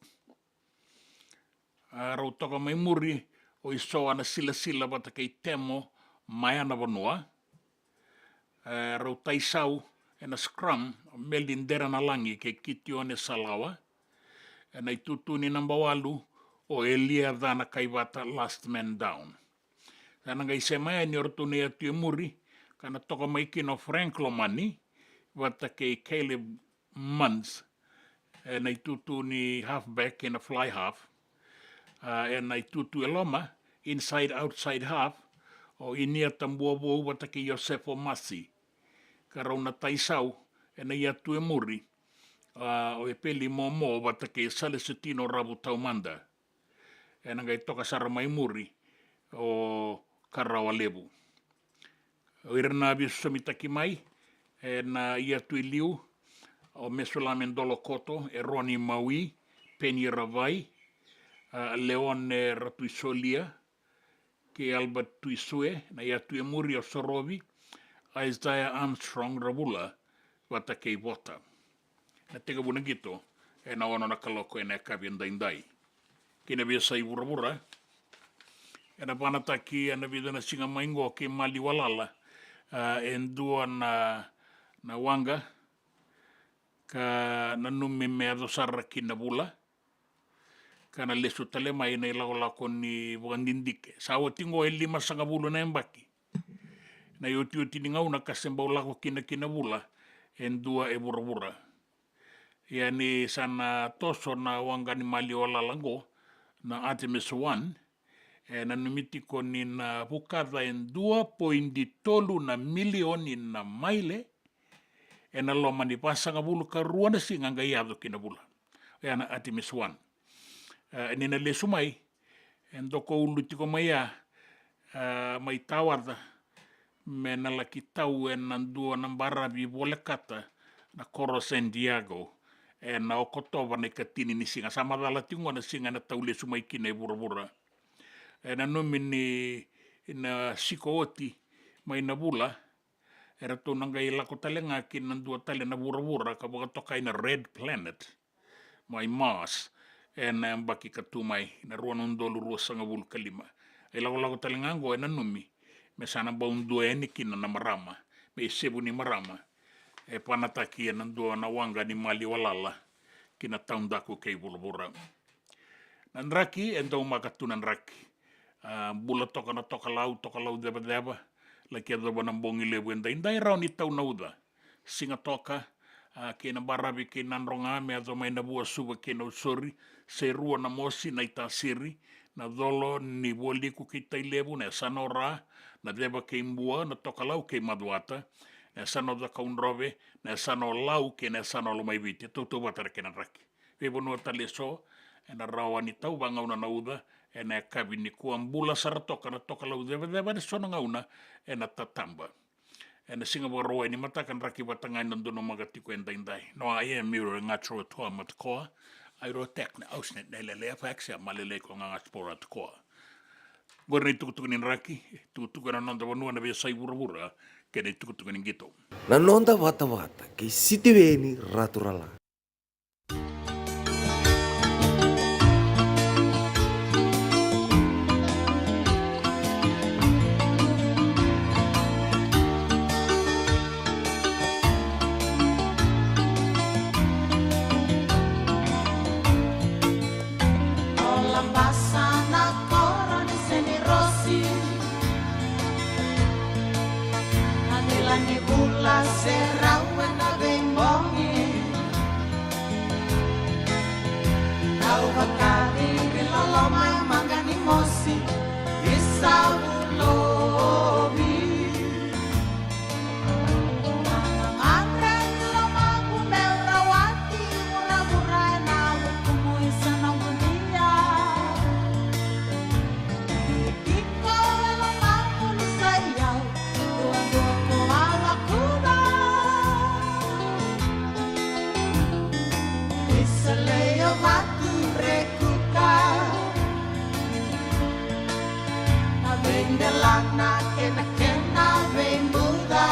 A, rau toka mai muri o Isoa na Silasila vata kei Temo Maea na Vanua. E, rau taisau ena scrum o Meli Deranalagi kei Kitione Salawa. Ena itutu ni naba walu o Elia Cana Kaivata, last man down. Sa na qai sema yani o ratou na yatu e muri, ka na toka mai kina o Frank Lomani vata kei Caleb Munns, ena itutu ni halfback kei na fly half. A, ena itutu e loma, Inside Outside Half, o Inia Tabuavou vata kei Joseph Omasi, ka rau na taisau ena iyatu e muri, a, o Epeli Momo vata kei Salesetino Ravu Taumada. Ena qai toka sara mai muri o Karawa Levu. O ira na veisosomitaki mai ena iyatu e liu, o Mesulame Dolokoto, Eroni Maui, Peni Ravai, a, Leone Ratuisolia, kei Albert Tuisue. Na iyatu e muri o Sorovi, Isaiah Armstrong Ravula vata kei Vota. Na tekivu na qito ena ono na kaloko ena yakavi edaidai. Kei na veiyasai vuravura, ena vanataki ena vica na siga mai qo kei Maliwalala, a, e dua na, na waqa ka nanumi me yaco sara ki na vula, ka na lesu tale mai na ilakolako ni vakadidike. Sa oti qo e limasagavulu na yabaki na iotioti ni gauna ka se bau lako kina ki na vula e dua e vuravura. Ia ni sa na toso na waqa ni Maliwalala qo, na Artemis One, e nanumi tiko ni na vukaca e dua poidi tolu na milioni na maile ena loma ni vasagavulu ka rua na siga qai yaco ki na vula. Oya na Artemis One. E, ni na lesu mai, e dokoulu tiko mai ya, e, mai tawaca me na laki tau ena dua na baravi volekata na koro San Diego ena Okotova na ikatini ni siga. Sa macala tiko qo na siga ena tau lesu mai kina e vuravura. E nanumi ni na siko oti mai na vula, eratou na qai lako tale ga ki na dua tale na vuravura ka vakatokai na Red Planet mai Mars ena yabaki ka tu mai, na rua na udolu ruasagavulu ka lima. E lakolako tale ga qo e nanumi me sa na bau dua yani kina na marama, me isevu ni marama e vanataki ena dua na waqa ni Maliwalala ki na taudaku kei vuravura. Na draki e daumaka tu na draki. A, bula toka na tokalau, tokalau cevaceva, laki yacova na bogi levu edaidai, rawa ni tau na uca. Sigatoka, a, kei na baravi kei Nadroga me yaco mai na Vuasuva kei Nausori, se rua na mosi na itasiri, na colo ni Vualiku kei Tailevu, na yasana o Ra, na ceva kei Bua, na tokalau kei Macuata, na yasana o Cakaudrove, na yasana o Lau kei na yasana o Lomaiviti, e tautauvata na kena draki. Veivanua tale eso ena rawa ni tau vagauna na uca ena yakavi nikua, bula sara toka na tokalau cevaceva, ena so na gauna ena tataba. Ena Siga Vakarauwai ni mataka, draki vata ga ena donumaka tiko edaidai. No, I am Miro Gatro Toa Matakoa. Airo tek na ausnet na lele F X ya malele ko gaga spora tokoa. Qori na itukutuku ni draki, tukutuku ena noda vanua, na veiyasai vuravura kei na itukutuku ni qito. Na noda vatavata kei Sitiveni Raturala. O Labasa na koro ni Senirosi, na vila ni vula se rau ena veibogi. Au vakaviri loloma e maqa ni mosi, i Savulovi. Gagadre ni lomamu meu rawati vuravura ena vukumu i Sanagunia. Tiko e lomamu ni sa i au, duadua ko Alakuda. I Saleia Vatu Rekuka, na veidelana kei na kena veibuca.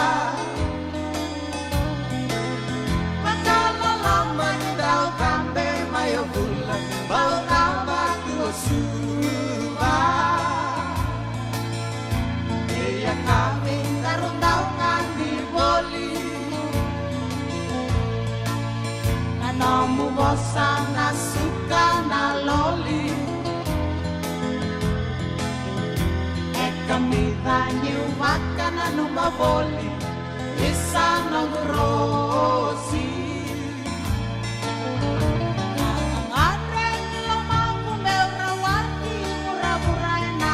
Vakaloloma ni dau cabe mai o Vula, bau cava tu o Suva. Ia ka vei daru dau gadi voli, na nomu vosa na suka na loli. E kamica niu vakananuma voli, i sa noqu rosi. Gagadre ni lomamu meu rawati vuravura ena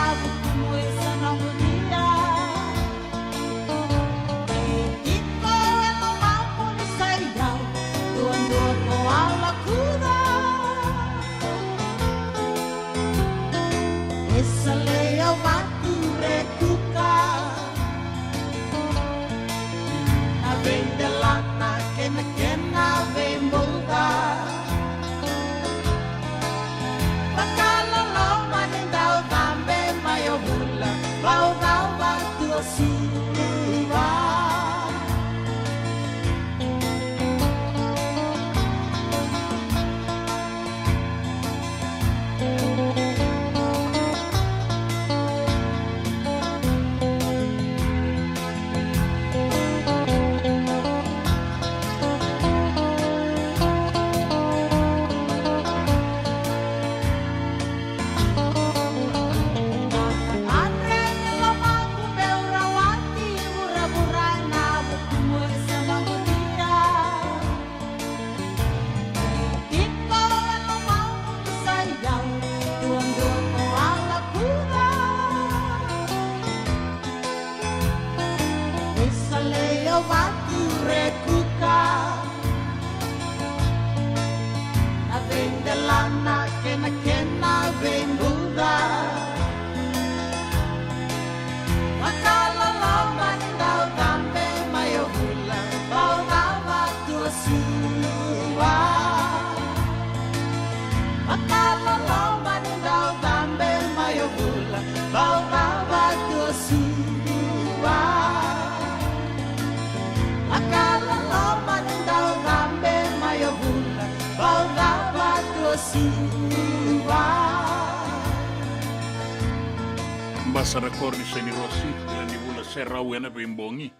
Basa na koro ni Seni Rosi, ila ni vula serau ena veibogi.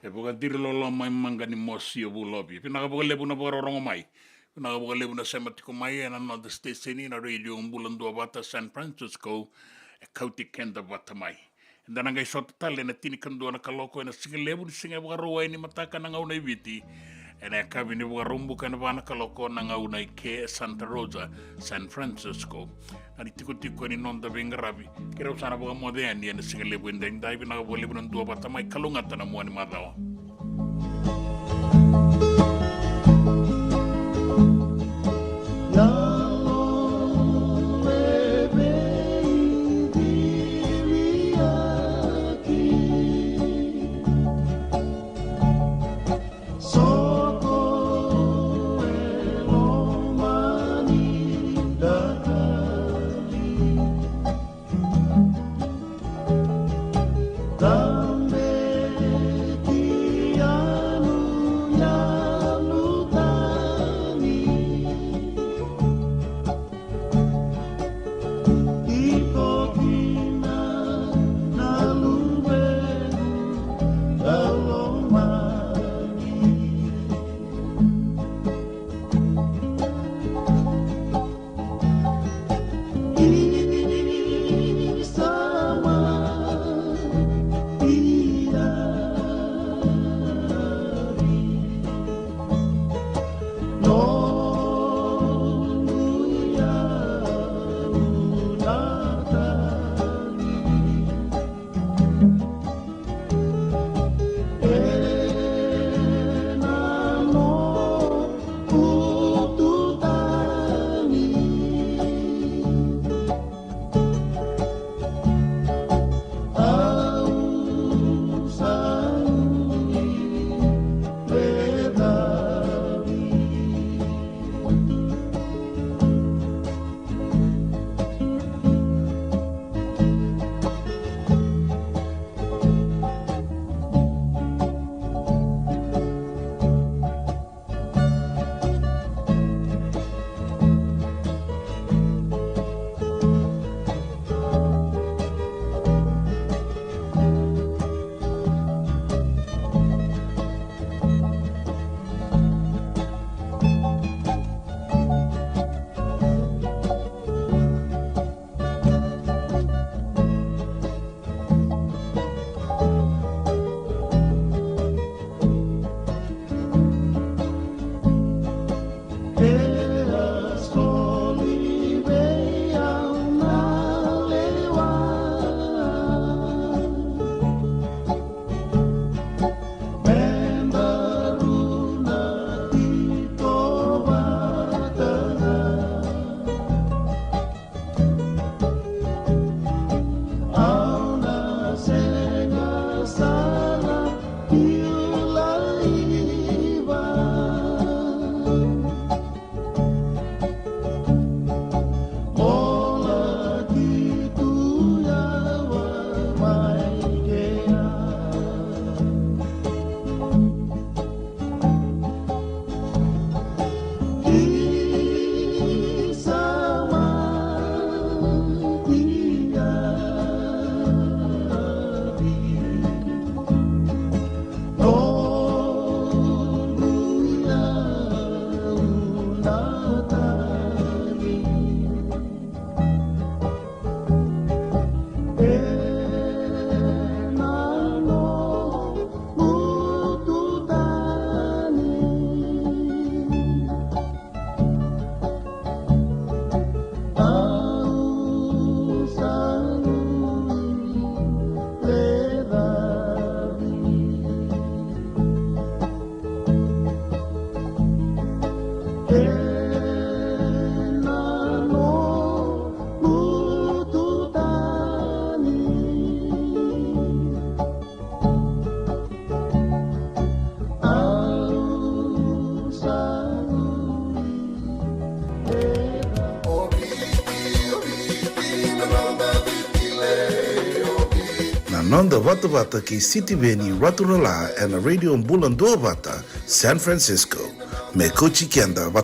E vakaciri loloma e maqa ni mosi o Vulovi. Vinaka vakalevu na vakarorogo mai. Vinaka vakalevu na sema tiko mai ena noda station, na Radio Bula Duavata San Francisco. E kauti keda vata mai. Eda na qai sota tale ena tinikadua na kaloko ena sigalevu ni siga e Vakarauwai ni mataka na gauna i Viti. Ena yakavi ni Vakaraubuka ena va na kaloko na gauna i ke Santa Rosa, San Francisco. Na ni tikotiko ni noda veiqaravi. Keirau sa na vakamoce yani ena sigalevu edaidai, vinaka vakalevu na duavata mai, kalougata na mua ni macawa. Noda vatavata kei Sitiveni Raturala ena Radio Bula Duavata, San Francisco. Me kauti keda vata.